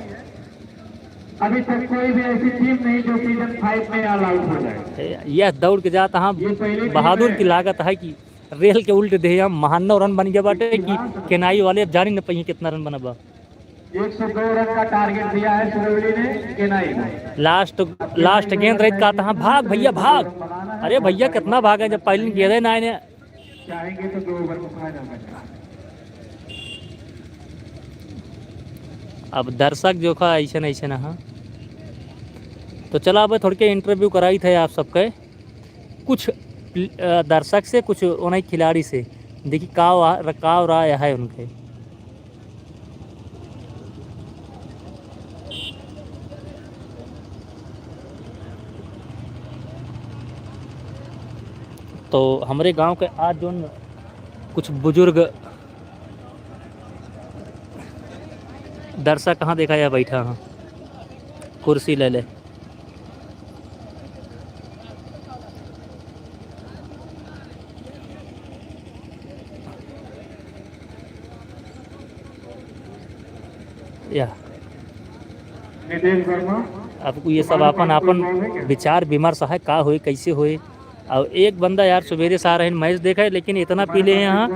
अभी तक कोई भी ऐसी टीम नहीं जो सीजन फ़ाइव में ऑल आउट हो जाए। ए, यह दौड़ के जाता हाँ, ये पहली टीम बहादुर है। की लागत है कि रेल के उल्ट दे हम महानव रन बन गया बाटे कि केनाई वाले अब जानी न पाइए कितना रन बना बा। एक सौ दो रन का टारगेट दिया है सुरौली ने केनाई को। लास्ट, लास्ट गेंद रही, कहता हाँ भाग भैया भाग। अरे भैया कितना भागे जब पहले गेंदे ना आए ने। चाहेंगे तो दो ओवर में फाइनल में। अब दर्शक जो का ऐसे न ऐसे न हाँ। तो चला अब थोड़ के इंटरव्यू कराई थे आप सबके। कुछ प्ल-, अ, दर्शक से, कुछ उन्हीं खिलाड़ी से, देखी का वा-, का राय है उनके। तो हमरे गांव के आज जोन कुछ बुजुर्ग दर्शक कहाँ देखा या बैठा हाँ, कुर्सी ले ले। या। नितेश वर्मा। अब ये सब आपन, आपन विचार विमर्श है, का होए, कैसे होए। और एक बंदा यार सुबेरे से आ रहे हैं मैच देखे, लेकिन इतना पी ले हैं यहाँ,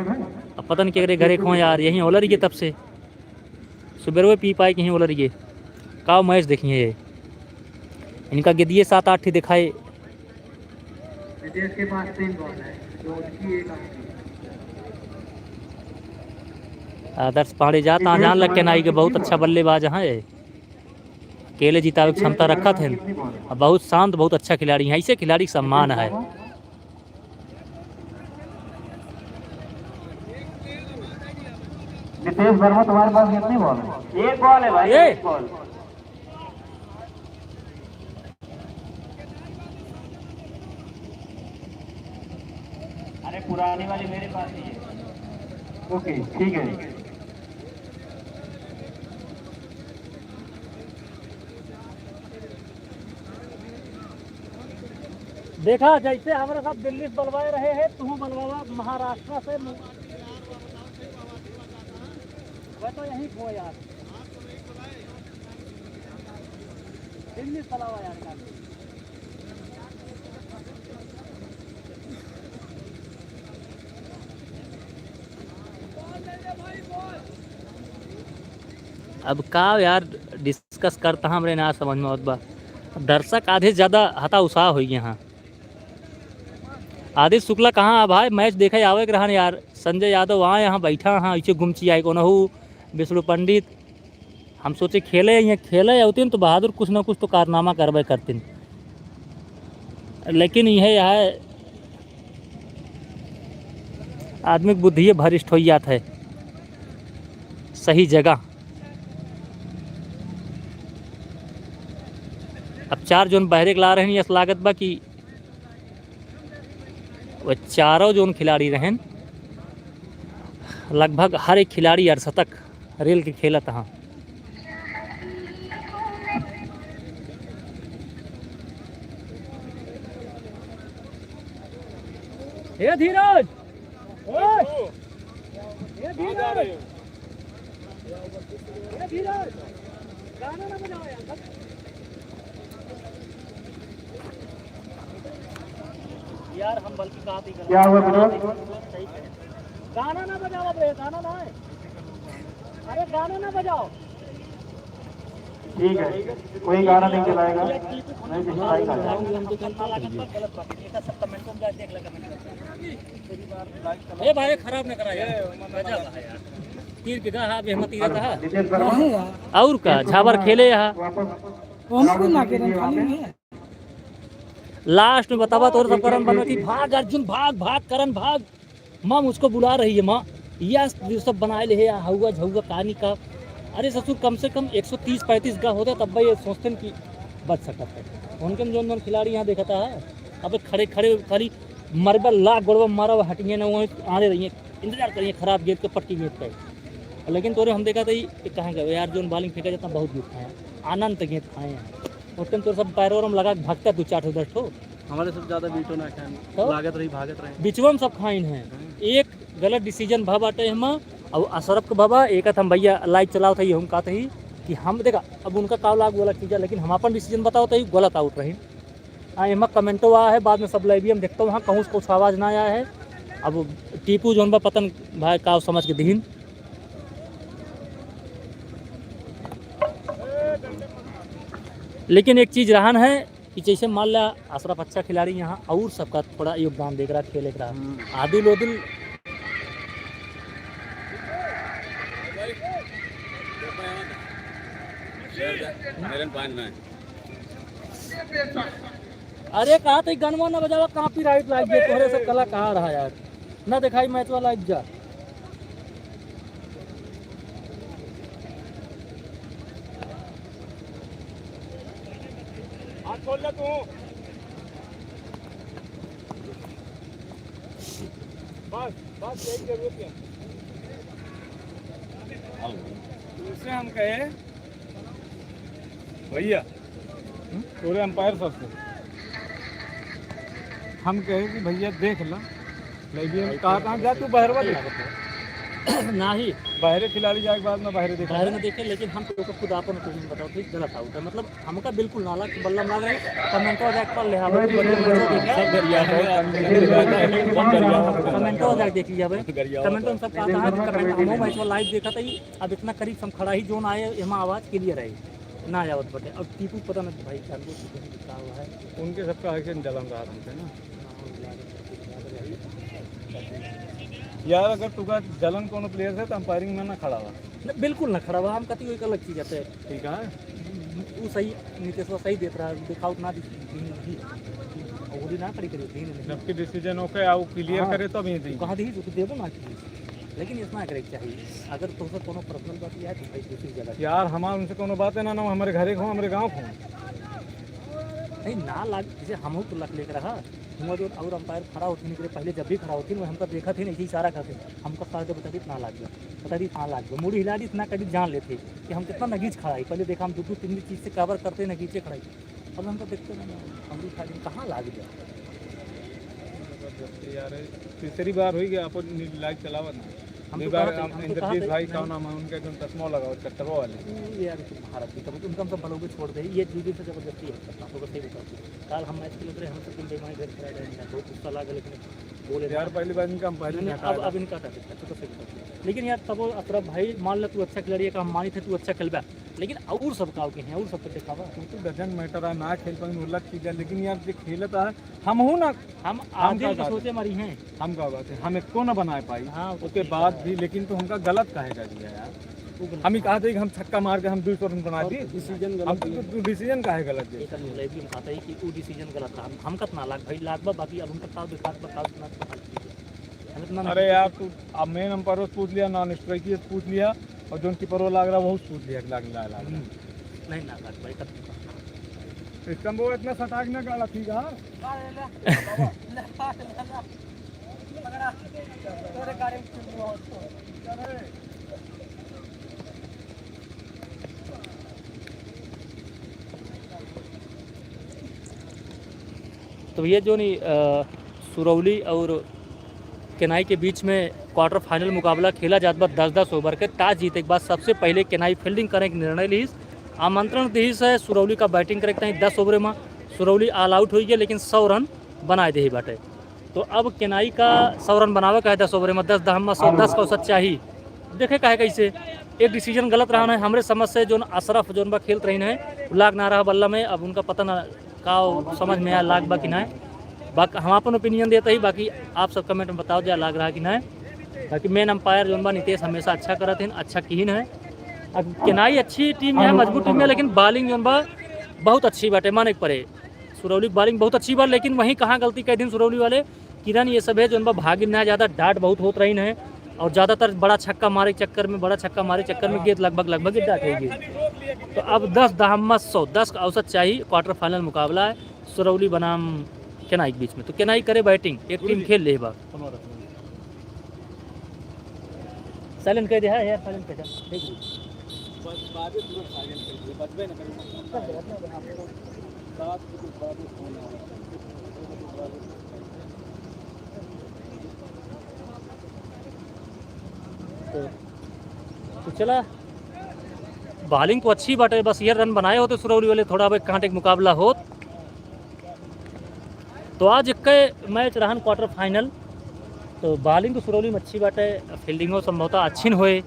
अब पता नहीं केकरे घरे खों यार, यहीं ओलर ये तब से। सुबेरवे पी पाए कहीं बोला रहिए। का मैच देखिए ये। इनका गिद्दिए सात आठ ही दिखाए। नितेश के पास तीन बॉल है, जो उसकी एक आउट। आदर्श पांडे जात, हाँ, जान लग के नाई के बहुत अच्छा बल्लेबाज हैं। अकेले जितावे के क्षमता रखत हैं। और बहुत शांत, बहुत अच्छा खिलाड़ी हैं। ऐसे खिलाड़ी के सम्मान है। नितेश वर्मा, तुम्हारे पास कितनी बॉल है? एक बॉल है भाई, ए! एक बॉल। अरे, पुरानी वाली मेरे पास ही है। ओके, ठीक है। देखा, जैसे हमरे सब दिल्ली से बलवाए रहे हैं, तू बलवावा महाराष्ट्र से। वह तो यहीं खो यार। दिल्ली से लावा यार गाड़ी। अब का यार डिस्कस करता, हमरे ना समझ में आवत बा। दर्शक आधे से ज्यादा हताउत्साह होइ गए हैं। आदित्य शुक्ला कहाँ है भाई? मैच देखे आवे के रहन यार। संजय यादव वहाँ यहाँ बैठा, हाँ, इसे गुमची आए, कोनहू विष्णु पंडित। हम सोचे खेले, यहाँ खेले होते तो बहादुर कुछ ना कुछ तो कारनामा करबे करतिन, लेकिन यह, यह आदमी के बुद्धि भ्रष्ट हो जात है। सही जगह। अब चार जोन बहरे के ला रहे हैं, यस लागत बा कि वो चारों जोन खिलाड़ी रहन, लगभग हर एक खिलाड़ी अर्धशतक रेल के खेलत हा। हे धीरज, ओए! हे धीरज! ए धीरज, गाना ना बजाओ यार, बस। यार, हम बल्कि कहा थी क्या हुआ बेटा? सही कहे। गाना ना बजाओ अब रे, गाना ना है। अरे, गाना ना बजाओ। ठीक है, कोई गाना नहीं चलाएगा। नहीं, नहीं, नहीं, नहीं। हम तो चलता लागत पर गलत बात है। ये सब कमेंट को देख ले, कमेंट करते हैं। ए भाई, खराब न करा यार। गजब है यार। तीर के गा, हाँ, बेहमती रहता है। नहीं यार। और का, झाबर खेले यहाँ। वापस वो हमको ना के रन खाली हुई है। लास्ट में बतावा, तोर सब करन बनवा कि भाग अर्जुन, भाग, भाग करन, भाग। माँ मुझको बुला रही है, माँ। यह सब बनाए ले है, या हौवा झौवा कहानी का। अरे ससुर, कम से कम एक सौ तीस पैंतीस गा होते, तब भाई ये सोचते हैं कि बच सकता है। उनके में जोन जोन खिलाड़ी यहाँ देखता है, अब खड़े खड़े खाली मरबा ला गोड़वा मारा, वो हटिए ना, वहीं आने रहिए, इंतजार करिए खराब गेंद के, पट्टी गेंद पे। लेकिन तोरे हम देखा था, ये कहाँ गए यार, जोन बॉलिंग फेंका जाता, बहुत गेंद खाए हैं, अनंत गेंद खाए हैं। उस टाइम तो सब पैरों में लगा के भागता, दो चार ठो, दस ठो। हमारे सब ज्यादा बीटो ना खाए, तो? लागत रही, भागत रहे। बिचवा में सब खाइन हैं। हम्म। एक गलत डिसीजन भा बाटे हमा, और अशरफ के बाबा, एक हम भैया लाइव चलावत है, हम कहते ही कि हम, देखा, अब उनका का लाग वाला चीज है, लेकिन हम अपन डिसीजन बतावत ही, गलत आउट रही। हाँ, एमा कमेंटो आया है, बाद में सब लाइव भी हम देखते हैं, वहाँ कहूँ से कुछ आवाज ना आया है। अब टीपू जोन बा पतन भाई का समझ के दिहिन। लेकिन एक चीज रहन है कि जैसे मान ला अशरफ अच्छा खिलाड़ी, यहाँ और सबका थोड़ा योगदान देख रहा, खेले के रहा। हम्म। आदिल ओदिल। मेरे पास ना है। अरे कहा तो गनवा ना बजावा, कॉपीराइट लाग गया, तोहरे सब कलाकार है यार। ना दिखाई मैचवा लाइव जा। हाथ खोल ले तू। बस, बस, यही जरूरत है। तुमसे हम कहे, भैया, पूरे अंपायर साहब से हम कहे कि भैया देख ला, लेकिन कहा, कहाँ जा तू बहरवा देख। नाही। बहरे खिलाड़ी जाए के बाद में बहरे देखे। बहरे में देखे, लेकिन हम तो खुद आपन ओपिनियन बताओ, ठीक गलत आउट है। मतलब, हमका बिल्कुल ना लाग, बल्ला मार रहे, कमेंटो जाके पढ़ ले, हाँ, सब गरिया है। कमेंटो जाके देख लिया भाई। गरिया कमेंटो में सब कहा था, कमेंट हमहू मैच में लाइव देखा था, अब इतना करीब से हम खड़ा ही जोन आए, एमा आवाज क्लियर आई, ना आवत बटे। अब टीपू पता ना भाई जानबूझ के का हुआ है। उनके सबका ऐसे जलन रहा हमसे ना। यार, अगर तुका जलन कोनो प्लेयर से, तो अंपायरिंग में ना खड़ा हुआ। न, बिल्कुल ना खड़ा हुआ, हम कती कोई अलग चीज आते। ठीक है। वो सही, नीतीशवा सही देत रहा, दिखावत ना दी, दी, दी। और वो ना खड़ी करी, दी नहीं। जबकि डिसीजन ओके, आओ क्लियर हाँ। करे, तब ये दी। कहाँ दी, तो देबो ना की। लेकिन इतना करे के चाहिए, अगर तुमसे कोनो पर्सनल बात यह है, तो भाई दूसरी जगह। यार, हमार उनसे कोनो बात है ना, ना हमारे घरे को, हमारे गाँव को। नहीं, ना लाग, जैसे हम तो लख लेकर रहा, हुआ जो और अंपायर खड़ा होती नहीं, पहले जब भी खड़ा होती, वो हमका देखा थे ना, ऐसे इशारा करते, हमका कहा था, "बता दी, इतना लाग गया, बता दी, इतना लाग गया।" मुड़ी हिला दी, इतना कभी जान लेते कि हम कितना नगीच खड़ा है। पहले देखा, हम दो, दो, तीन, तीन चीज से कवर करते, नगीचे खड़ा है। अब हमका देखते ना, हम भी खा गए, कहाँ लाग गया? जबरदस्ती यार, तीसरी बार होई गया, अपन लाइव चलावत ना। हम दो तो बार कहते, हम हम तो इंद्रजीत कहते, भाई, नहीं। का नाम है उनका, जो चश्मा लगाओ, चट्टवा वाले। वो यार, तो भारत की कबड्डी, उनका हम सब भलोगे छोड़ दे, ये दीदी से जबरदस्ती है, आप लोग सही बताओ। काल हम मैच खेलत रहे, हम सब दिन बेईमानी घर करा रहे हैं, बहुत गुस्सा लागे, लेकिन बोले यार, ना। पहली बार इनका हम पहले नहीं, नहीं, हटा अब, रहे। अब इनका हटा देता, छोटा सा भी। लेकिन यार, तब वो अशरफ भाई, मान ले तू अच्छा खिलाड़ी है, का हम मानी थे तू अच्छा खेलबा, लेकिन और सब का के हैं, और सब पे दिखावा। वो तो doesn't matter है, ना खेल पाइन, वो अलग चीज है, लेकिन यार, जो खेलत है, हम हूँ ना, हम हम आधे का के बात सोचे है? मारी हैं। हम का बात है, हम एको ना बनाए पाई, हाँ, वो ओके ठीक बात है। भी, लेकिन तो हमका गलत काहे कर दिया यार? वो गलत हम ही था। कहा थे कि हम छक्का मार के हम दो सौ रन बना और दिए। डिसीजन हम गलत तो, है। तो डिसीजन काहे गलत दे? ये सब लेकिन कहता है कि वो डिसीजन गलत था। हम, हमका तो ना लाग भाई, लाग बा, बाकी अब हमका का दिखा, बता, बता, बता, बता। अरे यार, तू अब मेन अंपायर से पूछ लिया, नॉन स्ट्राइक से पूछ लिया, और जोन कीपर वो लाग रहा, वो पूछ लिया, लाग, लाग, लाग। हम्म। नहीं, ना लाग भाई, कब? इसका वो इतना सटाक ना गाला ठीक है, हाँ? तो ये जो नहीं, अ, सुरौली और केनाई के बीच में क्वार्टर फाइनल मुकाबला खेला जात बा दस दस ओवर के। टॉस जीते के बाद सबसे पहले केनाई फील्डिंग करे के निर्णय लिहिस। आमंत्रण दिहिस है सुरौली का बैटिंग करे के ताईं दस ओवर में। सुरौली ऑल आउट होइ गया, लेकिन सौ रन बनाए देही बाटे। तो अब केनाई का सौ रन बनावे का है दस ओवर में, दस दहम्मा सौ, दस का औसत चाही। देखे का है कैसे एक डिसीजन गलत रहा है। हमरे समझ से जोन अशरफ जोन बा खेलत रही है, लाग ना रहा बल्ला में। अब उनका पता ना का समझ में आया, लाग बा कि ना। बाकी हम अपन ओपिनियन देते ही, बाकी आप सब कमेंट में बताओ जा लाग रहा कि ना। बाकी मेन अंपायर जोन बा नितेश हमेशा अच्छा करत हैं, अच्छा किहिन है। अब केनाई अच्छी टीम है, मजबूत टीम है, लेकिन बॉलिंग जोन बा बहुत अच्छी बाटे, माने के पड़े। सुरौली की बॉलिंग बहुत अच्छी बा, लेकिन वहीं कहाँ गलती कइ दिन सुरौली वाले, किरण ये सब है जोन बा भागिन ना ज़्यादा, डाट बहुत होत रही है और ज़्यादातर बड़ा छक्का मारे के चक्कर में, बड़ा छक्का मारे के चक्कर में गेंद लगभग, लगभग गेंद डाट होई गई। तो अब दस दहम्मा सौ, दस का औसत चाहिए। क्वार्टर फाइनल मुकाबला है सुरौली बनाम केनाई के बीच में, तो केनाई करे बैटिंग, एक टीम खेल ले बा। साइलेंट कह दिया है यार, साइलेंट कह दिया। देख लीजिए। बस बाजे तुरंत साइलेंट कर दिए, बजबे ना करें। सात बजे बाजे फोन आ रहा है। तो, तो चला, बॉलिंग तो अच्छी बाटे, बस ये रन बनाए होते सुरौली वाले, थोड़ा अब एक कांटे के मुकाबला होत। तो आज इक्के मैच रहन क्वार्टर फाइनल, तो बॉलिंग तो सुरौली में अच्छी बाटे, फील्डिंगो संभवतः अच्छी न होए।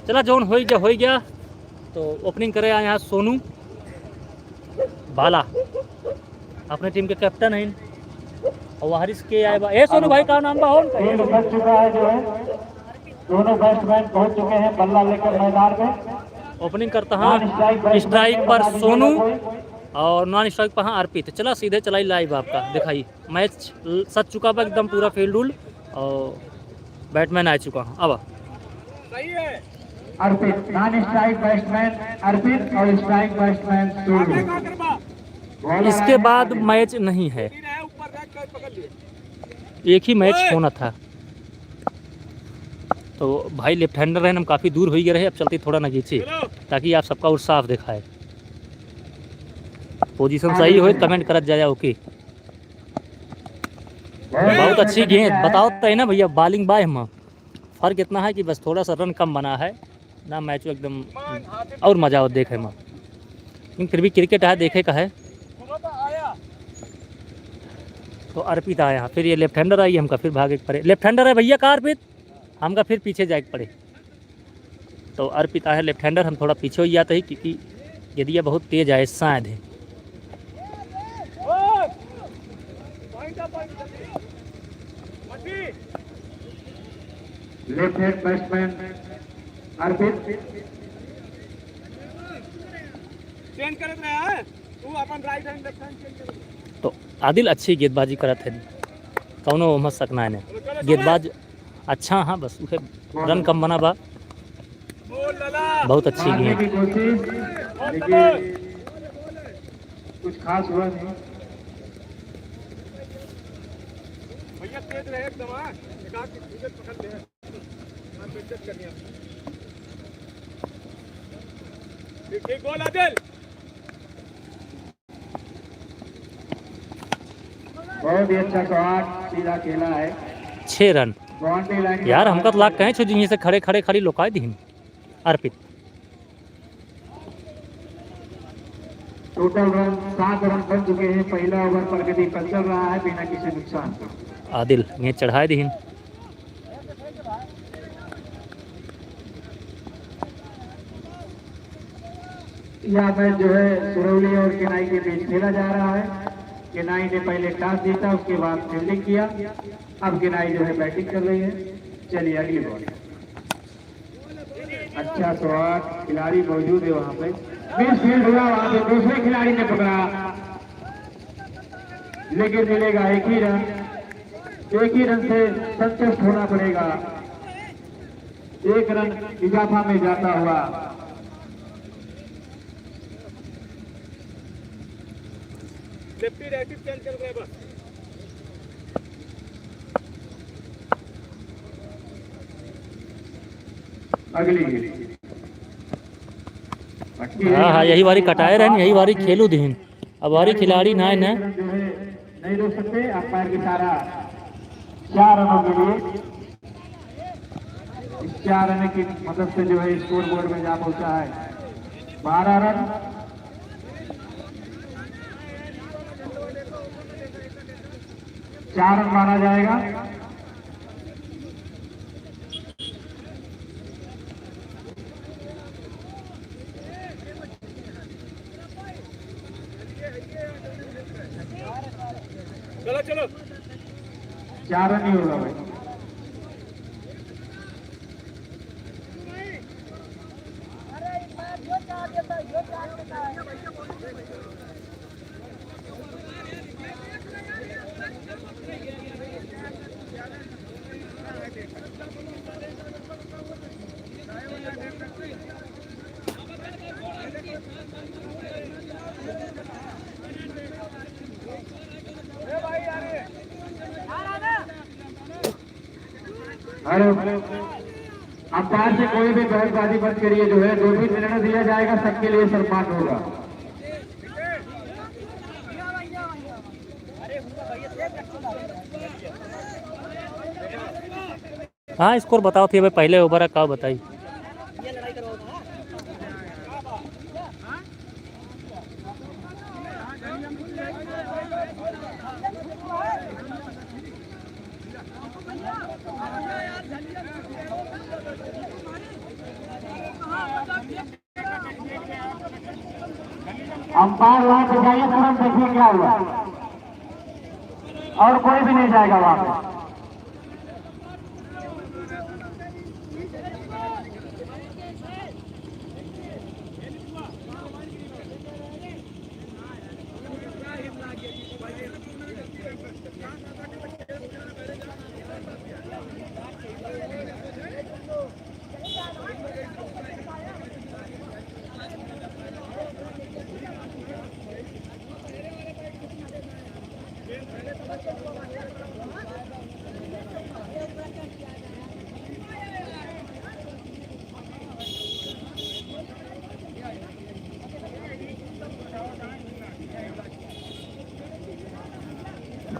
चला, जौन होई गया, होई गया। तो ओपनिंग करे आए हैं सोनू बाला, अपने टीम के कैप्टन हैं। और वारिस के आए बा, ए सोनू भाई, का नाम बा? हो फील्ड थक चुका है जो है, दोनों बैट्समैन पहुंच चुके हैं बल्ला लेकर मैदान में। ओपनिंग करता है नॉन स्ट्राइक बैट्समैन स्ट्राइक पर बता दीजिएगा सोनू कोई। और नॉन स्ट्राइक पर हाँ अर्पित। चला सीधे चलाई लाइव आपका दिखाई। मैच ल-, सज चुका बा एकदम पूरा फील्ड उल्ड और बैट्समैन आ चुका। अब अर्पित, नॉन स्ट्राइक बैट्समैन अर्पित और स्ट्राइक बैट्समैन सोनू। बॉलर इसके आए बाद हैं। मैच नहीं है, एक ही मैच होना था। तो भाई लेफ्ट हैंडर हैं, हम काफ़ी दूर होई गए रहे, अब चलते थोड़ा नगीचे ताकि आप सबका और साफ दिखाए। पोजीशन सही होए, कमेंट करत जाया, ओके। बहुत अच्छी गेंद, बताओ तो है ना भैया, बॉलिंग बाय हम। फर्क इतना है कि बस थोड़ा सा रन कम बना है ना, मैच एकदम और मजा आवत देखे में। लेकिन फिर भी क्रिकेट है, देखे का है। तो अर्पित आया, फिर ये लेफ्ट हैंडर आई, हमका फिर भागे के पड़े। लेफ्ट हैंडर है भैया का अर्पित, हमका फिर पीछे जाए के पड़े। तो अर्पित आहे लेफ्ट हैंडर, हम थोड़ा पीछे हो जाते ही, क्योंकि गेंदिया बहुत तेज आए शायद है। Left hand batsman Arpit. Change करत रहे हैं, तू अपन right hand, left hand change कर। तो आदिल अच्छी गेंदबाजी करत है, कौनो ओहमा शक ना है। गेंदबाज अच्छा, हाँ, बस उहे रन कम बना बा। बहुत अच्छी मारने गेंद। की कोशिश, लेकिन कुछ खास हुआ नहीं। भैया तेज रहे एकदम, हाँ। एक आध विकेट पकड़ ले। हाँ, तो इज्जत करनी है। ठीक, ठीक, बॉल आदिल। बहुत ही अच्छा शॉट, सीधा खेला है। छह रन। बाउंड्री लाइन के यार, बाहर। हमका तो लाग कहे छो जी, से खड़े खड़े खाली लोकाय दिहिन। अर्पित। टोटल रन, सात रन बन चुके हैं। पहला ओवर प्रगति पर चल रहा है बिना किसी नुकसान के। आदिल, ये चढ़ाए दिहिन। यह मैच जो है सुरौली और केनाई के बीच खेला जा रहा है। केनाई ने पहले टॉस जीता, उसके बाद फील्डिंग किया। अब केनाई जो है बैटिंग कर रही है। चलिए अगली बॉल। अच्छा शॉट, खिलाड़ी मौजूद है वहां पे। मिस फील्ड हुआ वहां पे, दूसरे खिलाड़ी ने पकड़ा, लेकिन मिलेगा एक ही रन। एक ही रन से संतुष्ट होना पड़ेगा। एक रन इजाफा में जाता हुआ। लेफ्टी राइटी चेंज कर रहे बस। अगली गेंद। हाँ, हाँ, यही बारी कटाए रहन, यही बारी खेलू दिहिन। अब बारी खिलाड़ी ना है ना। जो है, नहीं रोक सकते, अंपायर की इशारा। चार रनों के लिए, इस चार रन की मदद से जो है स्कोर बोर्ड में जा पहुंचा है बारह रन। चार रन माना जाएगा। चलो, चलो। चार रन ही होगा भाई। हेलो, अंपायर से कोई भी बहसबाजी मत करिए, जो है जो भी निर्णय दिया जाएगा सबके लिए सम्मान होगा। हाँ, स्कोर बताओ थी भाई, पहले ओवर है, का बताई? अंपायर वहां पे जाइए, तुरंत देखिए क्या हुआ, और कोई भी नहीं जाएगा वहां पे।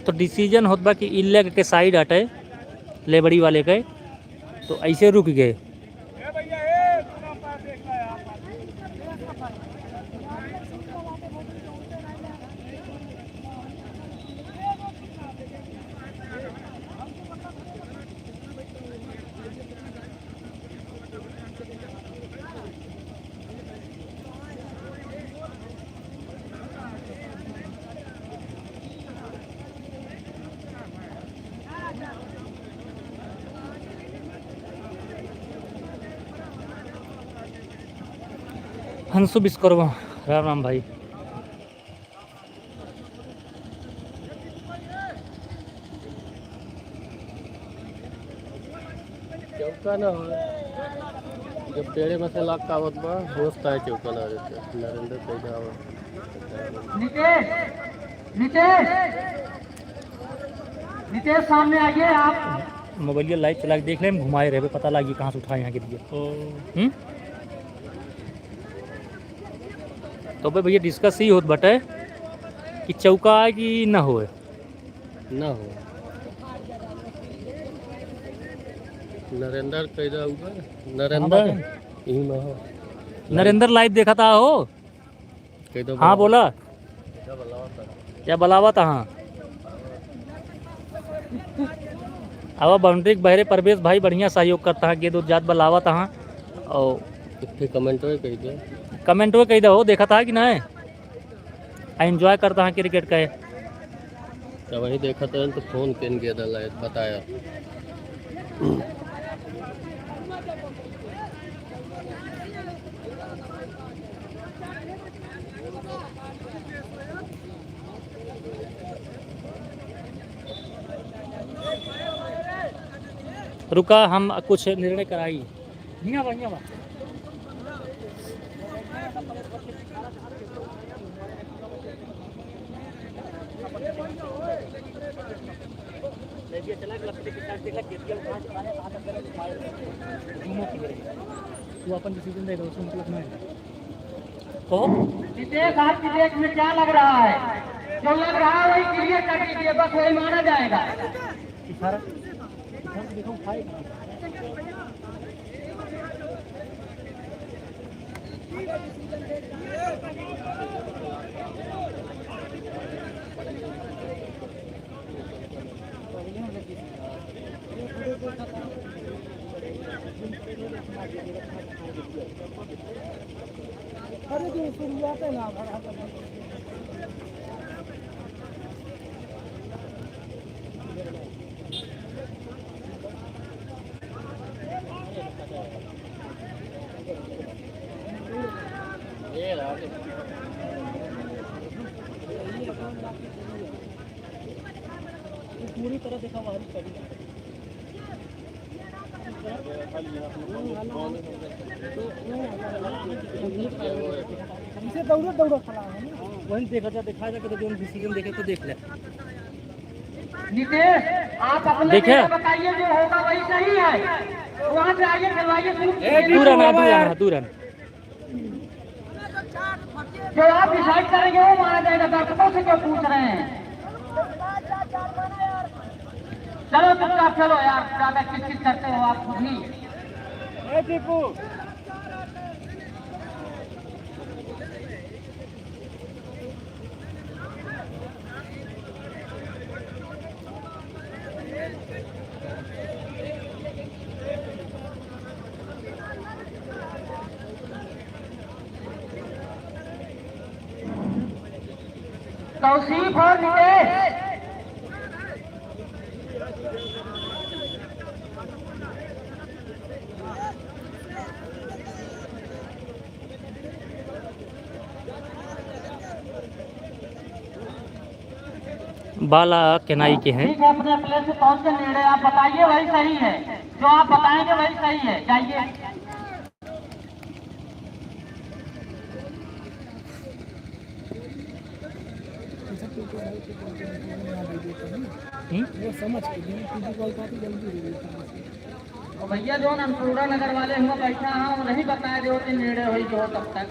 तो डिसीजन होत बा कि ई लेग के साइड हटे, लेबड़ी वाले के, तो ऐसे रुक गए। अंशु विश्वकर्मा, राम राम भाई। चौका ना हो, जब पेड़े में से लाग का आवत बा, होश काहे चौका ना रहते। नरेंद्र कैदा हो। नितेश, नितेश, नितेश, सामने आइए आप। मोबाइल live चला के देख लें, घुमाए रहबे, पता लागी कहाँ से उठाए, यहाँ के दिए। ओ। हम्म? तो बे भैया, discuss ई होत बाटे कि चौका आए कि ना होए? ना हो। नरेंद्र कैदा हुआ? हाँ, नरेंद्र? बाबा। यही ना हो। नरेंद्र live देखत हो? कैदा हाँ, बोला। बोला। क्या बलावत हाँ? अब boundary के बहरे परवेश भाई बढ़िया सहयोग करता है, गेंद उद जात बलावत हाँ। और एक ठे comment हुए कही दे। Comment हुए कही दे हो, देखत हा कि नहीं? आ enjoy करता है cricket का। तो वही देखत रहन तो फोन केन गेदल है, बताया। रुका, हम कुछ निर्णय कराई। हियाँ बा, हियाँ बा। तू अपन decision दे दो, उसमें मतलब नहीं है। कहो। विदेश, आपकी देश में क्या लग रहा है? जो लग रहा है वही clear कर दीजिए, बस वही माना जाएगा। इशारा, इशारा देखो, उठाए। अरे, जो शुरुआत है ना, पूरी तरह देखा हुआ है। इसे दौड़ो, दौड़ो खड़ा है ना। वही देखा जा, दिखाया जा, कभी जो decision देखे तो देख ले। नितेश, आप अपना देखे? डेटा बताइए, जो होगा वही सही है। वहाँ से आइए, खिलवाइए, शुरू कीजिए। दूर आना, दूर आना, दूर आना। जो आप decide करेंगे वो माना जाएगा। दर्शकों से क्यों पूछ रहे हैं? चलो चुपचाप चलो यार, ज्यादा किचकिच करते हो आप खुद ही। ए दीपू। तौसीफ और नितेश। बाला केनाई के हैं। ठीक है, अपने अपने से कौन से निर्णय आप बताइए, वही सही है, जो आप बताएंगे वही सही है। जाइए। हम्म? वो समझ के दिन टीवी कॉल पर जल्दी हो गई। और भैया, जो अन्नपूर्णा नगर वाले हुआ बैठा हाँ, वो नहीं बताए दे होते निर्णय होई जो तब तक।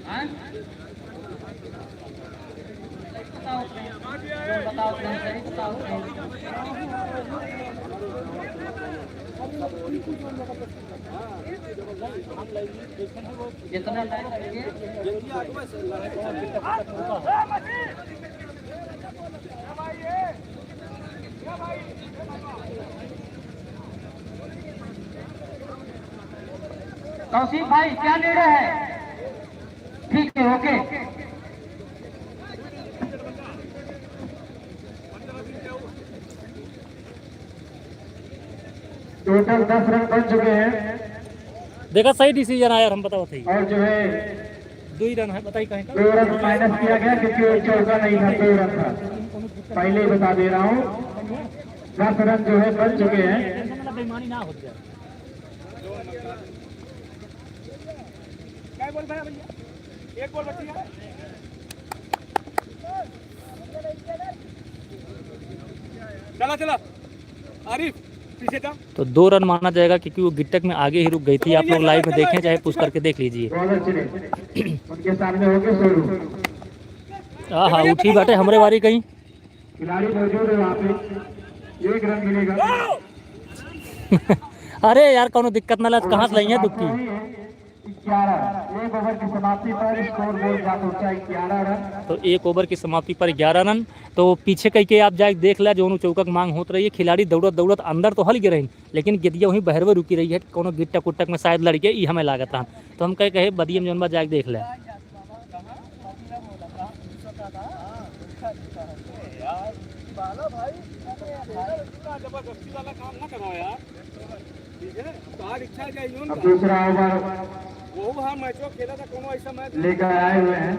हाँ? बताओ, बताओ, सही बताओ। जितना टाइम लगे। तौसीफ भाई, क्या निर्णय है? ठीक है, ओके। तो टोटल दस रन बन चुके हैं। देखा, सही डिसीजन आया यार, हम बतावत हई। और जो है, दो ही रन है, बताई काहे का? दो रन माइनस किया गया क्योंकि वो चौका नहीं था, दो रन था। पहले ही बता दे रहा हूँ, दस रन जो है बन चुके हैं। टेंशन वाला बेईमानी ना हो जाए। क्या बोल रहा है भैया? एक बॉल बची है। चला, चला। आरिफ, पीछे जा। तो दो रन माना जाएगा क्योंकि वो गिट्टक में आगे ही रुक गई थी। आप लोग लाइव में देखें, चाहे पुश करके देख लीजिए। बॉलर चले। उनके सामने होके शुरू। आहा, उठी बाटे हमरे वारी कहीं। खिलाड़ी मौजूद है वहाँ पे, एक रन मिलेगा। अरे यार, कौनो दिक्कत ना ला, कहाँ से लइहे दुक्की? ग्यारह, एक ओवर की समाप्ति पर स्कोर बोर्ड जा पहुंचा ग्यारह रन। तो एक ओवर की समाप्ति पर ग्यारह रन। तो पीछे कह के आप जाके देख ला, जो चौका के मांग होत रही है, खिलाड़ी दौड़त दौड़त अंदर तो हल गए रहे, लेकिन गेदिया वहीं बहरवे रुकी रही है, कोनो गिट्टक उट्टक में शायद लड़ के ई हमें लागत रहा। तो हम कहे, कहे बदियम जौन बा जाके देख ले। जबरदस्ती वाला काम ना करो यार। ठीक है, तो आज इच्छा जाए यूं अब दूसरा ओवर वो हाँ मैचो खेला था, कोनो ऐसा मैच लेकर आए हुए हैं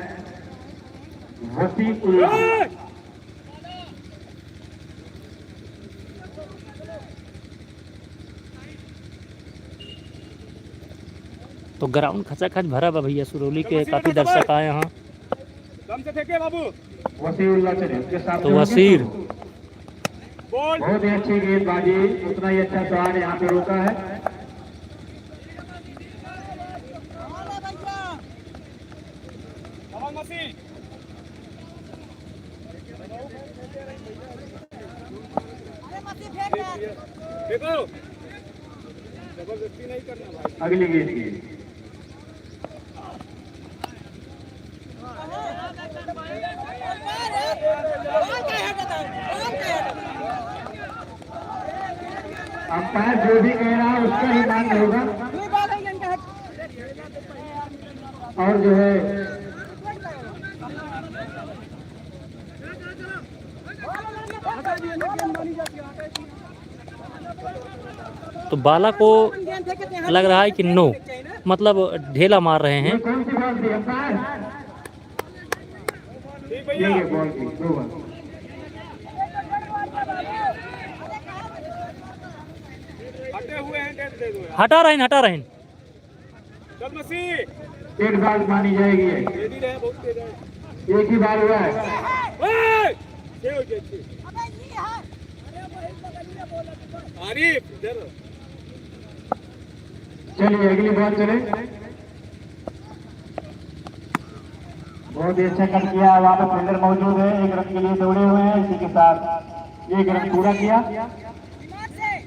वसीउल्लाह। तो ग्राउंड खचाखच भरा बा भैया, सुरौली के काफी दर्शक आए हैं। कम से फेंके बाबू। वसीउल्लाह चले, उसके सामने तो होंगे वसीर। तो बहुत ही अच्छी गेंदबाजी, उतना ही अच्छा शॉट यहाँ पे रोका है। देखो, जबरदस्ती नहीं करना भाई। अगली गेंद की। अंपायर जो भी कह रहा है, उसका ही मान्य होगा। और जो है, तो बाला को लग रहा है कि नो, मतलब ढेला मार रहे हैं। ये कौन सी बॉल थी, अंपायर? ये, ये बॉल थी, दो बॉल। हटे हुए हैं, डेट दे दो यार। हटा रहे हैं, हटा रहे हैं। चल मसी। एक बार मानी जाएगी ये। तेजी रहे, बहुत तेज है। एक ही बार हुआ है। ओए! छह हो गए, छह। आरिफ, इधर। चलिए, अगली बॉल चले। बहुत ही अच्छा कट किया, वहाँ पे फील्डर मौजूद है, एक रन के लिए दौड़े हुए हैं, इसी के साथ एक रन पूरा किया।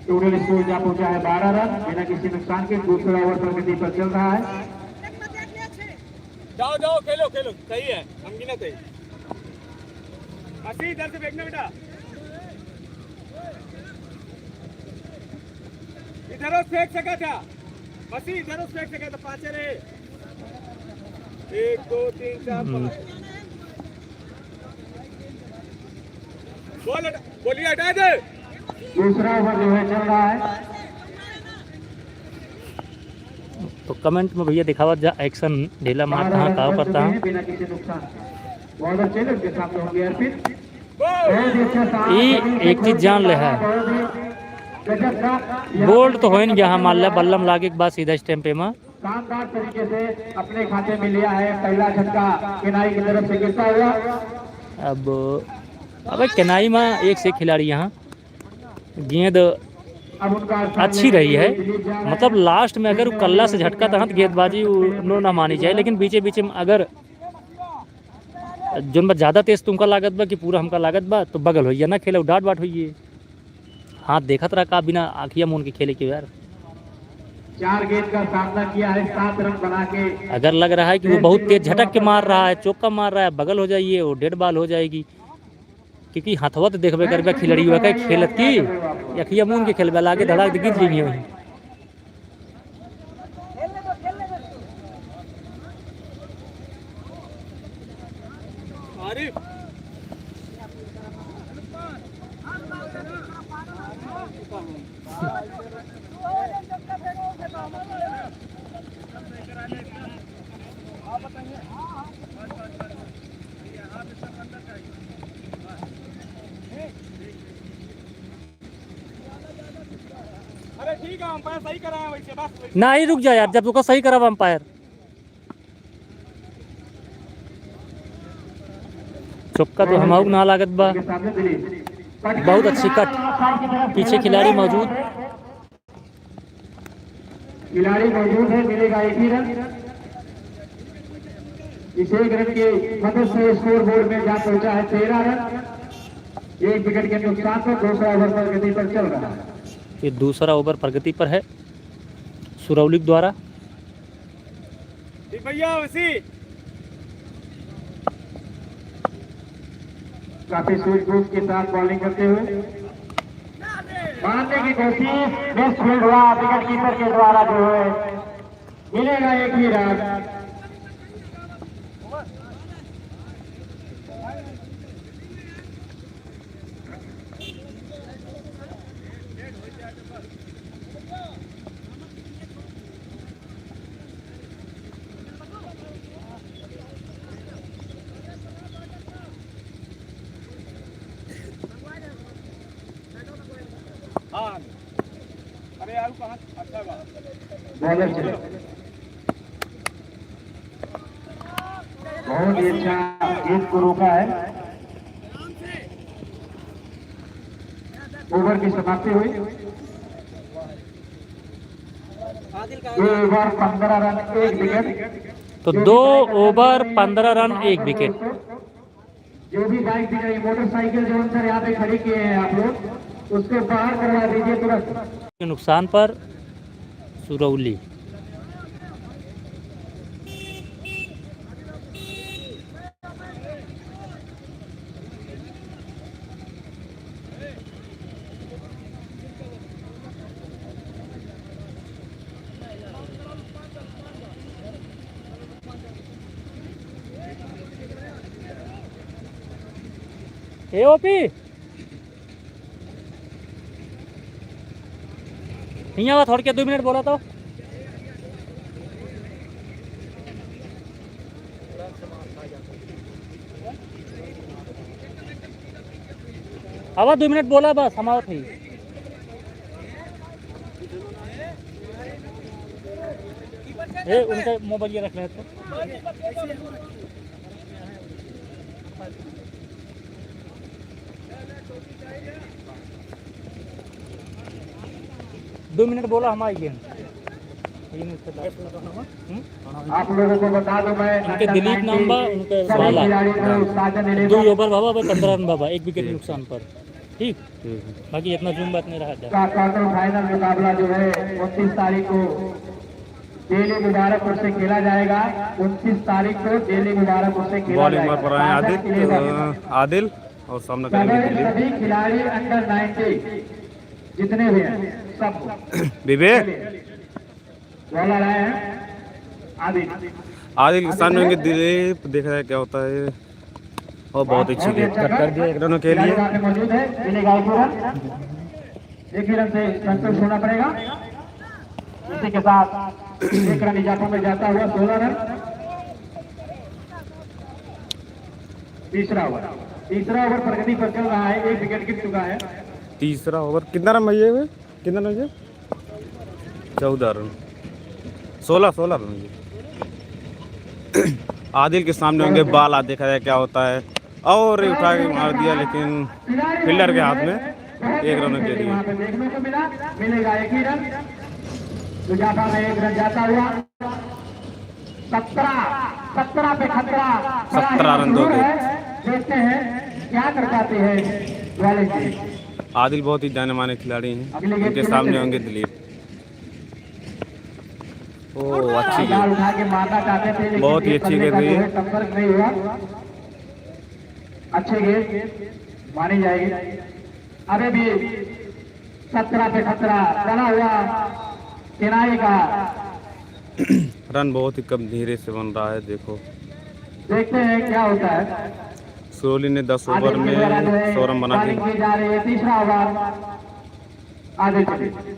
टोटल स्कोर जा पहुंचा है बारह रन, बिना किसी नुकसान के। दूसरा ओवर प्रगति पर चल रहा है। जाओ, जाओ, खेलो, खेलो, सही है, हम गिना सही। मसी, इधर से फेंकना बेटा। इधर से फेंक सका था। मसी, इधर से फेंक सका था, पाँच रहे। एक, दो, तीन, चार, हम्म। पाँच। बॉल हटा, बोलिए, हटा दे। दूसरा ओवर जो है चल रहा है। तो कमेंट में भैया दिखावत जा, एक्शन ढेला मारत हाँ, का करता हाँ। बिना किसी नुकसान। बॉलर चले, उनके सामने होंगे अर्पित। बहुत ही अच्छा शॉट। ई एक चीज जान ले है, बहुत ही गजब का। बोल्ड तो होइन गया, हाँ, मान ले बल्लम लागे के बाद सीधा स्टंप पे मा। शानदार तरीके से अपने खाते में लिया है पहला छक्का किनाई की तरफ से गिरता हुआ। अब, अबे किनाई मा एक से खिलाड़ी यहाँ गेंद अब उनका अच्छी रही है, मतलब लास्ट में अगर वो कल्ला से झटका तहत गेंदबाजी वो नो ना मानी जाए, लेकिन बीचे बीचे में अगर जोन बा ज्यादा तेज तुमका लागत बा कि पूरा हमका लागत बा, तो बगल होइए ना खेले, डाट बाट होइए। हाथ देखत रहा का बिना आँखिया मून के खेले के यार। चार गेंद का सामना किया है, सात रन बना के। अगर लग रहा है कि वो बहुत तेज झटक के मार रहा है, चौका मार रहा है, बगल हो जाइए, वो डेड बॉल हो जाएगी। क्योंकि हथवा तो देखबे करबे खिलड़िया के खेलत की, अँखिया मून के खेलबे लागे, धड़ाक दे गिर जाइए वहीं। आरिफ। अंपायर सही कराए वैसे, बस वैसे। नाही, रुक जा यार, जब तोका सही कराब अंपायर। चौका तो हमाऊ ना लागत बा। बहुत अच्छी कट, पीछे खिलाड़ी मौजूद। खिलाड़ी मौजूद है, मिलेगा एक ही रन। इस एक रन की मदद से स्कोर बोर्ड में जा पहुंचा है तेरह रन। एक विकेट के नुकसान पर दूसरा ओवर प्रगति पर चल रहा है। ये दूसरा ओवर प्रगति पर है सुरौली के द्वारा। ठीक भैया, वैसी। काफी सूझबूझ के साथ बॉलिंग करते हुए मारने की कोशिश, मिस फील्ड हुआ, विकेट कीपर के द्वारा जो है मिलेगा एक ही रन। हाँ। अरे यार, कहाँ? अच्छा बा। बॉलर चले। बहुत ही अच्छा गेंद को रोका है। ओवर की समाप्ति हुई। दो ओवर, पन्द्रह रन, एक विकेट। तो दो ओवर, पन्द्रह रन, एक विकेट। जो भी बाइक दिख रही, मोटरसाइकिल जो अंदर यहाँ पे खड़ी किए हैं आप लोग, उसको बाहर करवा दीजिए तुरंत। के नुकसान पर सुरौली। ए ओपी, हियाँ आवा, थोड़ के दो मिनट बोला तो। आवा, दो मिनट बोला बस, हम आवत ही। ए, उनका मोबाइल ये रख ले तो। दो मिनट बोला, हम आइगे। तीन मिनट से बात। हम्म? आप लोगों को बता दूं, मैं उनके अंडर दिलीप नाम बा, नाइनटीन उनके सभी बाला। खिलाड़ी को हाँ। साजन एलेवन दो ओवर बाबा, बस पन्द्रह रन बाबा, एक विकेट ठीक। नुकसान पर। ठीक? ठीक है। बाकी इतना जूम बात नहीं रहा था। का क्वार्टर फाइनल मुकाबला जो है उनतीस तारीख को डेली मुबारकपुर से खेला जाएगा। उनतीस तारीख को डेली मुबारकपुर से खेला बॉलिंग जाएगा। पर आए साजन आदित्य, एलेवन। अ, आदिल। और सामने करेंगे सभी, दिलीप। सभी खिलाड़ी अंडर नाइनटीन जितने भी हैं, सबको। विवेक। बॉलर आए हैं, आदिल। आदिल के सामने होंगे दिलीप, देख रहे हैं क्या होता है। और बहुत अच्छी गेंद। अच्छा कट कर दिया एक रनों के लिए। खिलाड़ी वहाँ पे मौजूद है, मिलेगा एक रन। एक ही रन से संतुष्ट होना पड़ेगा। इसी के साथ एक रन इजाफा में जाता हुआ सोलह रन। तीसरा ओवर, तीसरा ओवर प्रगति पर चल रहा है, एक विकेट गिर चुका है। तीसरा ओवर कितना रन भैया हुए? कितना रन भैया? चौदह रन, सोलह, सोलह रन भैया। आदिल के सामने होंगे, बाला, देखा जाए क्या होता है। और उठा के मार दिया, लेकिन फील्डर के हाथ में एक रन के लिए। वहाँ पे देखने को मिला, मिलेगा एक ही रन। इजाफा में एक रन जाता हुआ। सत्रह, सत्रह पे खतरा। सत्रह रन दो गेंद। देखते हैं क्या कर पाते हैं ग्वालियर के। आदिल बहुत ही जाने माने खिलाड़ी हैं। अगली गेंद उनके सामने होंगे दिलीप। ओ, अच्छी गेंद। उठा के मारना चाहते थे, लेकिन बहुत ही अच्छी गेंद का जो है संपर्क नहीं हुआ। अच्छी गेंद मानी जाएगी। अभी भी सत्रह पे खतरा बना हुआ तेनाली का। रन बहुत ही कम, धीरे से बन रहा है, देखो। देखते हैं क्या होता है। सुरौली ने दस ओवर में सौ रन बना दी। जा रही है, तीसरा ओवर। आगे चलिए।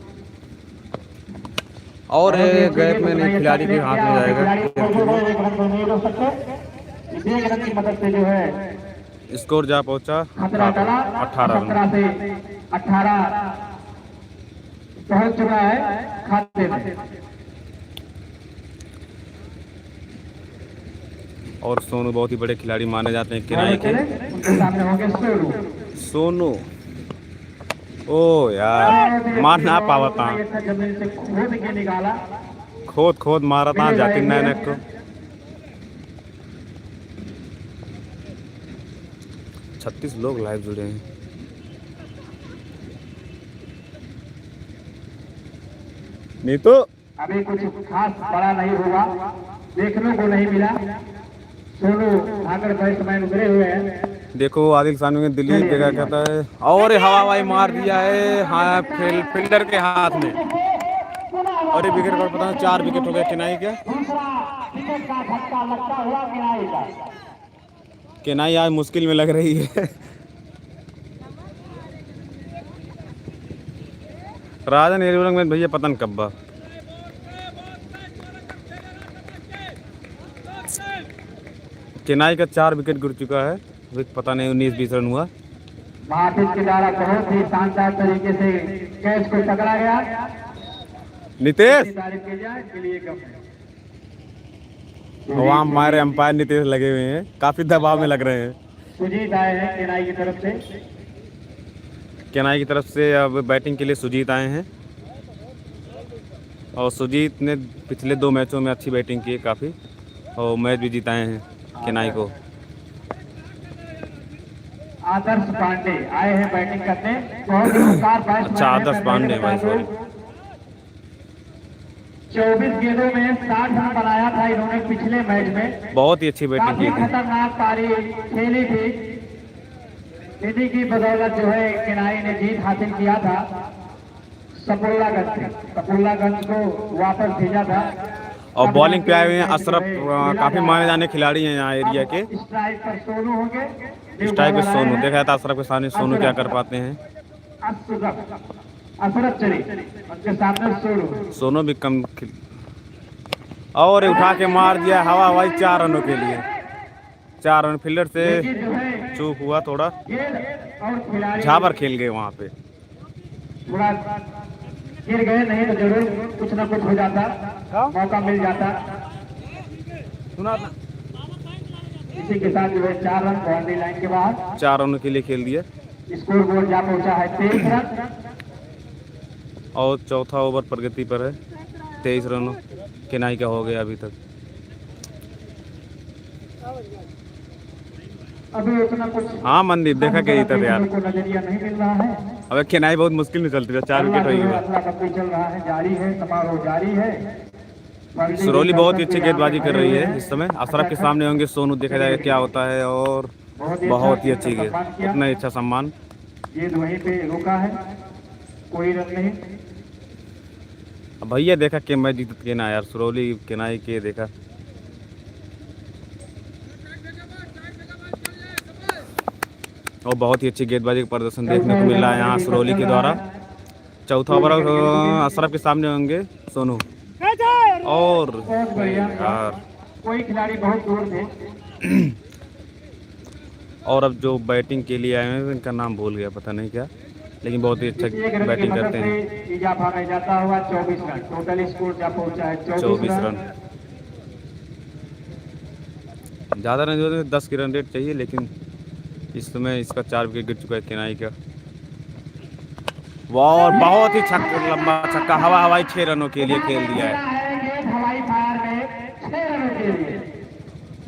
और गैप में नहीं, खिलाड़ी के हाथ में जाएगा। खिलाड़ी को एक रन तो नहीं रोक सकते। एक रन की मदद से जो है स्कोर जा पहुंचा खतरा टला, अठारह रन। सत्रह से अठारह। पहुंच चुका है खाते में। और सोनू बहुत ही बड़े खिलाड़ी माने जाते हैं किनाई के। उनके सामने होंगे सोनू। सोनू, ओ यार, मार ना पावत हाँ। जमीन से खोद के निकाला। खोद खोद मारत हाँ, जाती नैनक को। छत्तीस लोग लाइव जुड़े हैं। नहीं तो अभी कुछ खास बड़ा नहीं हुआ, देखने को नहीं मिला। सोनू भागड़ बैट्समैन उतरे हुए हैं। देखो आदिल सानवी ने दिल्ली देखा कहता है, और हवा हवाई मार दिया है, हाँ, फील-, फील्डर के हाथ में। और ये विकेट पर पता नहीं चार विकेट हो गए किनाई के। किनाई आज मुश्किल में लग रही है। राजन एलुरंग में भैया पता नहीं कब बा। किनाई का चार विकेट गिर चुका है, अभी पता नहीं उन्नीस बीस रन हुआ। महापिच के द्वारा बहुत ही शानदार तरीके से कैच को पकड़ा गया। नितेश। तारीफ की जाए, के लिए कम है। वहाँ हमारे अंपायर नितेश लगे हुए हैं, काफ़ी दबाव में लग रहे हैं। सुजीत आए हैं केनाई की तरफ से। केनाई की तरफ से अब बैटिंग के लिए सुजीत आए हैं और सुजीत ने पिछले दो मैचों में अच्छी बैटिंग की है काफ़ी और मैच भी जिताए हैं केनाई को। आदर्श पांडे आए हैं बैटिंग करने। बहुत ही शानदार बैट्समैन अच्छा, है आदर्श पहले पांडे भाई, बता दूं। सॉरी। चौबीस गेंदों में साठ रन बनाया था इन्होंने पिछले मैच में। बहुत ही अच्छी बैटिंग काफी की थी। खतरनाक पारी खेली थी, इन्हीं की बदौलत जो है केनाई ने जीत हासिल किया था। सपुल्लागंज से, सपुल्लागंज को वापस भेजा था। और बॉलिंग पे आए हुए हैं अशरफ, अ, काफी माने जाने खिलाड़ी हैं यहाँ एरिया के। स्ट्राइक पर सोनू होंगे। स्ट्राइक पे सोनू, देखा था अशरफ के सामने सोनू क्या कर पाते हैं। अशरफ, अशरफ चले, उनके सामने सोनू। सोनू भी कम खिल-, और उठा के मार दिया हवा हवाई चार रनों के लिए। चार रन फील्डर से देखिए जो है चूक हुआ थोड़ा, गेंद और खिलाड़ी झाबर खेल गए वहाँ पे। थोड़ा गिर गए, नहीं तो जरूर कुछ ना कुछ हो जाता, हाँ? मौका मिल जाता। सुना था। इसी के साथ जो है चार रन बाउंड्री लाइन के बाहर। चार रन के लिए खेल दिया। स्कोर बोर्ड जा पहुंचा है तेईस रन। और चौथा ओवर प्रगति पर है, तेईस रन केनाई का हो गया अभी तक। अभी उतना कुछ हाँ मनदीप, देखा के इतना यार। को नजरिया नहीं मिल रहा है। अबे केनाई बहुत मुश्किल में चलती है, चार विकेट हो गया। अदला बदली चल रहा है, जारी है, समारोह जारी है। सुरौली बहुत ही अच्छी गेंदबाजी कर रही है इस समय। अशरफ के सामने होंगे सोनू, देखा जाएगा क्या होता है। और बहुत ही अच्छी गेंद, इतना ही अच्छा सम्मान। गेंद वहीं पे रुका है, कोई रन नहीं। अब भैया देखा के मैच जीतत के ना यार, सुरौली केनाई के देखा। और बहुत ही अच्छी गेंदबाजी का प्रदर्शन देखने को मिल रहा है यहाँ सुरौली के द्वारा। चौथा ओवर, अ, अशरफ के सामने होंगे सोनू। और बहुत बढ़िया। यार। कोई खिलाड़ी बहुत दूर थे। और अब जो बैटिंग के लिए आए हैं, इनका नाम भूल गया, पता नहीं क्या, लेकिन बहुत ही अच्छा एक रन की बैटिंग मदद करते हैं। से इजाफा में जाता हुआ चौबीस रन, टोटल स्कोर जा पहुंचा है चौबीस चौबीस रन। रन। ज़्यादा रन जो है, दस की रन रेट चाहिए, लेकिन इस समय इसका चार विकेट गिर चुका है केनाई का। वाह, और बहुत ही छक्का, लंबा छक्का, हवा हवाई छह रनों के लिए खेल दिया है।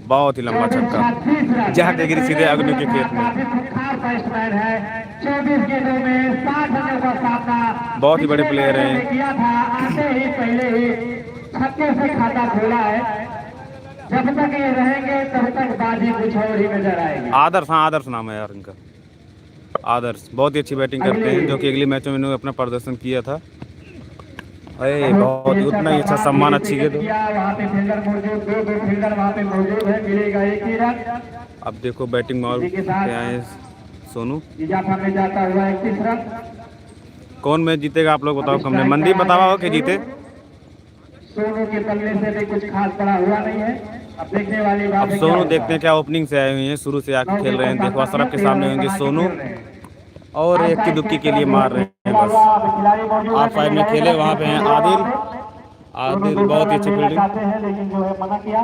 बहुत ही लंबा छक्का, जहाँ के गिरी सीधे अग्नि के खेत में। बहुत ही बड़े प्लेयर हैं। छक्के से खाता खोला है। जब तक ये रहेंगे, तब तक बाजी कुछ और ही नजर आएगी। आदर्श, हाँ, आदर्श नाम है यार इनका। आदर्श बहुत ही अच्छी बैटिंग करते हैं, जो कि अगले मैचों में इन्होंने अपना प्रदर्शन किया था। अरे, बहुत ही, उतना ही अच्छा सम्मान, अच्छी गेंद। वहाँ पे फील्डर मौजूद, दो, दो फील्डर वहाँ पे मौजूद है, मिलेगा एक ही रन। अब देखो, बैटिंग माहौल पे आए सोनू। इजाफा में जाता हुआ इकतीस रन। कौन मैच जीतेगा, आप लोग बताओ, कम में मनदीप बतावा हो के जीते। सोनू के पल्ले से भी कुछ खास बड़ा हुआ नहीं है। अब देखने वाली बात अब है, सोनू देखते हैं क्या ओपनिंग से आए हुए हैं, शुरू से आके खेल रहे हैं। देखो, अशरफ के सामने होंगे सोनू और इक्की दुक्की के लिए मार रहे हैं। बस। आप साइड में खेले, वहाँ पे हैं आदिल। आदिल बहुत ही अच्छी फील्डिंग। लेकिन जो है मना किया।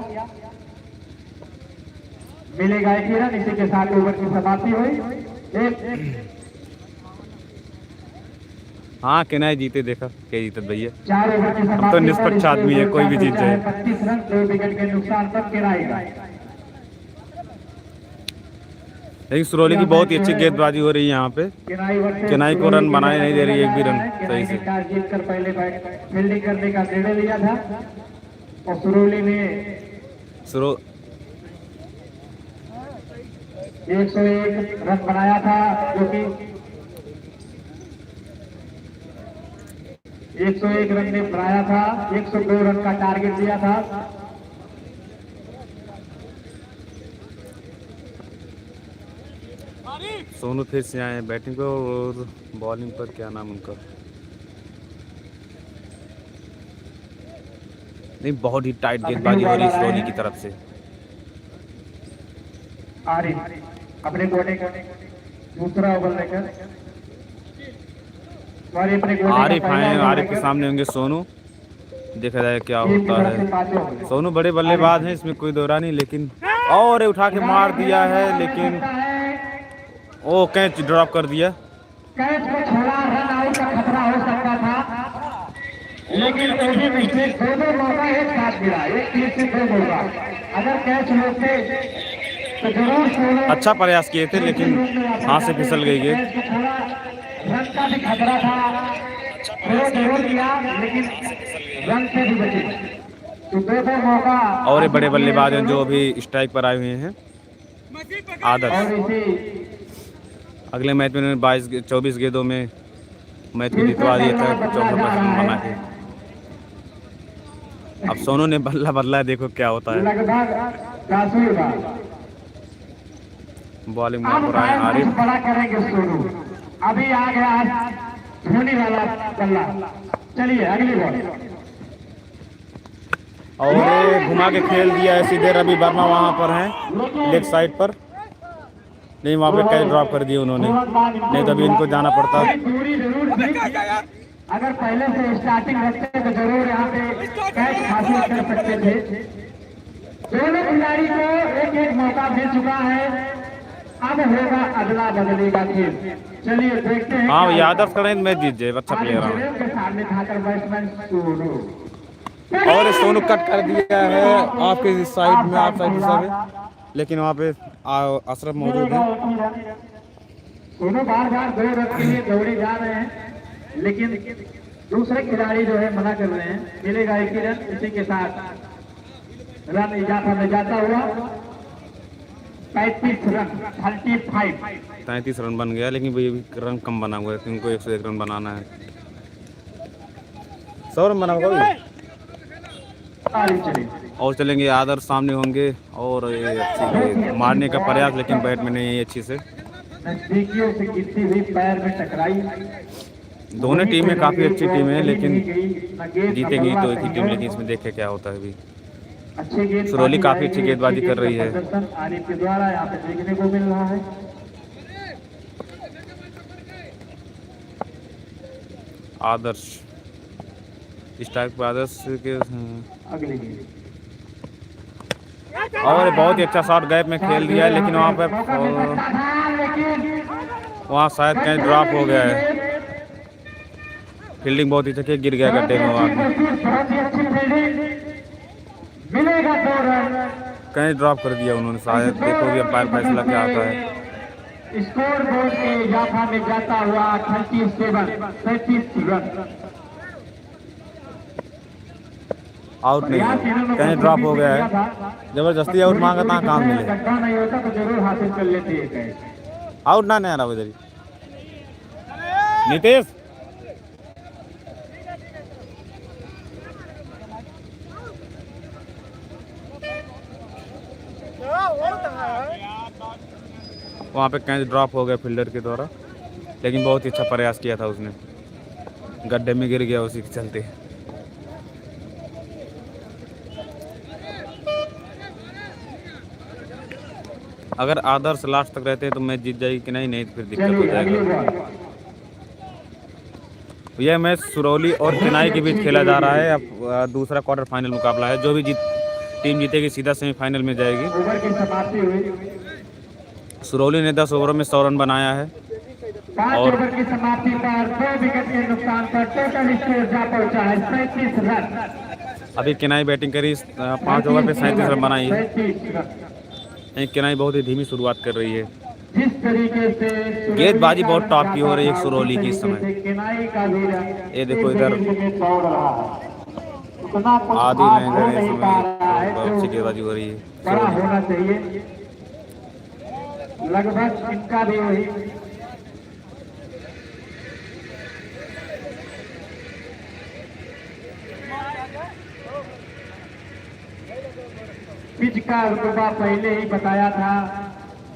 मिलेगा एक ही रन, इसी के साथ ओवर की समाप्ति हुई। एक हाँ, केनाई जीते, देखा, के जीतत भैया। चार ओवर की हम तो समाप्ति पर निष्पक्ष आदमी है, कोई भी जीत जाए। पच्चीस रन, दो विकेट के नुकसान पर केनाई का। लेकिन सुरौली की बहुत ही अच्छी गेंदबाजी हो रही है यहाँ पे। केनाई को रन बनाने नहीं दे रही है, एक भी रन सही से। टॉस जीतकर पहले फील्डिंग करने का निर्णय लिया था और सुरौली ने सुरौ- एक सौ एक रन बनाया था, जो कि एक सौ एक रन ने बनाया था, एक सौ दो रन का टारगेट दिया था। सोनू फिर से आए हैं बैटिंग पर और बॉलिंग पर, क्या नाम उनका, नहीं, बहुत ही टाइट गेंदबाजी हो रही है सोनी की तरफ से। आरिफ अपने कोने का दूसरा ओवर लेकर, सॉरी, अपने कोने का आरिफ पहला आए हैं, ओवर आरिफ के लेकर। सामने होंगे सोनू, देखा जाए क्या होता है। सोनू बड़े बल्लेबाज हैं, इसमें कोई दो राय नहीं, लेकिन और उठा के मार दिया है, लेकिन ओ, कैच ड्रॉप कर दिया। कैच को छोड़ा, रन आउट का खतरा हो सकता था, लेकिन वो भी मिस्टेक। दो दो मौका एक साथ मिला, एक तीर से दो मौका। अगर कैच रोकते तो जरूर सोनू अच्छा प्रयास किए थे, लेकिन हाथ से फिसल गई गेंद। कैच को छोड़ा, रन का भी खतरा था, थ्रो जरूर किया, लेकिन रन से भी बचे। तो दो दो मौका और ये बड़े बल्लेबाज हैं जो अभी स्ट्राइक पर आए हुए हैं। आदर्श। अगले मैच में उन्होंने बाईस गे-, चौबीस गेंदों में मैच को जितवा दिया था, चौदह परसेंट बना के। अब सोनू ने बल्ला बदला है, देखो क्या होता है। बॉलिंग में बुरा है आरिफ। बड़ा करेंगे सोनू। अभी आ गया धोनी वाला बल्ला। चलिए अगली बॉल। और घुमा के खेल दिया है सीधे, रवि वर्मा वहाँ पर हैं लेग साइड पर। नहीं, वहाँ पे कैच ड्रॉप कर दिए उन्होंने, नहीं तो अभी इनको जाना पड़ता। अगर पहले से स्टार्टिंग रखते तो जरूर यहाँ पे कैच हासिल कर सकते थे। दोनों खिलाड़ी को एक एक मौका मिल चुका है, अब होगा अदला बदली का खेल। चलिए देखते हैं हाँ, क्या ये होता है। आदर्श करें, मैं जीत जाए, अच्छा प्लेयर है। के सामने खाकर बैट्समैन सोनू। और ये सोनू कट कर दिया है आपके साइड में, आप साइड हिसाब में, लेकिन वहाँ पे आ-, अशरफ मौजूद है। दोनों बार बार दो रन के लिए दौड़े जा रहे हैं, लेकिन दूसरे खिलाड़ी जो है मना कर रहे हैं। मिलेगा एक ही रन, इसी के साथ रन इजाफा में जाता हुआ पैंतीस रन, थर्टी फाइव। तैंतीस रन बन गया, लेकिन भाई अभी रन कम बना हुआ है, क्योंकि उनको एक सौ एक रन बनाना है। सौ रन बना होगा भाई। और चलेंगे, आदर्श सामने होंगे और ये अच्छी गेंद मारने का प्रयास, लेकिन बैट में नहीं है अच्छी से। नजदीकियों से गिरती हुई पैर में टकराई। दोनों टीमें काफ़ी अच्छी टीम है, लेकिन जीतेंगी तो एक ही टीम, लेकिन इसमें देखे क्या होता है अभी। अच्छी गेंद सुरौली काफ़ी अच्छी गेंदबाजी कर रही है। प्रदर्शन आरिफ के द्वारा यहाँ पे देखने को मिल रहा है। आदर्श, स्ट्राइक पर आदर्श के, हम्म। अगली गेंद। और बहुत ही अच्छा शॉट गैप में खेल दिया है, लेकिन वहाँ पे, वहाँ शायद कहीं ड्रॉप हो गया है। फील्डिंग बहुत ही अच्छी, गिर गया गड्ढे में वो आदमी। बहुत ही अच्छी फील्डिंग। मिलेगा दो रन। कहीं ड्रॉप कर दिया उन्होंने शायद, देखो अभी अंपायर फैसला क्या आता है। स्कोर बोर्ड के इजाफा में जाता हुआ थर्टी सेवन, सैंतीस रन। आउट नहीं है, कहीं ड्रॉप हो गया है। जबरदस्ती आउट मांगा था, कहाँ मिले। गड्ढा नहीं होता तो जरूर हासिल कर लेते ये कैच। आउट ना, नहीं आ रहा इधर ही। नीतीश। वहाँ पे कैच ड्रॉप हो गया फील्डर के द्वारा, लेकिन बहुत ही अच्छा प्रयास किया था उसने, गड्ढे में गिर गया उसी के चलते। अगर आदर्श लास्ट तक रहते हैं तो मैच जीत जाएगी कि नहीं, नहीं तो फिर दिक्कत हो जाएगा। यह मैच सुरौली और केनाई के बीच खेला जा रहा है। अब, अ, दूसरा क्वार्टर फाइनल मुकाबला है। जो भी जीत, टीम जीतेगी, सीधा सेमीफाइनल में जाएगी। ओवर की समाप्ति हुई। सुरौली ने दस ओवरों में सौ रन बनाया है पाँच और ओवर की समाप्ति पर दो विकेट के नुकसान पर टोटल स्कोर जा पहुंचा है सैंतीस रन। अभी केनाई बैटिंग करी, अ, पाँच ओवर पे सैंतीस रन बनाई है। सैंतीस रन। ये केनाई बहुत ही धीमी शुरुआत कर रही है। जिस तरीके से गेंदबाजी बहुत टॉप की हो रही है सुरौली की इस समय। केनाई का भी रन ये देखो इधर। फील्ड में दौड़ रहा है। उतना कुछ आदि खास लहंगा हो है इस नहीं समय पा रहा है बहुत अच्छी जो गेंदबाजी हो रही है बड़ा सुरौली। होना चाहिए। लगभग इनका भी वही। पिच का रुतबा पहले ही बताया था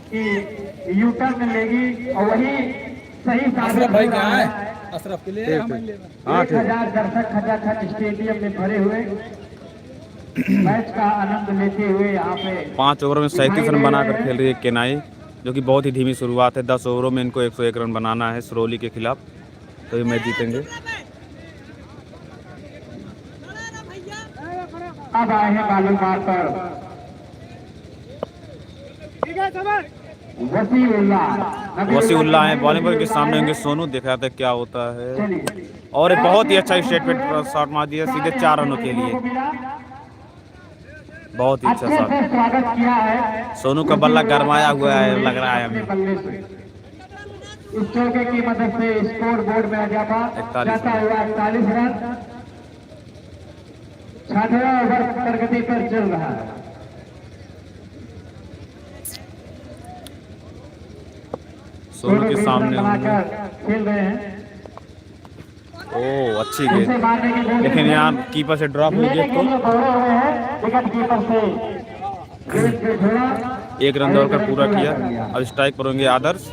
कि यू टर्न लेगी और वही सही साबित अशरफ भाई हो रहा कहाँ है? है। अशरफ के लिए ठीक, हम ठीक। ले रहे हैं। हाँ, एक ठीक। हजार दर्शक खचाखच स्टेडियम में भरे हुए मैच का आनंद लेते हुए यहाँ पे पाँच ओवर में सैंतीस रन बनाकर खेल रही है केनाई, जो कि बहुत ही धीमी शुरुआत है। दस ओवरों में इनको एक सौ एक रन बनाना है सुरौली के खिलाफ, तो ये मैच जीतेंगे। अब आए हैं बालूमार पर वसीउल्लाह। वसीउल्लाह है बॉलिंग पर, के सामने होंगे सोनू, देखा जाता है क्या होता है। चलिए। और एक बहुत ही अच्छा स्ट्रेट पे शॉट मार दिया सीधे चार रनों के लिए। बहुत ही अच्छा अच्छे शॉट। से स्वागत किया है। सोनू का बल्ला गरमाया हुआ है, लग रहा है हमें। बल्ले से। इस चौके की मदद से स्कोर बोर्ड में आ जाता, इकतालीस जाता रन। हुआ इकतालीस रन। छठवां ओवर प्रगति पर चल रहा है। सोनू के दोनों सामने होंगे। बनाकर खेल रहे हैं। ओ, अच्छी गेंद, लेकिन यहाँ कीपर से ड्रॉप हुई गेंद तो एक रन दौड़कर पूरा किया। अब स्ट्राइक पर होंगे आदर्श।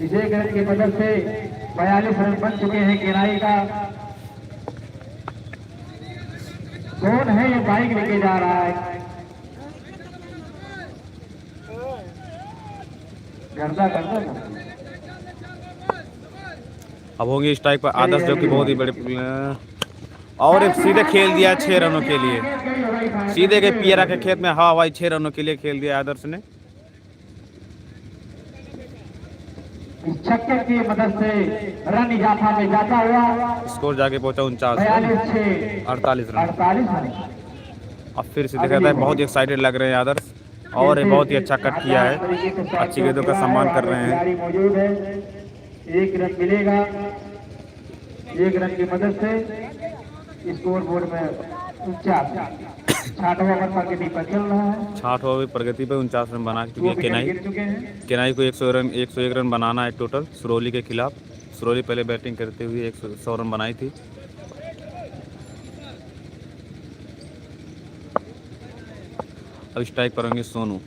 विजय गैंड की मदद से बयालीस रन बन चुके हैं केनाई का। कौन है ये बाइक लेके जा रहा है? गर्दा, गर्दा, गर्दा। अब होंगे स्ट्राइक पर आदर्श, जो कि बहुत ही बड़े प्लेयर। और एक सीधे खेल दिया छह रनों के लिए, सीधे गए पियरा के खेत में हवा हवाई छह रनों के लिए खेल दिया आदर्श ने। इस छक्के की मदद से रन इजाफा में जाता हुआ स्कोर जाके पहुंचा उनचास रन, बयालीस छह, अड़तालीस रन। अड़तालीस रन। अब फिर से देखा जाए, बहुत ही एक्साइटेड लग रहे हैं आदर्श। और ये बहुत ही अच्छा कट किया है, अच्छी गेंदों का सम्मान कर रहे हैं। एक रन मिलेगा, एक रन की मदद से स्कोर बोर्ड में उनचास, छाठवां ओवर प्रगति पर चल रहा है। छाठवां ओवर प्रगति पर उनचास रन बना चुके हैं केनाई। केनाई को एक सौ रन, एक सौ एक रन बनाना है टोटल सुरौली के खिलाफ। सुरौली पहले बैटिंग करते हुए एक सौ, सौ रन बनाई थी। अब स्ट्राइक पर होंगे सोनू।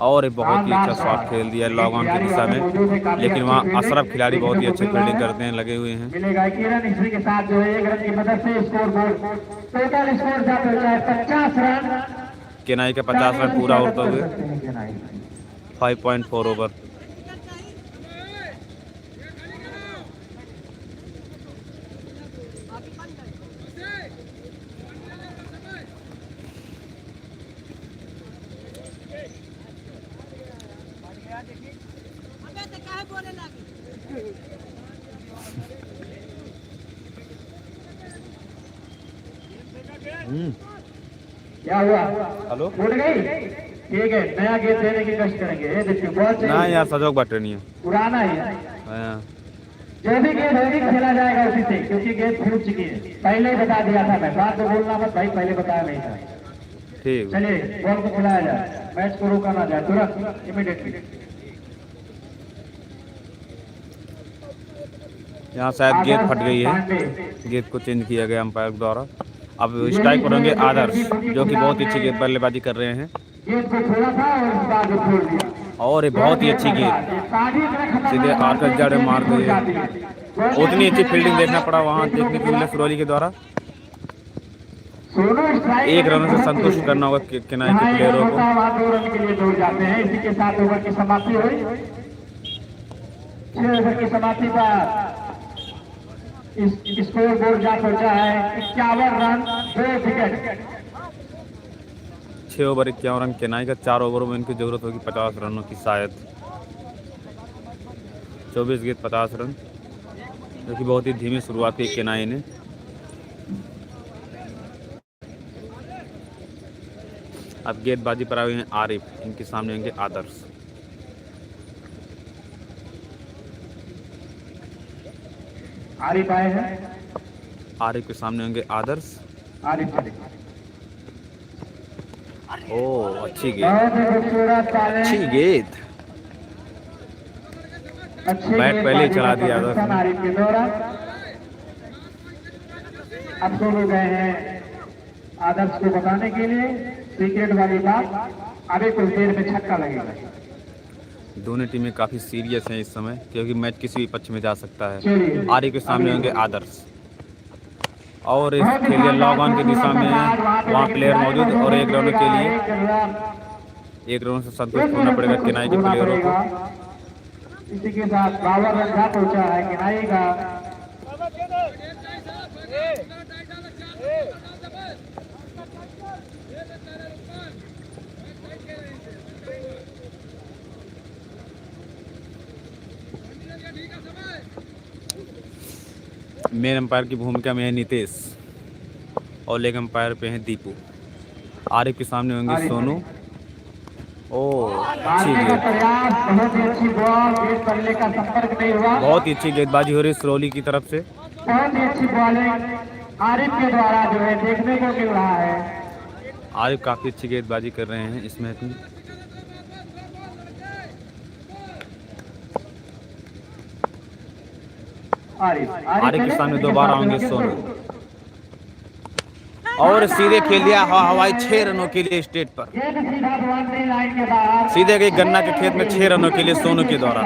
और ये बहुत ही अच्छा शॉट खेल दिया लॉन्ग ऑन की दिशा में, लेकिन वहाँ अशरफ खिलाड़ी बहुत ही अच्छे फील्डिंग करते हैं, लगे हुए हैं। मिलेगा एक रन, इसी के साथ जो है एक रन की मदद से स्कोर बोर्ड, टोटल स्कोर जा पहुंचा है पचास रन। केनाई का पचास रन पूरा होता हुए फाइव पॉइंट फोर ओवर। हम्म। क्या हुआ? हेलो? फूट गई? ठीक है, नया गेंद देने की कोशिश करेंगे। ये देखिए, बॉल चाहिए। ना यार, सजोक बाटे नहीं है। पुराना ही है। हाँ। जो भी गेंद होगी, खेला जाएगा उसी से, क्योंकि गेंद फूट चुकी है। पहले ही बता दिया था मैं, बाद में बोलना मत भाई, पहले बताया नहीं था। ठीक है। चलिए, बॉल को खिलाया जाए, मैच को रोका ना जाए, तुरंत, इमीडिएटली। यहाँ शायद गेंद फट गई है, गेंद को चेंज किया गया अंपायर द्वारा। अब स्ट्राइक पर होंगे आदर्श, जो कि बहुत ही अच्छी गेंद, बल्लेबाजी कर रहे हैं। और ये बहुत ही अच्छी गेंद सीधे आकाश जड़ में मार दी है। उतनी अच्छी फील्डिंग देखना पड़ा वहाँ, देखने को मिला सुरौली के द्वारा। एक रन से संतुष्ट करना होगा के-, केनाई के प्लेयरों को। वहाँ दो रन के लिए दौड़ जाते हैं। इसी के साथ ओवर की समाप्ति हुई। छह ओवर की समाप्ति पर इस स्कोर बोर्ड जा पहुंचा है इक्यावन रन, दो विकेट। छः ओवर इक्यावन रन केनाई का, चार ओवर में इनकी जरूरत होगी पचास रनों की शायद। चौबीस गेंद पचास रन, जो कि बहुत ही धीमी शुरुआत की केनाई ने। अब गेंदबाजी पर आए हैं आरिफ, इनके सामने होंगे आदर्श। आरिफ आए हैं। आरिफ के सामने होंगे आदर्श। आरिफ चले। ओ, अच्छी गेंद। बहुत ही खूबसूरत पाले। अच्छी गेंद। अच्छी बैट पहले ही गेंदबाजी चला का दिया था प्रदर्शन उसने। आरिफ के द्वारा। अब शुरू गए हैं आदर्श को बताने के लिए सीक्रेट वाली बात। अभी कुछ देर में छक्का लगेगा। दोनों टीमें काफ़ी सीरियस हैं इस समय, क्योंकि मैच किसी भी पक्ष में जा सकता है। चलिए। आरिफ के सामने अभी होंगे आदर्श। और इस बहुत ही खेलिए शानदार लॉग ऑन की दिशा में है, वहाँ प्लेयर मौजूद और एक रन के लिए, एक रन से संतुष्ट होना पड़ेगा केनाई के प्लेयरों को। इसी के साथ बावन रन जा पहुंचा है केनाई का। मेन अंपायर की भूमिका में है नितेश और लेग अंपायर पे हैं दीपू। आरिफ के सामने होंगे आरिफ। सोनू। ओ, अच्छी गेंद। प्रयास, बहुत ही अच्छी बॉल, गेंद पल्ले का संपर्क नहीं हुआ। बहुत ही अच्छी गेंदबाजी हो रही है सिरोली की तरफ से। बहुत ही अच्छी बॉलिंग आरिफ के द्वारा जो है देखने को मिल रहा है। आरिफ काफ़ी अच्छी गेंदबाजी कर रहे हैं इस मैच में। आरिफ, आरिफ के सामने दोबारा आएंगे सोनू। और सीधे खेल दिया हवा-, हवाई छह रनों के लिए स्ट्रेट पर। सीधे गई गन्ना के खेत में छह रनों के लिए सोनू के द्वारा।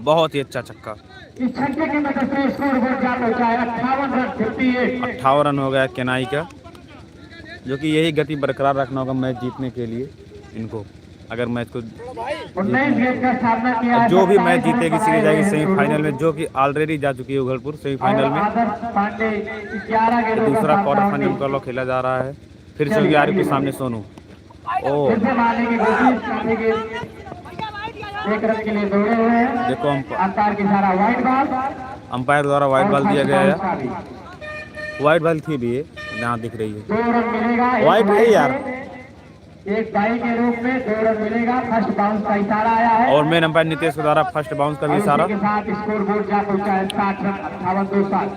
बहुत ही अच्छा छक्का। अट्ठावन रन हो गया केनाई का, जो कि यही गति बरकरार रखना होगा मैच जीतने के लिए इनको। अगर मैच को जीतना है, और जो भी मैच जीतेगी सीधे जाएगी सेमीफाइनल में, जो कि ऑलरेडी जा चुकी है उघलपुर सेमीफाइनल में। तो दूसरा क्वार्टर फाइनल मुकाबला खेला जा रहा है। फिर से होगी आरिफ के सामने सोनू। ओ। देखो अंप-, अंपायर द्वारा वाइड बॉल दिया गया है। वाइड बॉल थी भी, यहाँ दिख रही है। वाइड है यार। एक बाई के रूप में दो रन मिलेगा। फर्स्ट बाउंस का इशारा आया है। और मेन अंपायर नितेश के द्वारा फर्स्ट बाउंस का भी इशारा। के साथ स्कोर बोर्ड जा पहुंचा है साठ रन, अट्ठावन दो सात।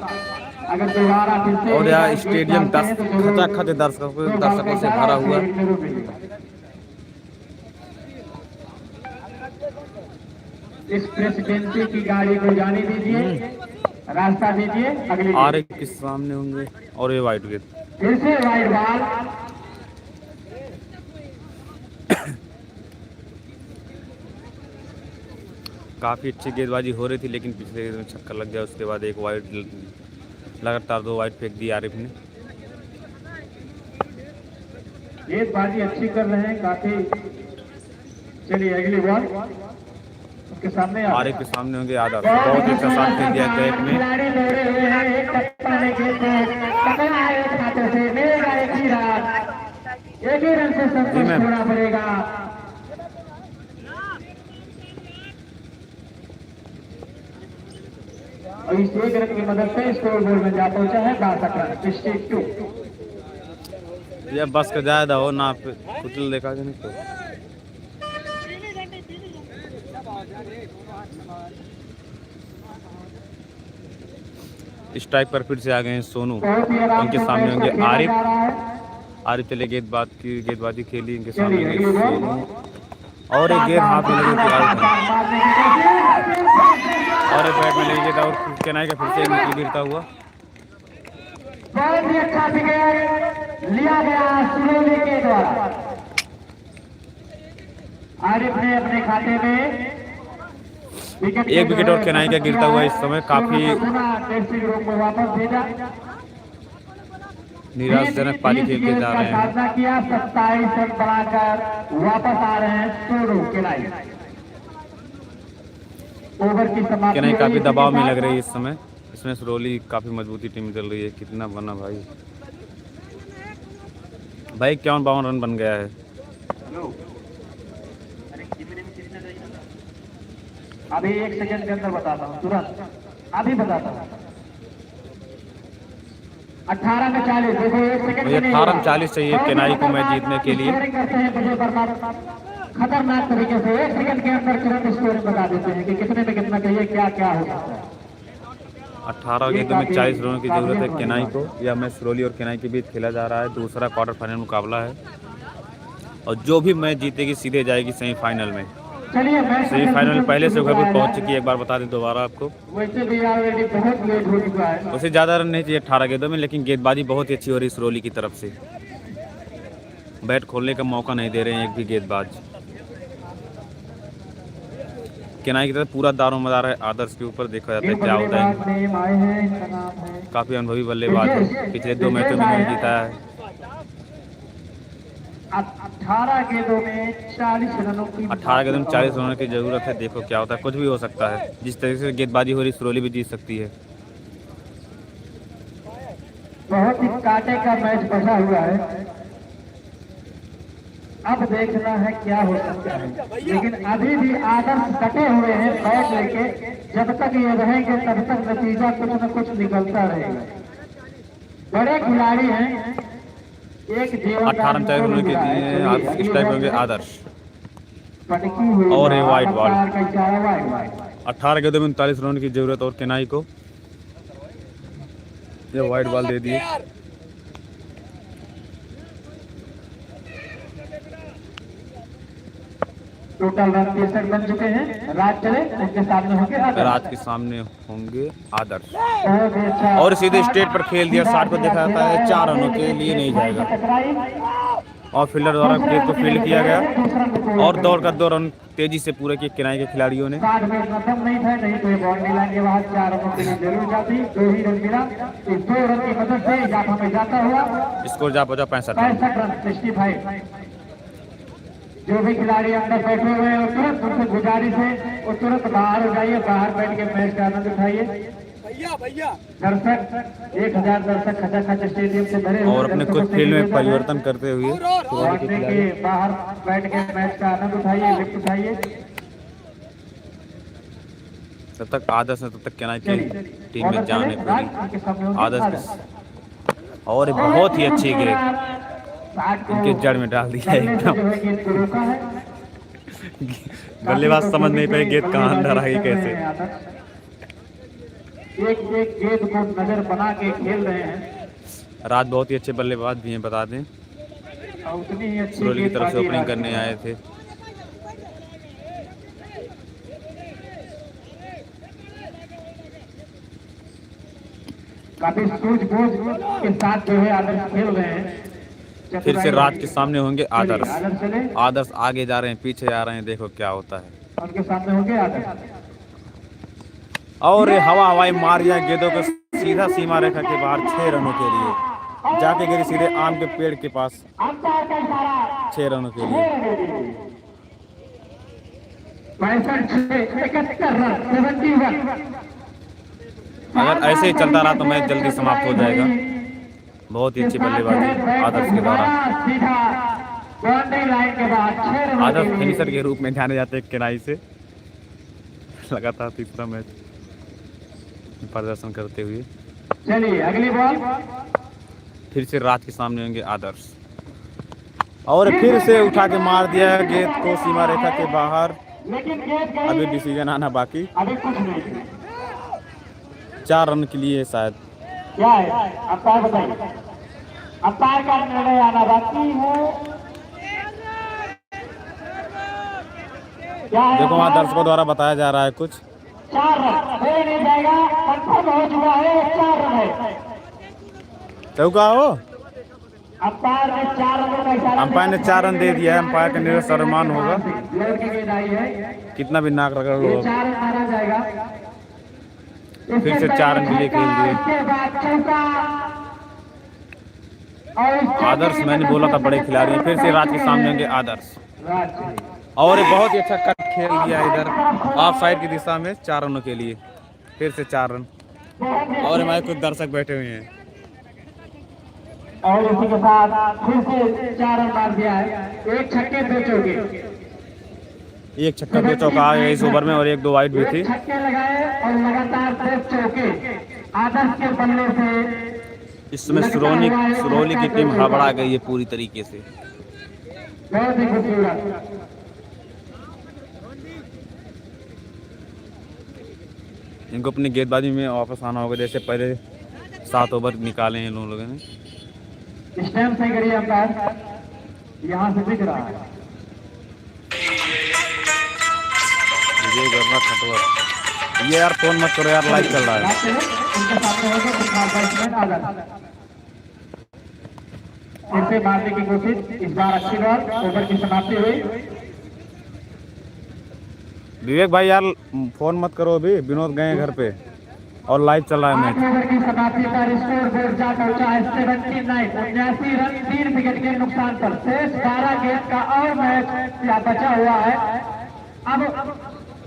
अगर दोबारा फिर से और यहाँ स्टेडियम दस खचाखच दर्शकों, दर्शकों से भरा हुआ। इस प्रेसिडेंसी की गाड़ी को जाने दीजिए, रास्ता दीजिए। अगली आरिफ के सामने होंगे और ये वाइड गेंद। फिर से वाइड बॉल। काफ़ी अच्छी गेंदबाजी हो रही थी, लेकिन पिछले गेंद में छक्का लग गया। उसके बाद एक वाइड, लगातार दो वाइड फेंक दी आरिफ ने। गेंदबाजी अच्छी कर रहे हैं काफ़ी। चलिए अगली बॉल। उसके सामने आरिफ के सामने होंगे आदर्श। बहुत ही अच्छा साथ दे दिया गैप में। एक ही रन से संतुष्ट होना पड़ेगा। और इस एक रन की मदद से स्कोर बोर्ड में जा पहुंचा है बासठ रन, सिक्सटी टू। ये बस का जायदा हो ना, कुछ देखा कि नहीं तो। स्ट्राइक पर फिर से आ गए हैं सोनू, उनके सामने होंगे आरिफ। आरिफ चले गेंदबाज की, गेंदबाजी खेली, इनके सामने होंगे सोनू और एक गेंद हाथ में लगी थी, आउट है। और एक बैट में लगी गेंद और केनाई का फिर से एक विकेट गिरता हुआ। बहुत ही अच्छा विकेट लिया गया सुलोनी के द्वारा। आरिफ ने अपने खाते में एक विकेट और केनाई का गिरता हुआ इस समय काफी। पुनः ड्रेसिंग रूम में वापस भेजा। निराशजनक पारी खेल के जा रहे हैं। सामना किया, सत्ताईस रन बनाकर वापस आ रहे हैं सोनू केनाई। ओवर की समाप्ति केनाई काफी दबाव में लग रही है इस समय। इसमें सिरोली काफी मजबूती टीम चल रही है। कितना बना भाई? भाई, इक्यावन बावन रन बन गया है। हेलो। अरे, कितने में कितना चाहिए? अभी एक सेकंड के अंदर बताता हूँ, तुरंत, अभी बताता हूँ। अठारह में चालीस, देखो, एक सेकंड में, अठारह में चालीस चाहिए केनाई को मैच जीतने के लिए। स्कोरिंग करते हैं विजय वर्मा, खतरनाक तरीके से एक सेकंड के अंदर तुरंत स्कोरिंग बता देते हैं कि कितने में कितना चाहिए, क्या क्या हो सकता है। अठारह गेंदों में चालीस रनों की जरूरत है केनाई को। यह मैच सिरोली और केनाई के बीच खेला जा रहा है, दूसरा क्वार्टर फाइनल मुकाबला है। और जो भी मैच जीतेगी, सीधे जाएगी सेमीफाइनल में। सेमीफाइनल में पहले से होकर भी पहुंच चुकी है, एक बार बता दें दोबारा आपको। वैसे भी already बहुत लेट हो चुका है। वैसे ज़्यादा रन नहीं चाहिए अठारह गेंदों में, लेकिन गेंदबाजी बहुत ही अच्छी हो रही है सिरोली की तरफ से। बैट खोलने का मौका नहीं दे रहे हैं एक भी गेंदबाज। केनाई की तरफ पूरा दारोमदार है आदर्श के ऊपर, देखा जाता है क्या होता है। काफी अनुभवी बल्लेबाज है, पिछले दो मैचों में जीता है। अठारह गेंदों में चालीस रनों की, अठारह गेंदों में चालीस रनों की जरूरत है। देखो क्या होता है, कुछ भी हो सकता है। जिस तरीके से गेंदबाजी हो रही, सिरोली भी जीत सकती है। बहुत ही कांटे का मैच बचा हुआ है, अब देखना है क्या हो सकता है। लेकिन अभी भी आदर्श डटे हुए हैं बैट लेके। जब तक ये रहेंगे, तब तक नतीजा कुछ न कुछ निकलता रहेगा। बड़े खिलाड़ी हैं, एक जीवन का अठारह में चार होने के लिए आज इस टाइम होंगे आदर्श। और ये वाइड बॉल। अठारह गेंदों में उनतालीस रन की जरूरत और केनाई को ये वाइड बॉल दे दिए। टोटल रन तिरसठ बन चुके हैं। राज चले, उनके सामने होंगे आदर्श। राज के सामने होंगे आदर्श। बहुत ही अच्छा। और सीधे स्ट्रेट पर खेल दिया, शॉट को देखा जाता है, चार रनों के लिए नहीं जाएगा। और फील्डर द्वारा गेंद को फील्ड किया गया और दौड़ कर दो रन तेजी से पूरा किए केनाई के खिलाड़ियों ने। साठ में मतलब नहीं था, नहीं तो ये बाउंड्री लाइन के बाहर चार रनों के लिए जरूर जाती। दो ही रन मिला, इस दो रन की मदद से जाफा में जाता हुआ स्कोर जा पहुंचा पैंसठ रन। पैंसठ रन, सिक्सटी फाइव। जो भी खिलाड़ी अंदर बैठे हुए हैं, वो तुरंत उनसे गुजारिश है, वो तुरंत बाहर हो जाइए, बाहर बैठ के मैच का आनंद उठाइए। भैया, भैया। दर्शक, एक हजार दर्शक खचाखच स्टेडियम से भरे हुए और अपने दर्शकों कुछ से फील्ड में निवेदन है, परिवर्तन करते हुए और, और। के बाहर बैठ के मैच का आनंद उठाइए, लिफ्ट उठाइए। जब तक आदर्श है, तब तक केनाई की टीम में जान है पूरी। आदर्श के स-, और बहुत ही अच्छी गेंद इनके जड़ में डाल दिया एकदम। बल्लेबाज समझ नहीं पाए गेंद कहाँ अंदर आ गई, कैसे। एक एक गेंद को नजर बना के खेल रहे हैं। राज बहुत ही अच्छे बल्लेबाज भी हैं, बता दें। और उतनी ही अच्छी सिरोली की तरफ से गेंदबाजी ओपनिंग करने आए थे। काफी सूझबूझ के साथ जो है आदर्श खेल रहे हैं। फिर से राज के सामने होंगे आदर्श। आदर्श चले। आदर्श आगे जा रहे हैं, पीछे आ रहे हैं, देखो क्या होता है। उनके सामने होंगे आदर्श। और ये हवा हवाई मार दिया गेंदों को सीधा सीमा रेखा के बाहर छह रनों के लिए। जाके गिरी सीधे आम के पेड़ के पास छह रनों के लिए। पैंसठ छह, इकहत्तर रन, सेवेंटी वन। अगर ऐसे ही चलता रहा तो मैच जल्दी समाप्त हो जाएगा। बहुत ही अच्छी बल्लेबाजी आदर्श के द्वारा। सीधा बाउंड्री लाइन के बाहर छह रनों के लिए। आदर्श फिनिशर के रूप में जाने जाते हैं केनाई से। लगातार तीसरा मैच प्रदर्शन करते हुए। चलिए, अगली बॉल। फिर से राज के सामने होंगे आदर्श और फिर से उठा के मार दिया है गेंद को सीमा रेखा के बाहर। लेकिन गेंद गई अभी नहीं। डिसीजन आना बाकी। अभी कुछ नहीं। चार रन के लिए शायद। क्या है? अंपायर बताइए। अंपायर का निर्णय आना बाकी है। क्या है देखो, वहाँ अंपायर? दर्शकों द्वारा बताया जा रहा है कुछ। चार रन, कोई नहीं जाएगा, कंफर्म हो चुका है, चार रन है। चौका हो? अंपायर ने चार रनों का इशारा अंपायर ने दिया। चार रन दे दिया है, अंपायर का निर्णय सर्वमान्य होगा। लौट के गेंद आई है। कितना भी नाक रगड़ लो। ये चार रन मारा जाएगा। फिर से चार रन के लिए खेल दिए। इसके बाद चौका। आदर्श, मैंने बोला था बड़े खिलाड़ी हैं। फिर से राज के सामने होंगे आदर्श। और ये बहुत ही अच्छा कट खेल दिया इधर ऑफ साइड की दिशा में, चार रनों के लिए। फिर से चार रन। और हमारे कुछ दर्शक बैठे हुए हैं। और इसी के साथ फिर से चार रन मार दिया है, एक छक्के, दो चौके। एक छक्का, दो चौका आया इस ओवर में और एक दो वाइड भी थी। छक्के लगाए और लगातार दस चौके आदर्श के बल्ले से। इस समय सिरोनी, सिरोनी की टीम हड़बड़ा गई है पूरी तरीके से। बहुत ही खूबसूरत। इनको अपनी गेंदबाजी में वापस आना होगा, जैसे पहले सात ओवर निकाले हैं इन लोगों ने। स्टैम्प सही करिए अंपायर, यहाँ से दिख रहा है। विजय वर्मा खटवर, ये यार फोन मत करो यार, लाइव चल रहा है। उनके सामने होगा कुछ खास बैट्समैन आ जाता है। फिर से मारने की कोशिश, इस बार अच्छी बॉल, ओवर की समाप्ति हुई। विवेक भाई यार, फोन मत करो, अभी विनोद गए हैं घर पे और लाइव चल रहा है मैच। ओवर की समाप्ति पर स्कोर बोर्ड जा पहुंचा है सेवेंटी नाइन, उन्यासी रन, तीन विकेट के नुकसान पर। शेष बारह गेंद का और मैच या बचा हुआ है। अब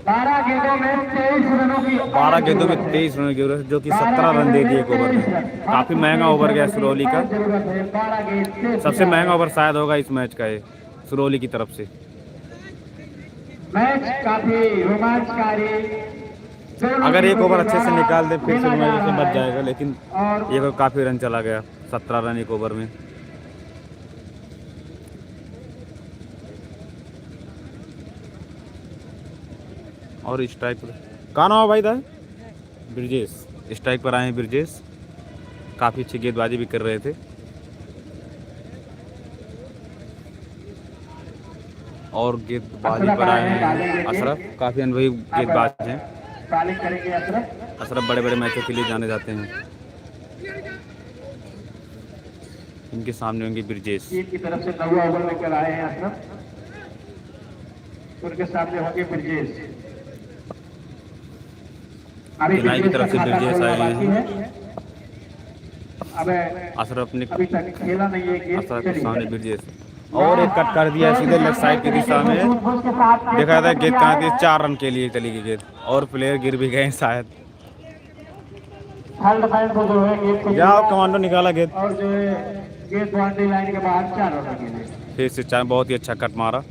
बारह गेंदों में तेईस रनों की, बारह गेंदों में तेईस रनों की जरूरत है, जो कि सत्रह रन दे दिए एक ओवर में। काफी महंगा ओवर गया सिरोली का। सबसे महंगा ओवर शायद होगा इस मैच का, ये सिरोली की तरफ से। मैच काफी रोमांचकारी। अगर एक ओवर अच्छे से निकाल दे, फिर सिरोली से बच जाएगा, लेकिन ये तो काफी रन चला गया, सत्रह रन एक ओवर में। और स्ट्राइक पर, का नाम है भाई दा? ब्रिजेश। स्ट्राइक पर आए हैं ब्रिजेश, काफ़ी अच्छी गेंदबाजी भी कर रहे थे। और गेंदबाजी पर आए हैं अशरफ, काफ़ी अनुभवी गेंदबाज हैं। अशरफ बड़े बड़े मैचों के लिए जाने जाते हैं। इनके सामने होंगे ब्रिजेश। टीम की तरफ से नौवां ओवर लेकर आए हैं अशरफ। उनके सामने होंगे ब्रिजेश। अभी किनारे की तरफ से ब्रिजेश आए हैं। अशरफ ने, अभी तक खेला नहीं है गेंद। अशरफ के सामने ब्रिजेश और एक कट कर दिया सीधे लेग साइड की दिशा में। देखा था गेंद कहाँ थी, चार रन के लिए चली गई गेंद और प्लेयर गिर भी गए शायद। थर्ड मैन को जो है गेंद को जाओ, कमांडो निकाला गेंद। और जो है गेंद बाउंड्री लाइन के बाहर चार रन के लिए। फिर से चार, बहुत ही अच्छा कट मारा।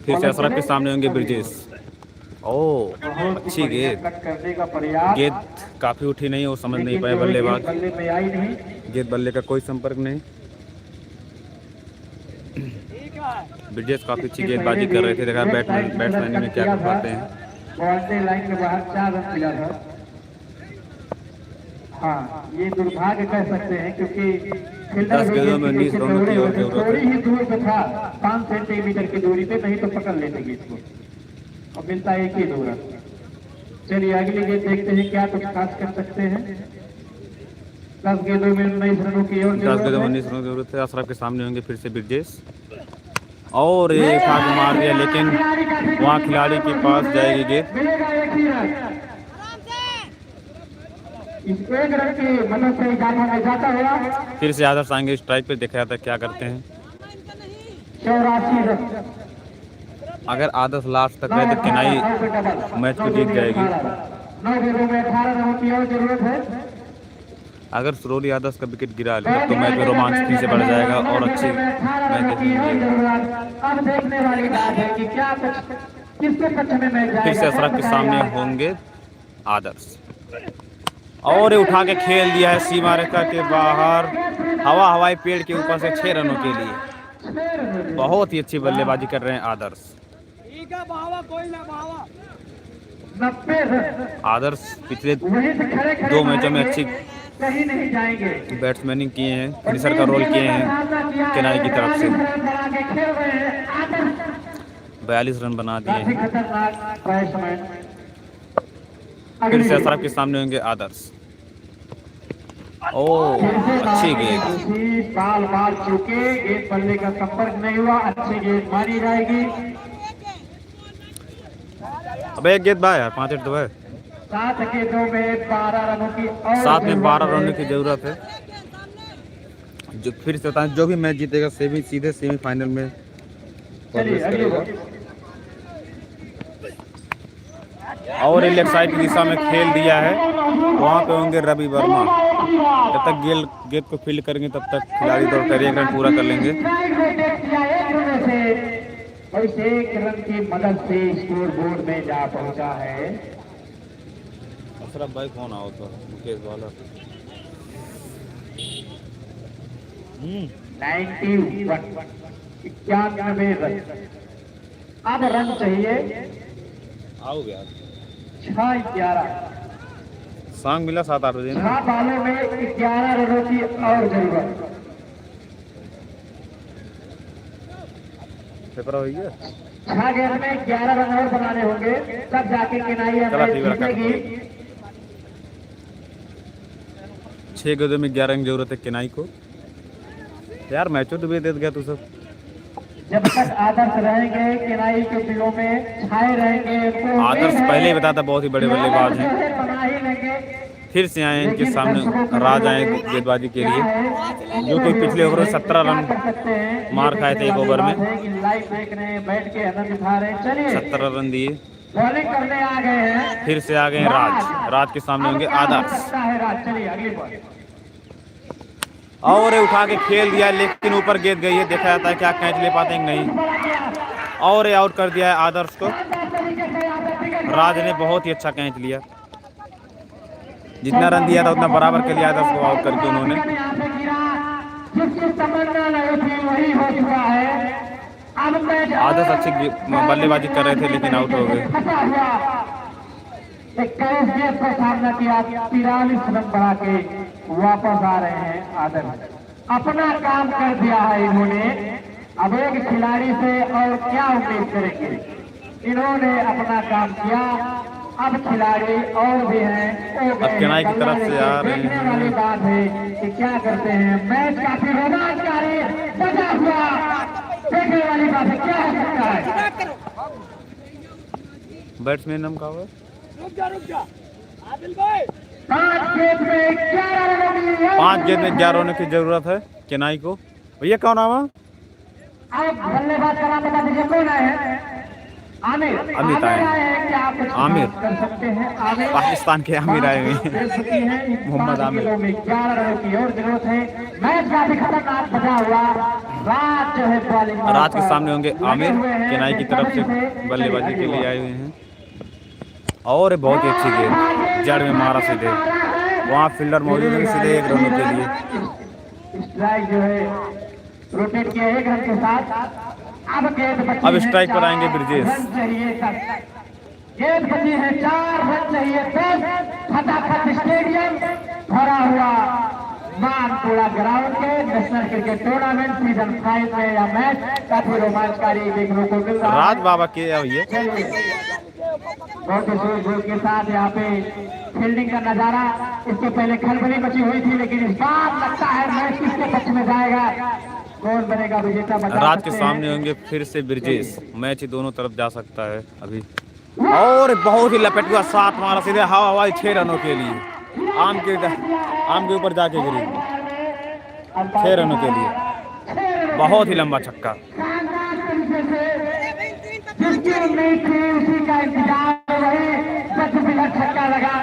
फिर से अशरफ के सामने होंगे ब्रिजेश। ओ, अच्छी गेंद। गेंद काफ़ी उठी नहीं, वो समझ नहीं पाए बल्लेबाज। गेंद बल्ले का कोई संपर्क नहीं। ब्रिजेश काफ़ी अच्छी गेंदबाजी कर रहे थे, देखा बैट्समैन, बैट्समैन में क्या कर पाते हैं। बाउंड्री लाइन के बाहर चार रन मिला था। हाँ, ये दुर्भाग्य कह सकते हैं, क्योंकि फील्डर दस गेंदों में उन्नीस रनों की और जरूरत है। थोड़ी ही दूर पे था, पाँच सेंटीमीटर की दूरी पे, नहीं तो पकड़ लेते गेंद को। और मिलता है एक ही दो रन। चलिए, अगली गेंद देखते हैं, क्या कुछ खास कर सकते हैं। दस गेंदों में उन्नीस रनों की और दस गेंदों में उन्नीस रनों की जरूरत है। अशरफ के सामने होंगे फिर से ब्रिजेश। और ये एक हाथ मार दिया, लेकिन वहाँ खिलाड़ी के पास जाएगी गेंद। मिलेगा एक ही रन। इस एक रन की मदद से इजाफा में जाता हुआ। फिर से आदर्श आएंगे स्ट्राइक पे, देखा जाता है क्या करते हैं। चौरासी रन। अगर आदर्श लास्ट तक रहे तो किनाई मैच को जीत जाएगी। नौ गेंदों में अठारह रनों की और जरूरत है। अगर सिरोली आदर्श का विकेट गिरा ले, तब तो मैच में रोमांच फिर से बढ़ जाएगा और अच्छी मैच देखने को मिलेगी। अब देखने वाली बात है कि क्या कुछ, किसके पक्ष में मैच जाएगा। फिर से अशरफ के सामने होंगे आदर्श, और ये उठा के खेल दिया है सीमा रेखा के बाहर, हवा हवाई पेड़ के ऊपर से छह रनों के लिए। बहुत ही अच्छी बल्लेबाजी कर रहे हैं आदर्श। ठीक है, बहावा, कोई ना बहावा। नब्बे रन। आदर्श पिछले वहीं से खड़े खड़े दो मैचों में मारेंगे, अच्छी कहीं नहीं जाएंगे। बैट्समैनिंग किए हैं, फिनिशर का रोल किए हैं किनारे की तरफ से। बयालीस रन बना दिए हैं। काफी खतरनाक बैट्समैन। फिर से अशरफ के सामने होंगे आदर्श। ओ, अच्छी गेंद। बाल मार चुके, गेंद बल्ले का संपर्क नहीं हुआ, अच्छी गेंद मानी जाएगी। अबे एक गेंद बा यार, पाँच रन तो है। सात गेंदों में बारह रनों की और सात में जरूरत बारह है। रनों की जरूरत है। जो फिर से बताएं, जो भी मैच जीतेगा सेमी, सीधे सेमीफाइनल में चलिए, प्रवेश अगली करेगा। बॉल। और ये लेग साइड की दिशा में खेल दिया है, वहाँ पे होंगे रवि वर्मा। जब तक गेंद, गेंद को फील्ड करेंगे तब तक खिलाड़ी दौड़ कर एक रन पूरा कर लेंगे। और इस एक रन की मदद से स्कोर बोर्ड में जा पहुंचा है। अशरफ भाई कौन आओ तो मुकेश वाला। हम्म। नाइंटी वन, इक्यानवे रन। अब रन चाहिए। आओ गया। छह ग्यारह। सांग मिला सात आठ बजे ना। छह बालों में ग्यारह रनों की और जरूरत। पेपर हो गया। छह गेंद में ग्यारह रन और बनाने होंगे, तब जाके केनाई या चला, मैच ठीक है, जीतेगी। छह गेंदों में ग्यारह की जरूरत है केनाई को। यार, मैचो डुबे देत गया तू सब। जब तक आदर्श रहेंगे, केनाई के दिलों में छाए रहेंगे, तो आदर्श उम्मीद है पहले ही बताया था, बहुत ही बड़े कि बल्लेबाज आदर्श हैं। जो है, बना ही लेंगे। फिर से आए इनके लेकिन सामने, दर्शकों की राज आए नजर गेंदबाजी के क्या लिए, है, जो कि पिछले ओवर में सत्रह रन मार खाए थे एक ओवर में। ये बात है कि लाइव देख रहे हैं, बैठ के आनंद उठा रहे हैं। चलिए, सत्रह रन दिए। बॉलिंग करने आ गए हैं। फिर से आ गए हैं राज। राज। राज के सामने अब होंगे क्या हो आदर्श। सकता है राज? चलिए, अगली बॉल। और ये उठा के खेल दिया, लेकिन ऊपर गेंद गई है। देखा जाता है क्या कैच ले पाते हैं कि नहीं। और ये आउट कर दिया है आदर्श को। राज ने बहुत ही अच्छा कैच लिया, जितना रन दिया था उतना बराबर के लिए आदर्श को आउट करके उन्होंने। जिसकी तमन्ना नहीं थी, वही हो चुका है। अब मैच आदर्श अच्छी गे-, बल्लेबाजी कर रहे थे, लेकिन आउट हो गए। फंसा हुआ। इक्कीस गेंद का सामना किया, तिरालीस रन बना के वापस आ रहे हैं आदर्श। अपना काम कर दिया है इन्होंने। अब एक खिलाड़ी से और क्या उम्मीद करेंगे? इन्होंने अपना काम किया। अब खिलाड़ी और भी हैं, वो अब गए केनाई की तरफ से आ रहे हैं। देखने वाली बात है कि क्या करते हैं। मैच काफी रोमांचकारी बना हुआ, देखने वाली बात है, क्या हो सकता है। बैट्समैन नाम का हुआ? रुक जा, रुक जा। आदिल भाई। पाँच गेंद में ग्यारह रनों की पाँच गेंद में ग्यारह रनों की जरूरत है केनाई को। भैया, क्या नाम है? आप बल्लेबाज का नाम बता दीजिए, कौन आए हैं? आमिर। अमित आए हैं। आए हैं, क्या आप कुछ आमिर। कर सकते हैं? आमिर। पाकिस्तान के आमिर आए हुए हैं। मोहम्मद आमिर। ग्यारह रनों की और जरूरत है। मैच काफी खतरनाक बना हुआ। राज जो है बॉलिंग राज के सामने होंगे आमिर, केनाई की तरफ से बल्लेबाजी के लिए आए हुए हैं। और बहुत ही अच्छी गेंद, जड़ में मारा सीधे, वहाँ फील्डर मौजूद है, सीधे एक रन के लिए। स्ट्राइक जो है रोटेट किया एक रन के साथ। अब गेंद बची अब है स्ट्राइक पर आएंगे चार ब्रिजेश। रन चाहिए दस। गेंद बची है चार, रन चाहिए दस। फटाफट स्टेडियम भरा हुआ मानपुरा ग्राउंड के national cricket tournament season five में यह मैच काफी रोमांचकारी देखने को मिल रहा है। राज बाबा के है ये। चलिए। बहुत ही जोर जोर के साथ यहाँ पे फील्डिंग का नजारा। इससे पहले खलबली मची हुई थी, लेकिन इस बार लगता है मैच किसके पक्ष में जाएगा, कौन बनेगा विजेता, बता राज के सकते हैं। सामने होंगे फिर से ब्रिजेश। मैच ही दोनों तरफ जा सकता है अभी। और बहुत ही लपेटुआ साथ मारा सीधे हवा हवाई छह रनों के लिए। आम के, आम के ऊपर जाके गिरी छह रनों के लिए। बहुत ही लंबा छक्का। शानदार तरीके से जिसकी उम्मीद थी, उसी का इंतजार वही बद बिला छक्का लगा।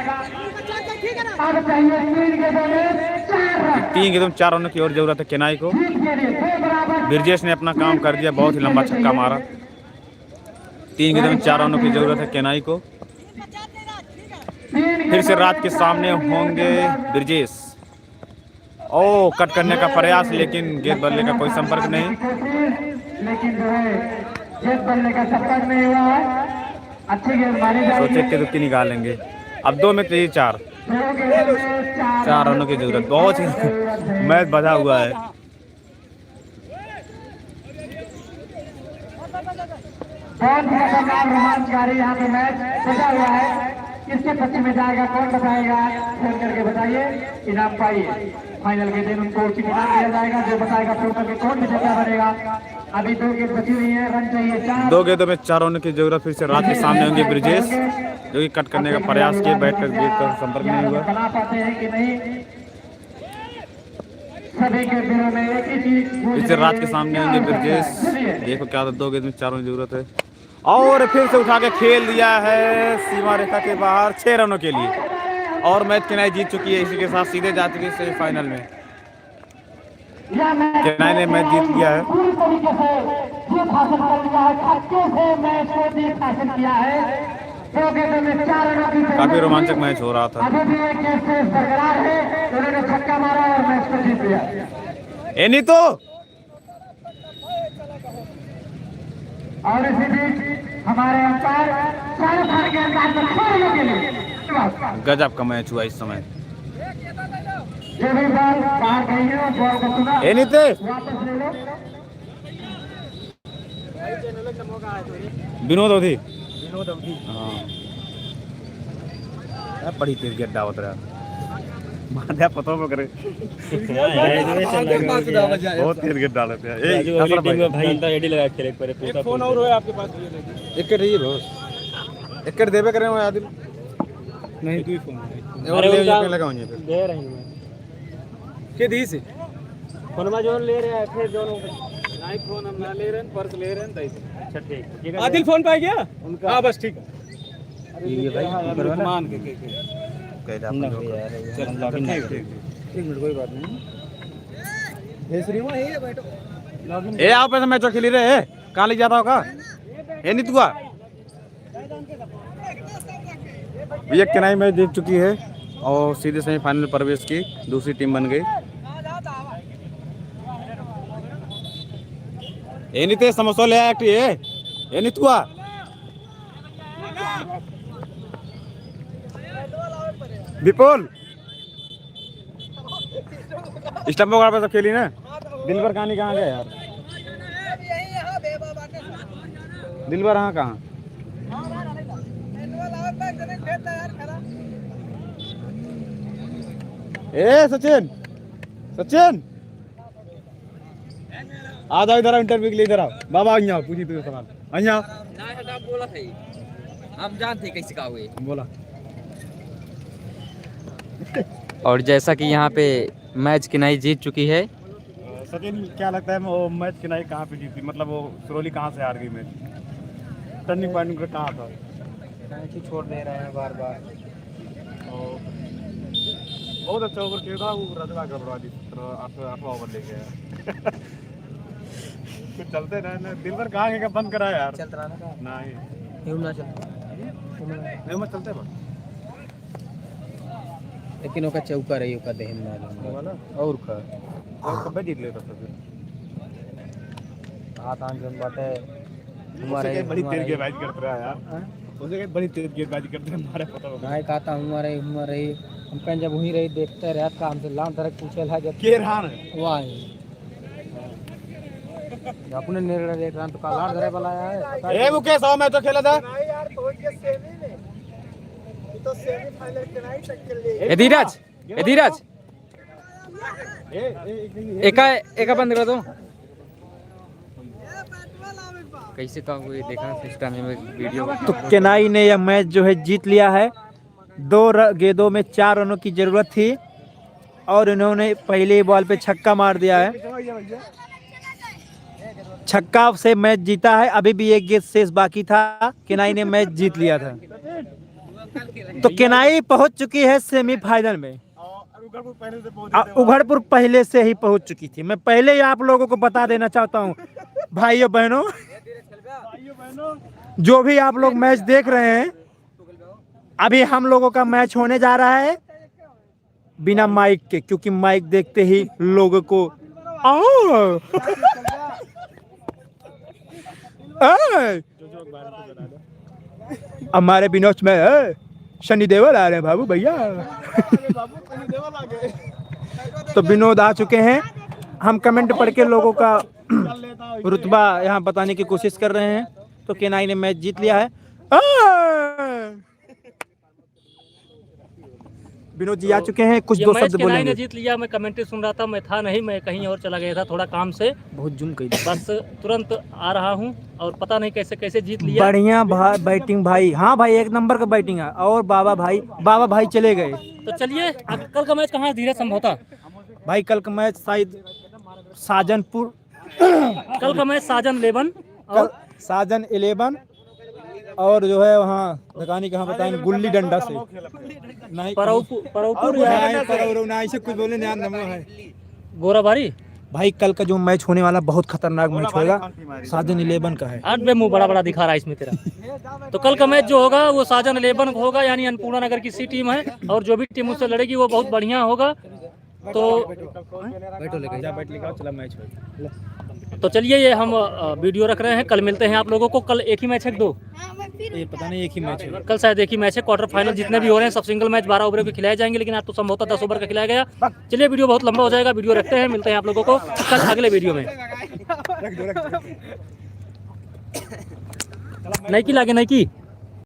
अब चाहिए तीन गेंदों में चार रन। तीन गेंदों में चार रनों की और जरूरत है केनाई को। जीत के लिए दो बराबर। ब्रिजेश ने अपना काम कर दिया, बहुत ही लंबा छक्का मारा। तीन गेंदों में चार रनों की जरूरत है केनाई को। फिर से राज के सामने होंगे ब्रिजेश। ओ, कट करने का प्रयास, लेकिन गेंद बल्ले का कोई संपर्क नहीं। लेकिन जो है, गेंद बल्ले का संपर्क नहीं हुआ है। अच्छी गेंद मारी जा रही है। सोचे कि तो की निकालेंगे। अब दो में चाहिए चार। दो गेंदों में चार चार रनों की जरूरत। बहुत ही मैच बधा हुआ है। बहुत ही खतरनाक रोमांचकारी यहाँ पे मैच सजा हुआ है। किसके पक्ष में जाएगा, कौन बताएगा, फोन करके बताइए, इनाम पाइए। फाइनल के दिन उनको उचित इनाम दिया जाएगा, जो बताएगा फोन करके कौन विजेता बनेगा। अभी दो गेंद बची हुई है, रन चाहिए चार। दो गेंदों में चार रन की जरूरत। फिर से राज के सामने होंगे ब्रिजेश, जो कि कट करने का प्रयास किए, बैट का गेंद का संपर्क नहीं हुआ। बना पाते हैं कि नहीं, सभी के दिलों में एक ही चीज गूंज रही है। फिर से राज के सामने होंगे ब्रिजेश। देखो क्या था, दो गेंद में चार रन की जरूरत है। और फिर से उठा के खेल दिया है सीमा रेखा के बाहर छह रनों के लिए। और मैच केनाई जीत चुकी है, इसी के साथ सीधे जा चुकी है सेमीफाइनल में। केनाई ने मैच जीत लिया है। पूरी तरीके से जीत हासिल कर लिया है, छक्के से मैच को जीत हासिल किया है। दो गेंदों में चार रनों की जरूरत थी। काफी रोमांचक मैच हो रहा था। अभी भी एक गेंद शेष बरकरार है, उन्होंने छक्का मारा और मैच को जीत लिया। ए नीतू, और इसी बीच हमारे अंपायर शाहरुख खान के अंदाज में छह रनों के लिए। गजब का मैच हुआ इस समय। जो भी बॉल बाहर गई है, उस बॉल को सुना, ए नीतीश, वापस ले लो। विनोद अवधी। विनोद अवधी। हाँ। ए, बड़ी तेज गेंद डालत रहा। मार दिया पतोह में करे। बहुत तेज गेंद डालत है। ए, राजू, अगली टीम में भाई। भाई, अंदर एडी लगा के खेले एक बार, एक फोन और है आपके पास, ये देखिए। एक रही बस। एक देबे करे हो आदिल। नहीं, दो ही फोन है। ए, और अरे, ले, उनका ये पे लगा हुआ है। दे रहे हैं। के दी से? फोनमा जोन ले रहे हैं, फिर जोन। नहीं, फोन हम ना ले रहे हैं, पर्स ले रहे हैं, दे दे। अच्छा, ठीक, ठीक है। आदिल फोन पे आ गया? उनका। हाँ, बस ठीक है। अरे, ये भाई, हाँ, ऊपर वाला। लुकमान के, के, के। कैदा हम ना अपन हो यार, ये चल, हम login ठीक, नहीं ठीक, करें। ठीक। एक मिनट, कोई बात नहीं। ये श्रीमान, ये बैठो। Login। ए, आओ, पैसा मैच खेली रहे, ए, कहाँ ले जाता होगा? ए, नहीं तुआ। भैया, केनाई मैच जीत चुकी है और सीधे सेमीफाइनल प्रवेश की दूसरी टीम बन गई। ए नितेश, समोसा ले आया एक ठे, ए, ए नितुआ। विपुल। स्टंपो गाड़ पे सब खेली ना। दिलबर कहानी कहाँ गया यार? दिलबर हाँ कहाँ? ए सचिन, सचिन, आ जाओ इधर आओ, इंटरव्यू के लिए इधर आओ। बाबा यहाँ पूछी तुझे सवाल। अइया। ना, हटा, बोला था ये। हम जानते कैसे का हुए। बोला। और जैसा कि यहाँ पे मैच केनाई जीत चुकी है। अ, सचिन, क्या लगता है वो मैच केनाई कहाँ पे जीती? मतलब वो सुरौली कहाँ से हार गई मैच? टर्निंग पॉइंट उनका कहाँ था? कैंची छोड़ दे रहे हैं बार बार। और बहुत अच्छा ओवर खेला था, वो रजवा गड़बड़ा दी, आठ-, आठवां ओवर लेके आया। कुछ चलते रहे ना, दिलबर कहाँ के बंद करा यार? चलत रहा ना का? नहीं। क्यों ना चलता? क्यों ना? नहीं, मैं चलते बा। लेकिन ओका चौका रही, ओका देहन मालूम। वो वाला? और का? और कब्बे जीत लेता था फिर। हाथ आन जन बाटे। हमारे, उससे कहीं बड़ी तेज हमारे गेंदबाजी करत रहा यार। हाँ? उससे कहीं बड़ी तेज गेंदबाजी करत रहा, हमारे पता होगा। नहीं, कहता हूँ, हमारे, हमारे, हम कहीं जब वहीं रही, देखते रहे, का हमसे लान तरह पूछे ला जब के रहा है? वाह। अपने नेरड़ा देख रहा तो का लाड़ धरे वाला है, पता ए नहीं। मुकेश, आओ, मैं तो खेला था। नहीं यार, पहुंच गए सेमी में। ये तो सेमीफाइनल के नहीं तक के लिए। ए धीरज, ए धीरज। ए, ए, एक मिनट, ए। एका, एका बंद कर दो। कैसे का हुए, देखना सिस्टम में वीडियो। तो केनाई ने यह मैच जो है जीत लिया है। दो र-, गेंदों में चार रनों की जरूरत थी और इन्होंने पहले ही बॉल पे छक्का मार दिया है। छक्का से मैच जीता है, अभी भी एक गेंद शेष बाकी था, केनाई ने मैच जीत लिया था। तो केनाई पहुंच चुकी है सेमीफाइनल में। और उघड़पुर पहले से पहुंचे आ, थे वहाँ। उघड़पुर पहले से ही पहुंच चुकी थी। मैं पहले ही आप लोगों को बता देना चाहता हूँ, भाइयों बहनों, भाइयों बहनों, जो भी आप लोग मैच देख रहे हैं, अभी हम लोगों का मैच होने जा रहा है बिना माइक के, क्योंकि माइक देखते ही लोगों को, आओ। ए! हमारे विनोद में, ए, सनी देओल आ रहे हैं बाबू भैया। तो विनोद आ चुके हैं। हम कमेंट पढ़ के लोगों का रुतबा यहाँ बताने की कोशिश कर रहे हैं। तो केनाई ने मैच जीत लिया है। आ! विनोद जी आ चुके हैं, कुछ दो शब्द बोलेंगे। जीत लिया, मैं कमेंट्री सुन रहा था, मैं था नहीं, मैं कहीं और चला गया था थोड़ा काम से। बहुत जूम कर दिया। बस तुरंत आ रहा हूँ और पता नहीं कैसे कैसे जीत लिया। बढ़िया भा-, बैटिंग भाई। हाँ भाई, एक नंबर का बैटिंग है। और बाबा भाई, बाबा भाई चले गए। तो चलिए, अब कल का मैच कहाँ है धीरज संभोता? भाई, कल का मैच शायद साजनपुर। कल का मैच साजन इलेवन और कल साजन इलेवन और जो है वहाँ पता नहीं कहाँ बताएं, गुल्ली डंडा से। नहीं, परौपु-, परौपुर या नहीं, परौरौ ना, ऐसे कुछ बोले ना, नमो है। गोराबारी? भाई, कल का जो मैच होने वाला, बहुत खतरनाक मैच होगा, साजन इलेवन का है। आज बे मुंह बड़ा बड़ा दिखा रहा है इसमें तेरा। तो कल का मैच जो होगा, वो साजन इलेवन का होगा, यानी अन्नपूर्णा नगर की सी टीम है, और जो भी टीम उससे लड़ेगी, वो बहुत बढ़िया होगा। तो बैठो लेके जा, बैठ लेके आओ, चला मैच हो। तो चलिए, ये हम, अ, वीडियो रख रहे हैं, कल मिलते हैं आप लोगों को। कल एक ही मैच है कि दो? ये पता नहीं, एक ही मैच है। कल शायद एक ही मैच है। क्वार्टर फाइनल जितने भी हो रहे हैं, सब सिंगल मैच बारह ओवरों के खिलाए जाएंगे, लेकिन आज तो संभवतः दस ओवर का खिलाया गया। चलिए, वीडियो बहुत लंबा हो जाएगा, वीडियो रखते हैं, मिलते हैं आप लोगों को कल अगले वीडियो में। नइकी लागे, नइकी।